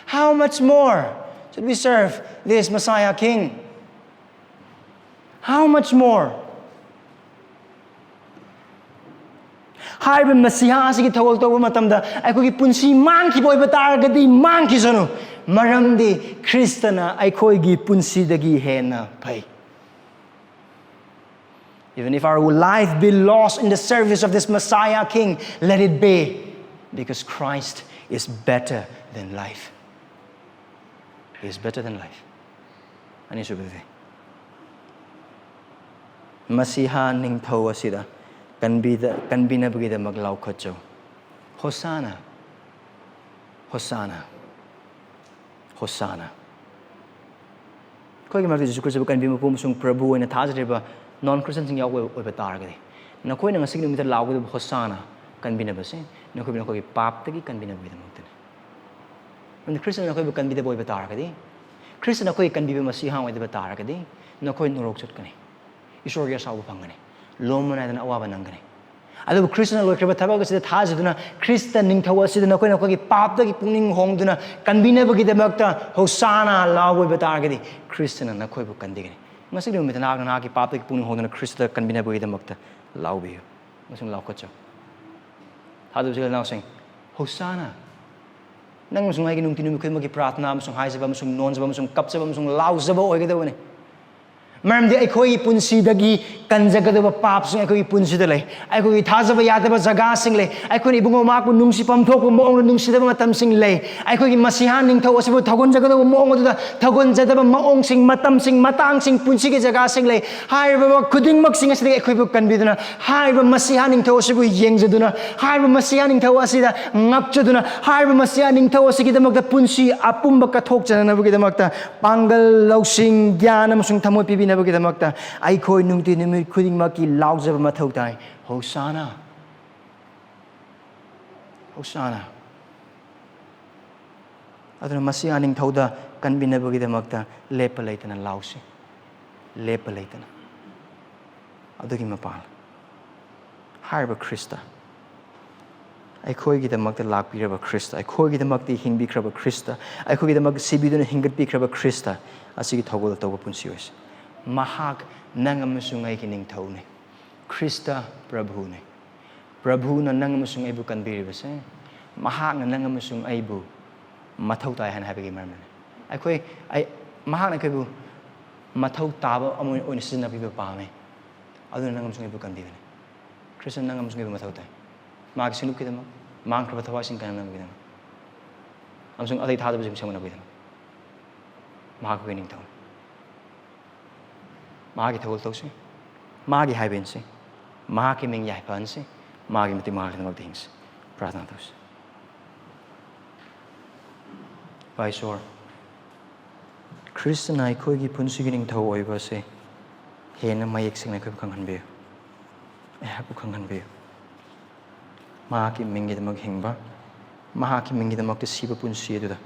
How much more should we serve this Messiah King? How much more? ꯍꯥꯏꯔꯤꯕ ꯃꯁꯤꯍꯥ ꯑꯁꯤꯒꯤ ꯊꯧꯒꯜ ꯇꯧꯕ ꯃꯇꯝꯗ ꯑꯩꯈꯣꯏꯒꯤ ꯄꯨꯟꯁꯤ ꯃꯥꯡꯈꯤꯕ ꯑꯣꯏꯕ ꯇꯥꯔꯒꯗꯤ ꯃꯥꯡꯈꯤꯁꯅꯨ, ꯃꯔꯝꯗꯤ ꯈ꯭ꯔꯤꯁꯇꯅ ꯑꯩꯈꯣꯏꯒꯤ ꯄꯨꯟꯁꯤꯗꯒꯤ ꯍꯦꯟꯅ ꯐꯩ꯫ Even if our life be lost in the service of this Messiah King, let it be, because Christ is better than life. He is better than life. ꯑꯅꯤꯁꯨꯕꯗꯗꯤ, ꯃꯁꯤꯍꯥ ꯅꯤꯡꯊꯧ ꯑꯁꯤꯗ ꯀꯟꯕꯤꯗ-, ꯀꯟꯕꯤꯅꯕꯒꯤꯗꯃꯛ ꯂꯥꯎꯈꯠꯆꯧ꯫ ꯍꯣꯁꯥꯅ, ꯍꯣꯁꯥꯅ, ꯍꯣꯁꯥꯅ꯫ ꯑꯩꯈꯣꯏꯒꯤ ꯃꯔꯛꯇ ꯖꯤꯁꯨ ꯈ꯭ꯔꯤꯁꯇꯕꯨ ꯀꯟꯕꯤꯕ ꯃꯄꯨ ꯑꯃꯁꯨꯡ ꯄ꯭ꯔꯚꯨ ꯑꯣꯏꯅ ꯊꯥꯖꯔꯤꯕ non Christianꯁꯤꯡ ꯌꯥꯎꯕ ꯑꯣꯏꯕ ꯇꯥꯔꯒꯗꯤ, ꯅꯈꯣꯏꯅ ꯉꯁꯤꯒꯤ ꯅꯨꯃꯤꯠꯇ ꯂꯥꯎꯒꯗꯕ ꯍꯣꯁꯥꯅ ꯀꯟꯕꯤꯅꯕꯁꯦ ꯅꯈꯣꯏꯕꯨ ꯅꯈꯣꯏꯒꯤ ꯄꯥꯞꯇꯒꯤ ꯀꯟꯕꯤꯅꯕꯒꯤꯗꯃꯛꯇꯅꯤ꯫ ꯑꯗꯨꯅ ꯈ꯭ꯔꯤꯁꯇꯅ ꯅꯈꯣꯏꯕꯨ ꯀꯟꯕꯤꯗꯕ ꯑꯣꯏꯕ ꯇꯥꯔꯒꯗꯤ, ꯈ꯭ꯔꯤꯁꯇꯅ ꯑꯩꯈꯣꯏꯒꯤ ꯀꯟꯕꯤꯕ ꯃꯁꯤꯍꯥ ꯑꯣꯏꯗꯕ ꯇꯥꯔꯒꯗꯤ, ꯅꯈꯣꯏ ꯅꯣꯔꯣꯛ ꯆꯠꯀꯅꯤ, ꯏꯁꯣꯔꯒꯤ ꯑꯁꯥꯎꯕ ꯐꯪꯒꯅꯤ, ꯂꯣꯝꯕ ꯅꯥꯏꯗꯅ ꯑꯋꯥꯕ ꯅꯪꯒꯅꯤ꯫ ꯑꯗꯨꯕꯨ ꯈ꯭ꯔꯤꯁꯇꯅ ꯂꯣꯏꯈ꯭ꯔꯕ ꯊꯕꯛ ꯑꯁꯤꯗ ꯊꯥꯖꯗꯨꯅ, ꯈ꯭ꯔꯤꯁꯇ ꯅꯤꯡꯊꯧ ꯑꯁꯤꯗ ꯅꯈꯣꯏ ꯅꯈꯣꯏꯒꯤ ꯄꯥꯞꯇꯒꯤ ꯄꯨꯛꯅꯤꯡ ꯍꯣꯡꯗꯨꯅ ꯀꯟꯕꯤꯅꯕꯒꯤꯗꯃꯛꯇ ꯍꯣꯁꯥꯅꯥ ꯂꯥꯎꯕ ꯑꯣꯏꯕ ꯇꯥꯔꯒꯗꯤ, ꯈ꯭ꯔꯤꯁꯇꯅ ꯅꯈꯣꯏꯕꯨ ꯀꯟꯕꯤꯒꯅꯤ꯫ ꯉꯁꯤꯒꯤ ꯅꯨꯃꯤꯠꯇ ꯅꯍꯥꯛꯅ ꯅꯍꯥꯛꯀꯤ ꯄꯥꯞꯇꯒꯤ ꯄꯨꯛꯅꯤꯡ ꯍꯣꯡꯗꯨꯅ ꯈ꯭ꯔꯤꯁꯇꯗ ꯀꯟꯕꯤꯅꯕꯒꯤꯗꯃꯛꯇ ꯂꯥꯎꯕꯤꯌꯨ ꯑꯃꯁꯨꯡ ꯂꯥꯎꯈꯠꯆꯧ꯫ ꯊꯥꯖꯕ ꯏꯆꯤꯜ ꯏꯅꯥꯎꯁꯤꯡ, ꯍꯣꯁꯥꯅꯥ! ꯅꯪ ꯑꯃꯁꯨꯡ ꯑꯩꯒꯤ ꯅꯨꯡꯇꯤ ꯅꯨꯃꯤꯠ ꯈꯨꯗꯤꯡꯃꯛꯀꯤ ꯄ꯭ꯔꯥꯊꯅꯥ ꯑꯃꯁꯨꯡ ꯍꯥꯏꯖꯕ ꯑꯃꯁꯨꯡ ꯅꯣꯟꯖꯕ ꯑꯃꯁꯨꯡ ꯀꯞꯆꯕ ꯑꯃꯁꯨꯡ ꯂꯥꯎꯖꯕ ꯑꯣꯏꯒꯗꯕꯅꯤ꯫ ꯃꯔꯝꯗꯤ ꯑꯩꯈꯣꯏꯒꯤ ꯄꯨꯟꯁꯤꯗꯒꯤ ꯀꯟꯖꯒꯗꯕ ꯄꯥꯞꯁꯤꯡ ꯑꯩꯈꯣꯏꯒꯤ ꯄꯨꯟꯁꯤꯗ ꯂꯩ꯫ ꯑꯩꯈꯣꯏꯒꯤ ꯊꯥꯖꯕ ꯌꯥꯗꯕ ꯖꯒꯥꯁꯤꯡ ꯂꯩ꯫ ꯑꯩꯈꯣꯏꯅ ꯏꯕꯨꯡꯉꯣ ꯃꯍꯥꯛꯄꯨ ꯅꯨꯡꯁꯤꯐꯝ ꯊꯣꯛꯄ ꯃꯑꯣꯡꯗ ꯅꯨꯡꯁꯤꯗꯕ ꯃꯇꯝꯁꯤꯡ ꯂꯩ꯫ ꯑꯩꯈꯣꯏꯒꯤ ꯃꯁꯤꯍꯥ ꯅꯤꯡꯊꯧ ꯑꯁꯤꯕꯨ ꯊꯧꯒꯟꯖꯒꯗꯕ ꯃꯑꯣꯡ ꯑꯗꯨꯗ ꯊꯧꯒꯟꯖꯗꯕ ꯃꯑꯣꯡꯁꯤꯡ, ꯃꯇꯝꯁꯤꯡ, ꯃꯇꯥꯡꯁꯤꯡ, ꯄꯨꯟꯁꯤꯒꯤ ꯖꯒꯥꯁꯤꯡ ꯂꯩ꯫ ꯍꯥꯏꯔꯤꯕ ꯈꯨꯗꯤꯡꯃꯛꯁꯤꯡ ꯑꯁꯤꯗꯒꯤ ꯑꯩꯈꯣꯏꯕꯨ ꯀꯟꯕꯤꯗꯨꯅ ꯍꯥꯏꯔꯤꯕ ꯃꯁꯤꯍꯥ ꯅꯤꯡꯊꯧ ꯑꯁꯤꯕꯨ ꯌꯦꯡꯖꯗꯨꯅ, ꯍꯥꯏꯔꯤꯕ ꯃꯁꯤꯍꯥ ꯅꯤꯡꯊꯧ ꯑꯁꯤꯗ ꯉꯛꯆꯗꯨꯅ, ꯍꯥꯏꯔꯤꯕ ꯃꯁꯤꯍꯥ ꯅꯤꯡꯊꯧ ꯑꯁꯤꯒꯤꯗꯃꯛꯇ ꯄꯨꯟꯁꯤ ꯑꯄꯨꯝꯕ ꯀꯠꯊꯣꯛꯆꯅꯅꯕꯒꯤꯗꯃꯛꯇ ꯄꯥꯡꯒꯜ, ꯂꯧꯁꯤꯡ, ꯒ꯭ꯌꯥꯟ ꯑꯃꯁꯨꯡ ꯊꯃꯣꯏ ꯄꯤꯕꯤꯅꯕꯒꯤꯗꯃꯛꯇ ꯑꯩꯈꯣꯏ ꯅꯨꯡꯇꯤ ꯅꯨꯃꯤꯠ ꯈꯨꯗꯤꯡꯃꯛꯀꯤ ꯂꯥꯎꯖꯕ ꯃꯊꯧ ꯇꯥꯏ꯫ ꯍꯣꯁꯥꯅꯥ! ꯍꯣꯁꯥꯅꯥ! ꯑꯗꯨꯅ ꯃꯁꯤꯍꯥ ꯅꯤꯡꯊꯧꯗ ꯀꯟꯕꯤꯅꯕꯒꯤꯗꯃꯛꯇ ꯂꯦꯞꯄ ꯂꯩꯇꯅ ꯂꯥꯎꯁꯤ꯫ ꯂꯦꯞꯄ ꯂꯩꯇꯅ꯫ ꯑꯗꯨꯒꯤ ꯃꯄꯥꯟ ꯍꯥꯏꯔꯤꯕ ꯈ꯭ꯔꯤꯁꯇ, ꯑꯩꯈꯣꯏꯒꯤꯗꯃꯛꯇ ꯂꯥꯛꯄꯤꯔꯕ ꯈ꯭ꯔꯤꯁꯇ, ꯑꯩꯈꯣꯏꯒꯤꯗꯃꯛꯇ ꯍꯤꯡꯕꯤꯈ꯭ꯔꯕ ꯈ꯭ꯔꯤꯁꯇ, ꯑꯩꯈꯣꯏꯒꯤꯗꯃꯛꯇ ꯁꯤꯕꯤꯗꯨꯅ ꯍꯤꯡꯒꯠꯄꯤꯈ꯭ꯔꯕ ꯈ꯭ꯔꯤꯁꯇ ꯑꯁꯤꯒꯤ ꯊꯧꯒꯜ ꯇꯧꯕ ꯄꯨꯟꯁꯤ ꯑꯣꯏꯁꯤ꯫ ꯃꯍꯥꯛ ꯅꯪ ꯑꯃꯁꯨꯡ ꯑꯩꯒꯤ ꯅꯤꯡꯊꯧꯅꯤ꯫ ꯈ꯭ꯔꯤꯁꯇ ꯄ꯭ꯔꯚꯨꯅꯤ꯫ ꯄ꯭ꯔꯚꯨꯅ ꯅꯪ ꯑꯃꯁꯨꯡ ꯑꯩꯕꯨ ꯀꯟꯕꯤꯔꯤꯕꯁꯦ, ꯃꯍꯥꯛꯅ ꯅꯪ ꯑꯃꯁꯨꯡ ꯑꯩꯕꯨ ꯃꯊꯧ ꯇꯥꯏ ꯍꯥꯏꯅ ꯍꯥꯏꯕꯒꯤ ꯃꯔꯝꯅꯤ꯫ ꯑꯩꯈꯣꯏ, ꯑꯩ, ꯃꯍꯥꯛꯅ ꯑꯩꯈꯣꯏꯕꯨ ꯃꯊꯧ ꯇꯥꯕ ꯑꯃ ꯑꯣꯏꯅ ꯁꯤꯖꯤꯟꯅꯕꯤꯕ ꯄꯥꯝꯃꯤ꯫ ꯑꯗꯨꯅ ꯅꯪ ꯑꯃꯁꯨꯡ ꯑꯩꯕꯨ ꯀꯟꯕꯤꯕꯅꯤ꯫ ꯈ꯭ꯔꯤꯁꯇꯅ ꯅꯪ ꯑꯃꯁꯨꯡ ꯑꯩꯕꯨ ꯃꯊꯧ ꯇꯥꯏ꯫ ꯃꯥꯒꯤ ꯁꯤꯡꯂꯨꯞꯀꯤꯗꯃꯛ, ꯃꯥꯡꯈ꯭ꯔꯕ ꯊꯋꯥꯏꯁꯤꯡ ꯀꯟꯅꯅꯕꯒꯤꯗꯃꯛ, ꯑꯃꯁꯨꯡ ꯑꯇꯩ ꯊꯥꯗꯕꯁꯤꯡ ꯁꯦꯝꯒꯠꯅꯕꯒꯤꯗꯃꯛ꯫ ꯃꯍꯥꯛ ꯑꯩꯈꯣꯏꯒꯤ ꯅꯤꯡꯊꯧꯅꯤ꯫ ꯃꯍꯥꯛꯀꯤ ꯊꯧꯒꯜ ꯇꯧꯁꯤ, ꯃꯥꯒꯤ ꯍꯥꯏꯕ ꯏꯟꯁꯤ, ꯃꯍꯥꯛꯀꯤ ꯃꯤꯡ ꯌꯥꯏꯐꯍꯟꯁꯤ, ꯃꯥꯒꯤ ꯃꯇꯤꯛ ꯃꯍꯥꯛꯀꯤꯗꯃꯛꯇ ꯍꯤꯡꯁꯤ꯫ ꯄ꯭ꯔꯥꯔꯊꯅꯥ ꯇꯧꯁꯤ꯫ ꯏꯄꯥ ꯏꯁꯣꯔ, ꯈ꯭ꯔꯤꯁꯇꯅ ꯑꯩꯈꯣꯏꯒꯤ ꯄꯨꯟꯁꯤꯒꯤ ꯅꯤꯡꯊꯧ ꯑꯣꯏꯕ ꯑꯁꯤ ꯍꯦꯟꯅ ꯃꯌꯦꯛ ꯁꯦꯡꯅ ꯑꯩꯈꯣꯏꯕꯨ ꯈꯪꯍꯟꯕꯤꯌꯨ꯫ ꯑꯩꯍꯥꯛꯄꯨ ꯈꯪꯍꯟꯕꯤꯌꯨ꯫ ꯃꯍꯥꯛꯀꯤ ꯃꯤꯡꯒꯤꯗꯃꯛ ꯍꯤꯡꯕ, ꯃꯍꯥꯛꯀꯤ ꯃꯤꯡꯒꯤꯗꯃꯛꯇ ꯁꯤꯕ ꯄꯨꯟꯁꯤ ꯑꯗꯨꯗ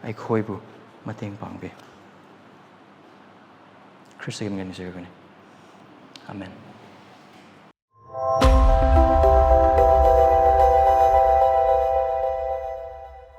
ꯑꯩꯈꯣꯏꯕꯨ ꯃꯇꯦꯡ ꯄꯥꯡꯕꯤꯌꯨ꯫ ꯈ꯭ꯔꯤꯁꯇꯒꯤ ꯃꯤꯡꯗ ꯅꯤꯖꯔꯤꯕꯅꯤ꯫ ꯑꯥꯃꯦꯟ꯫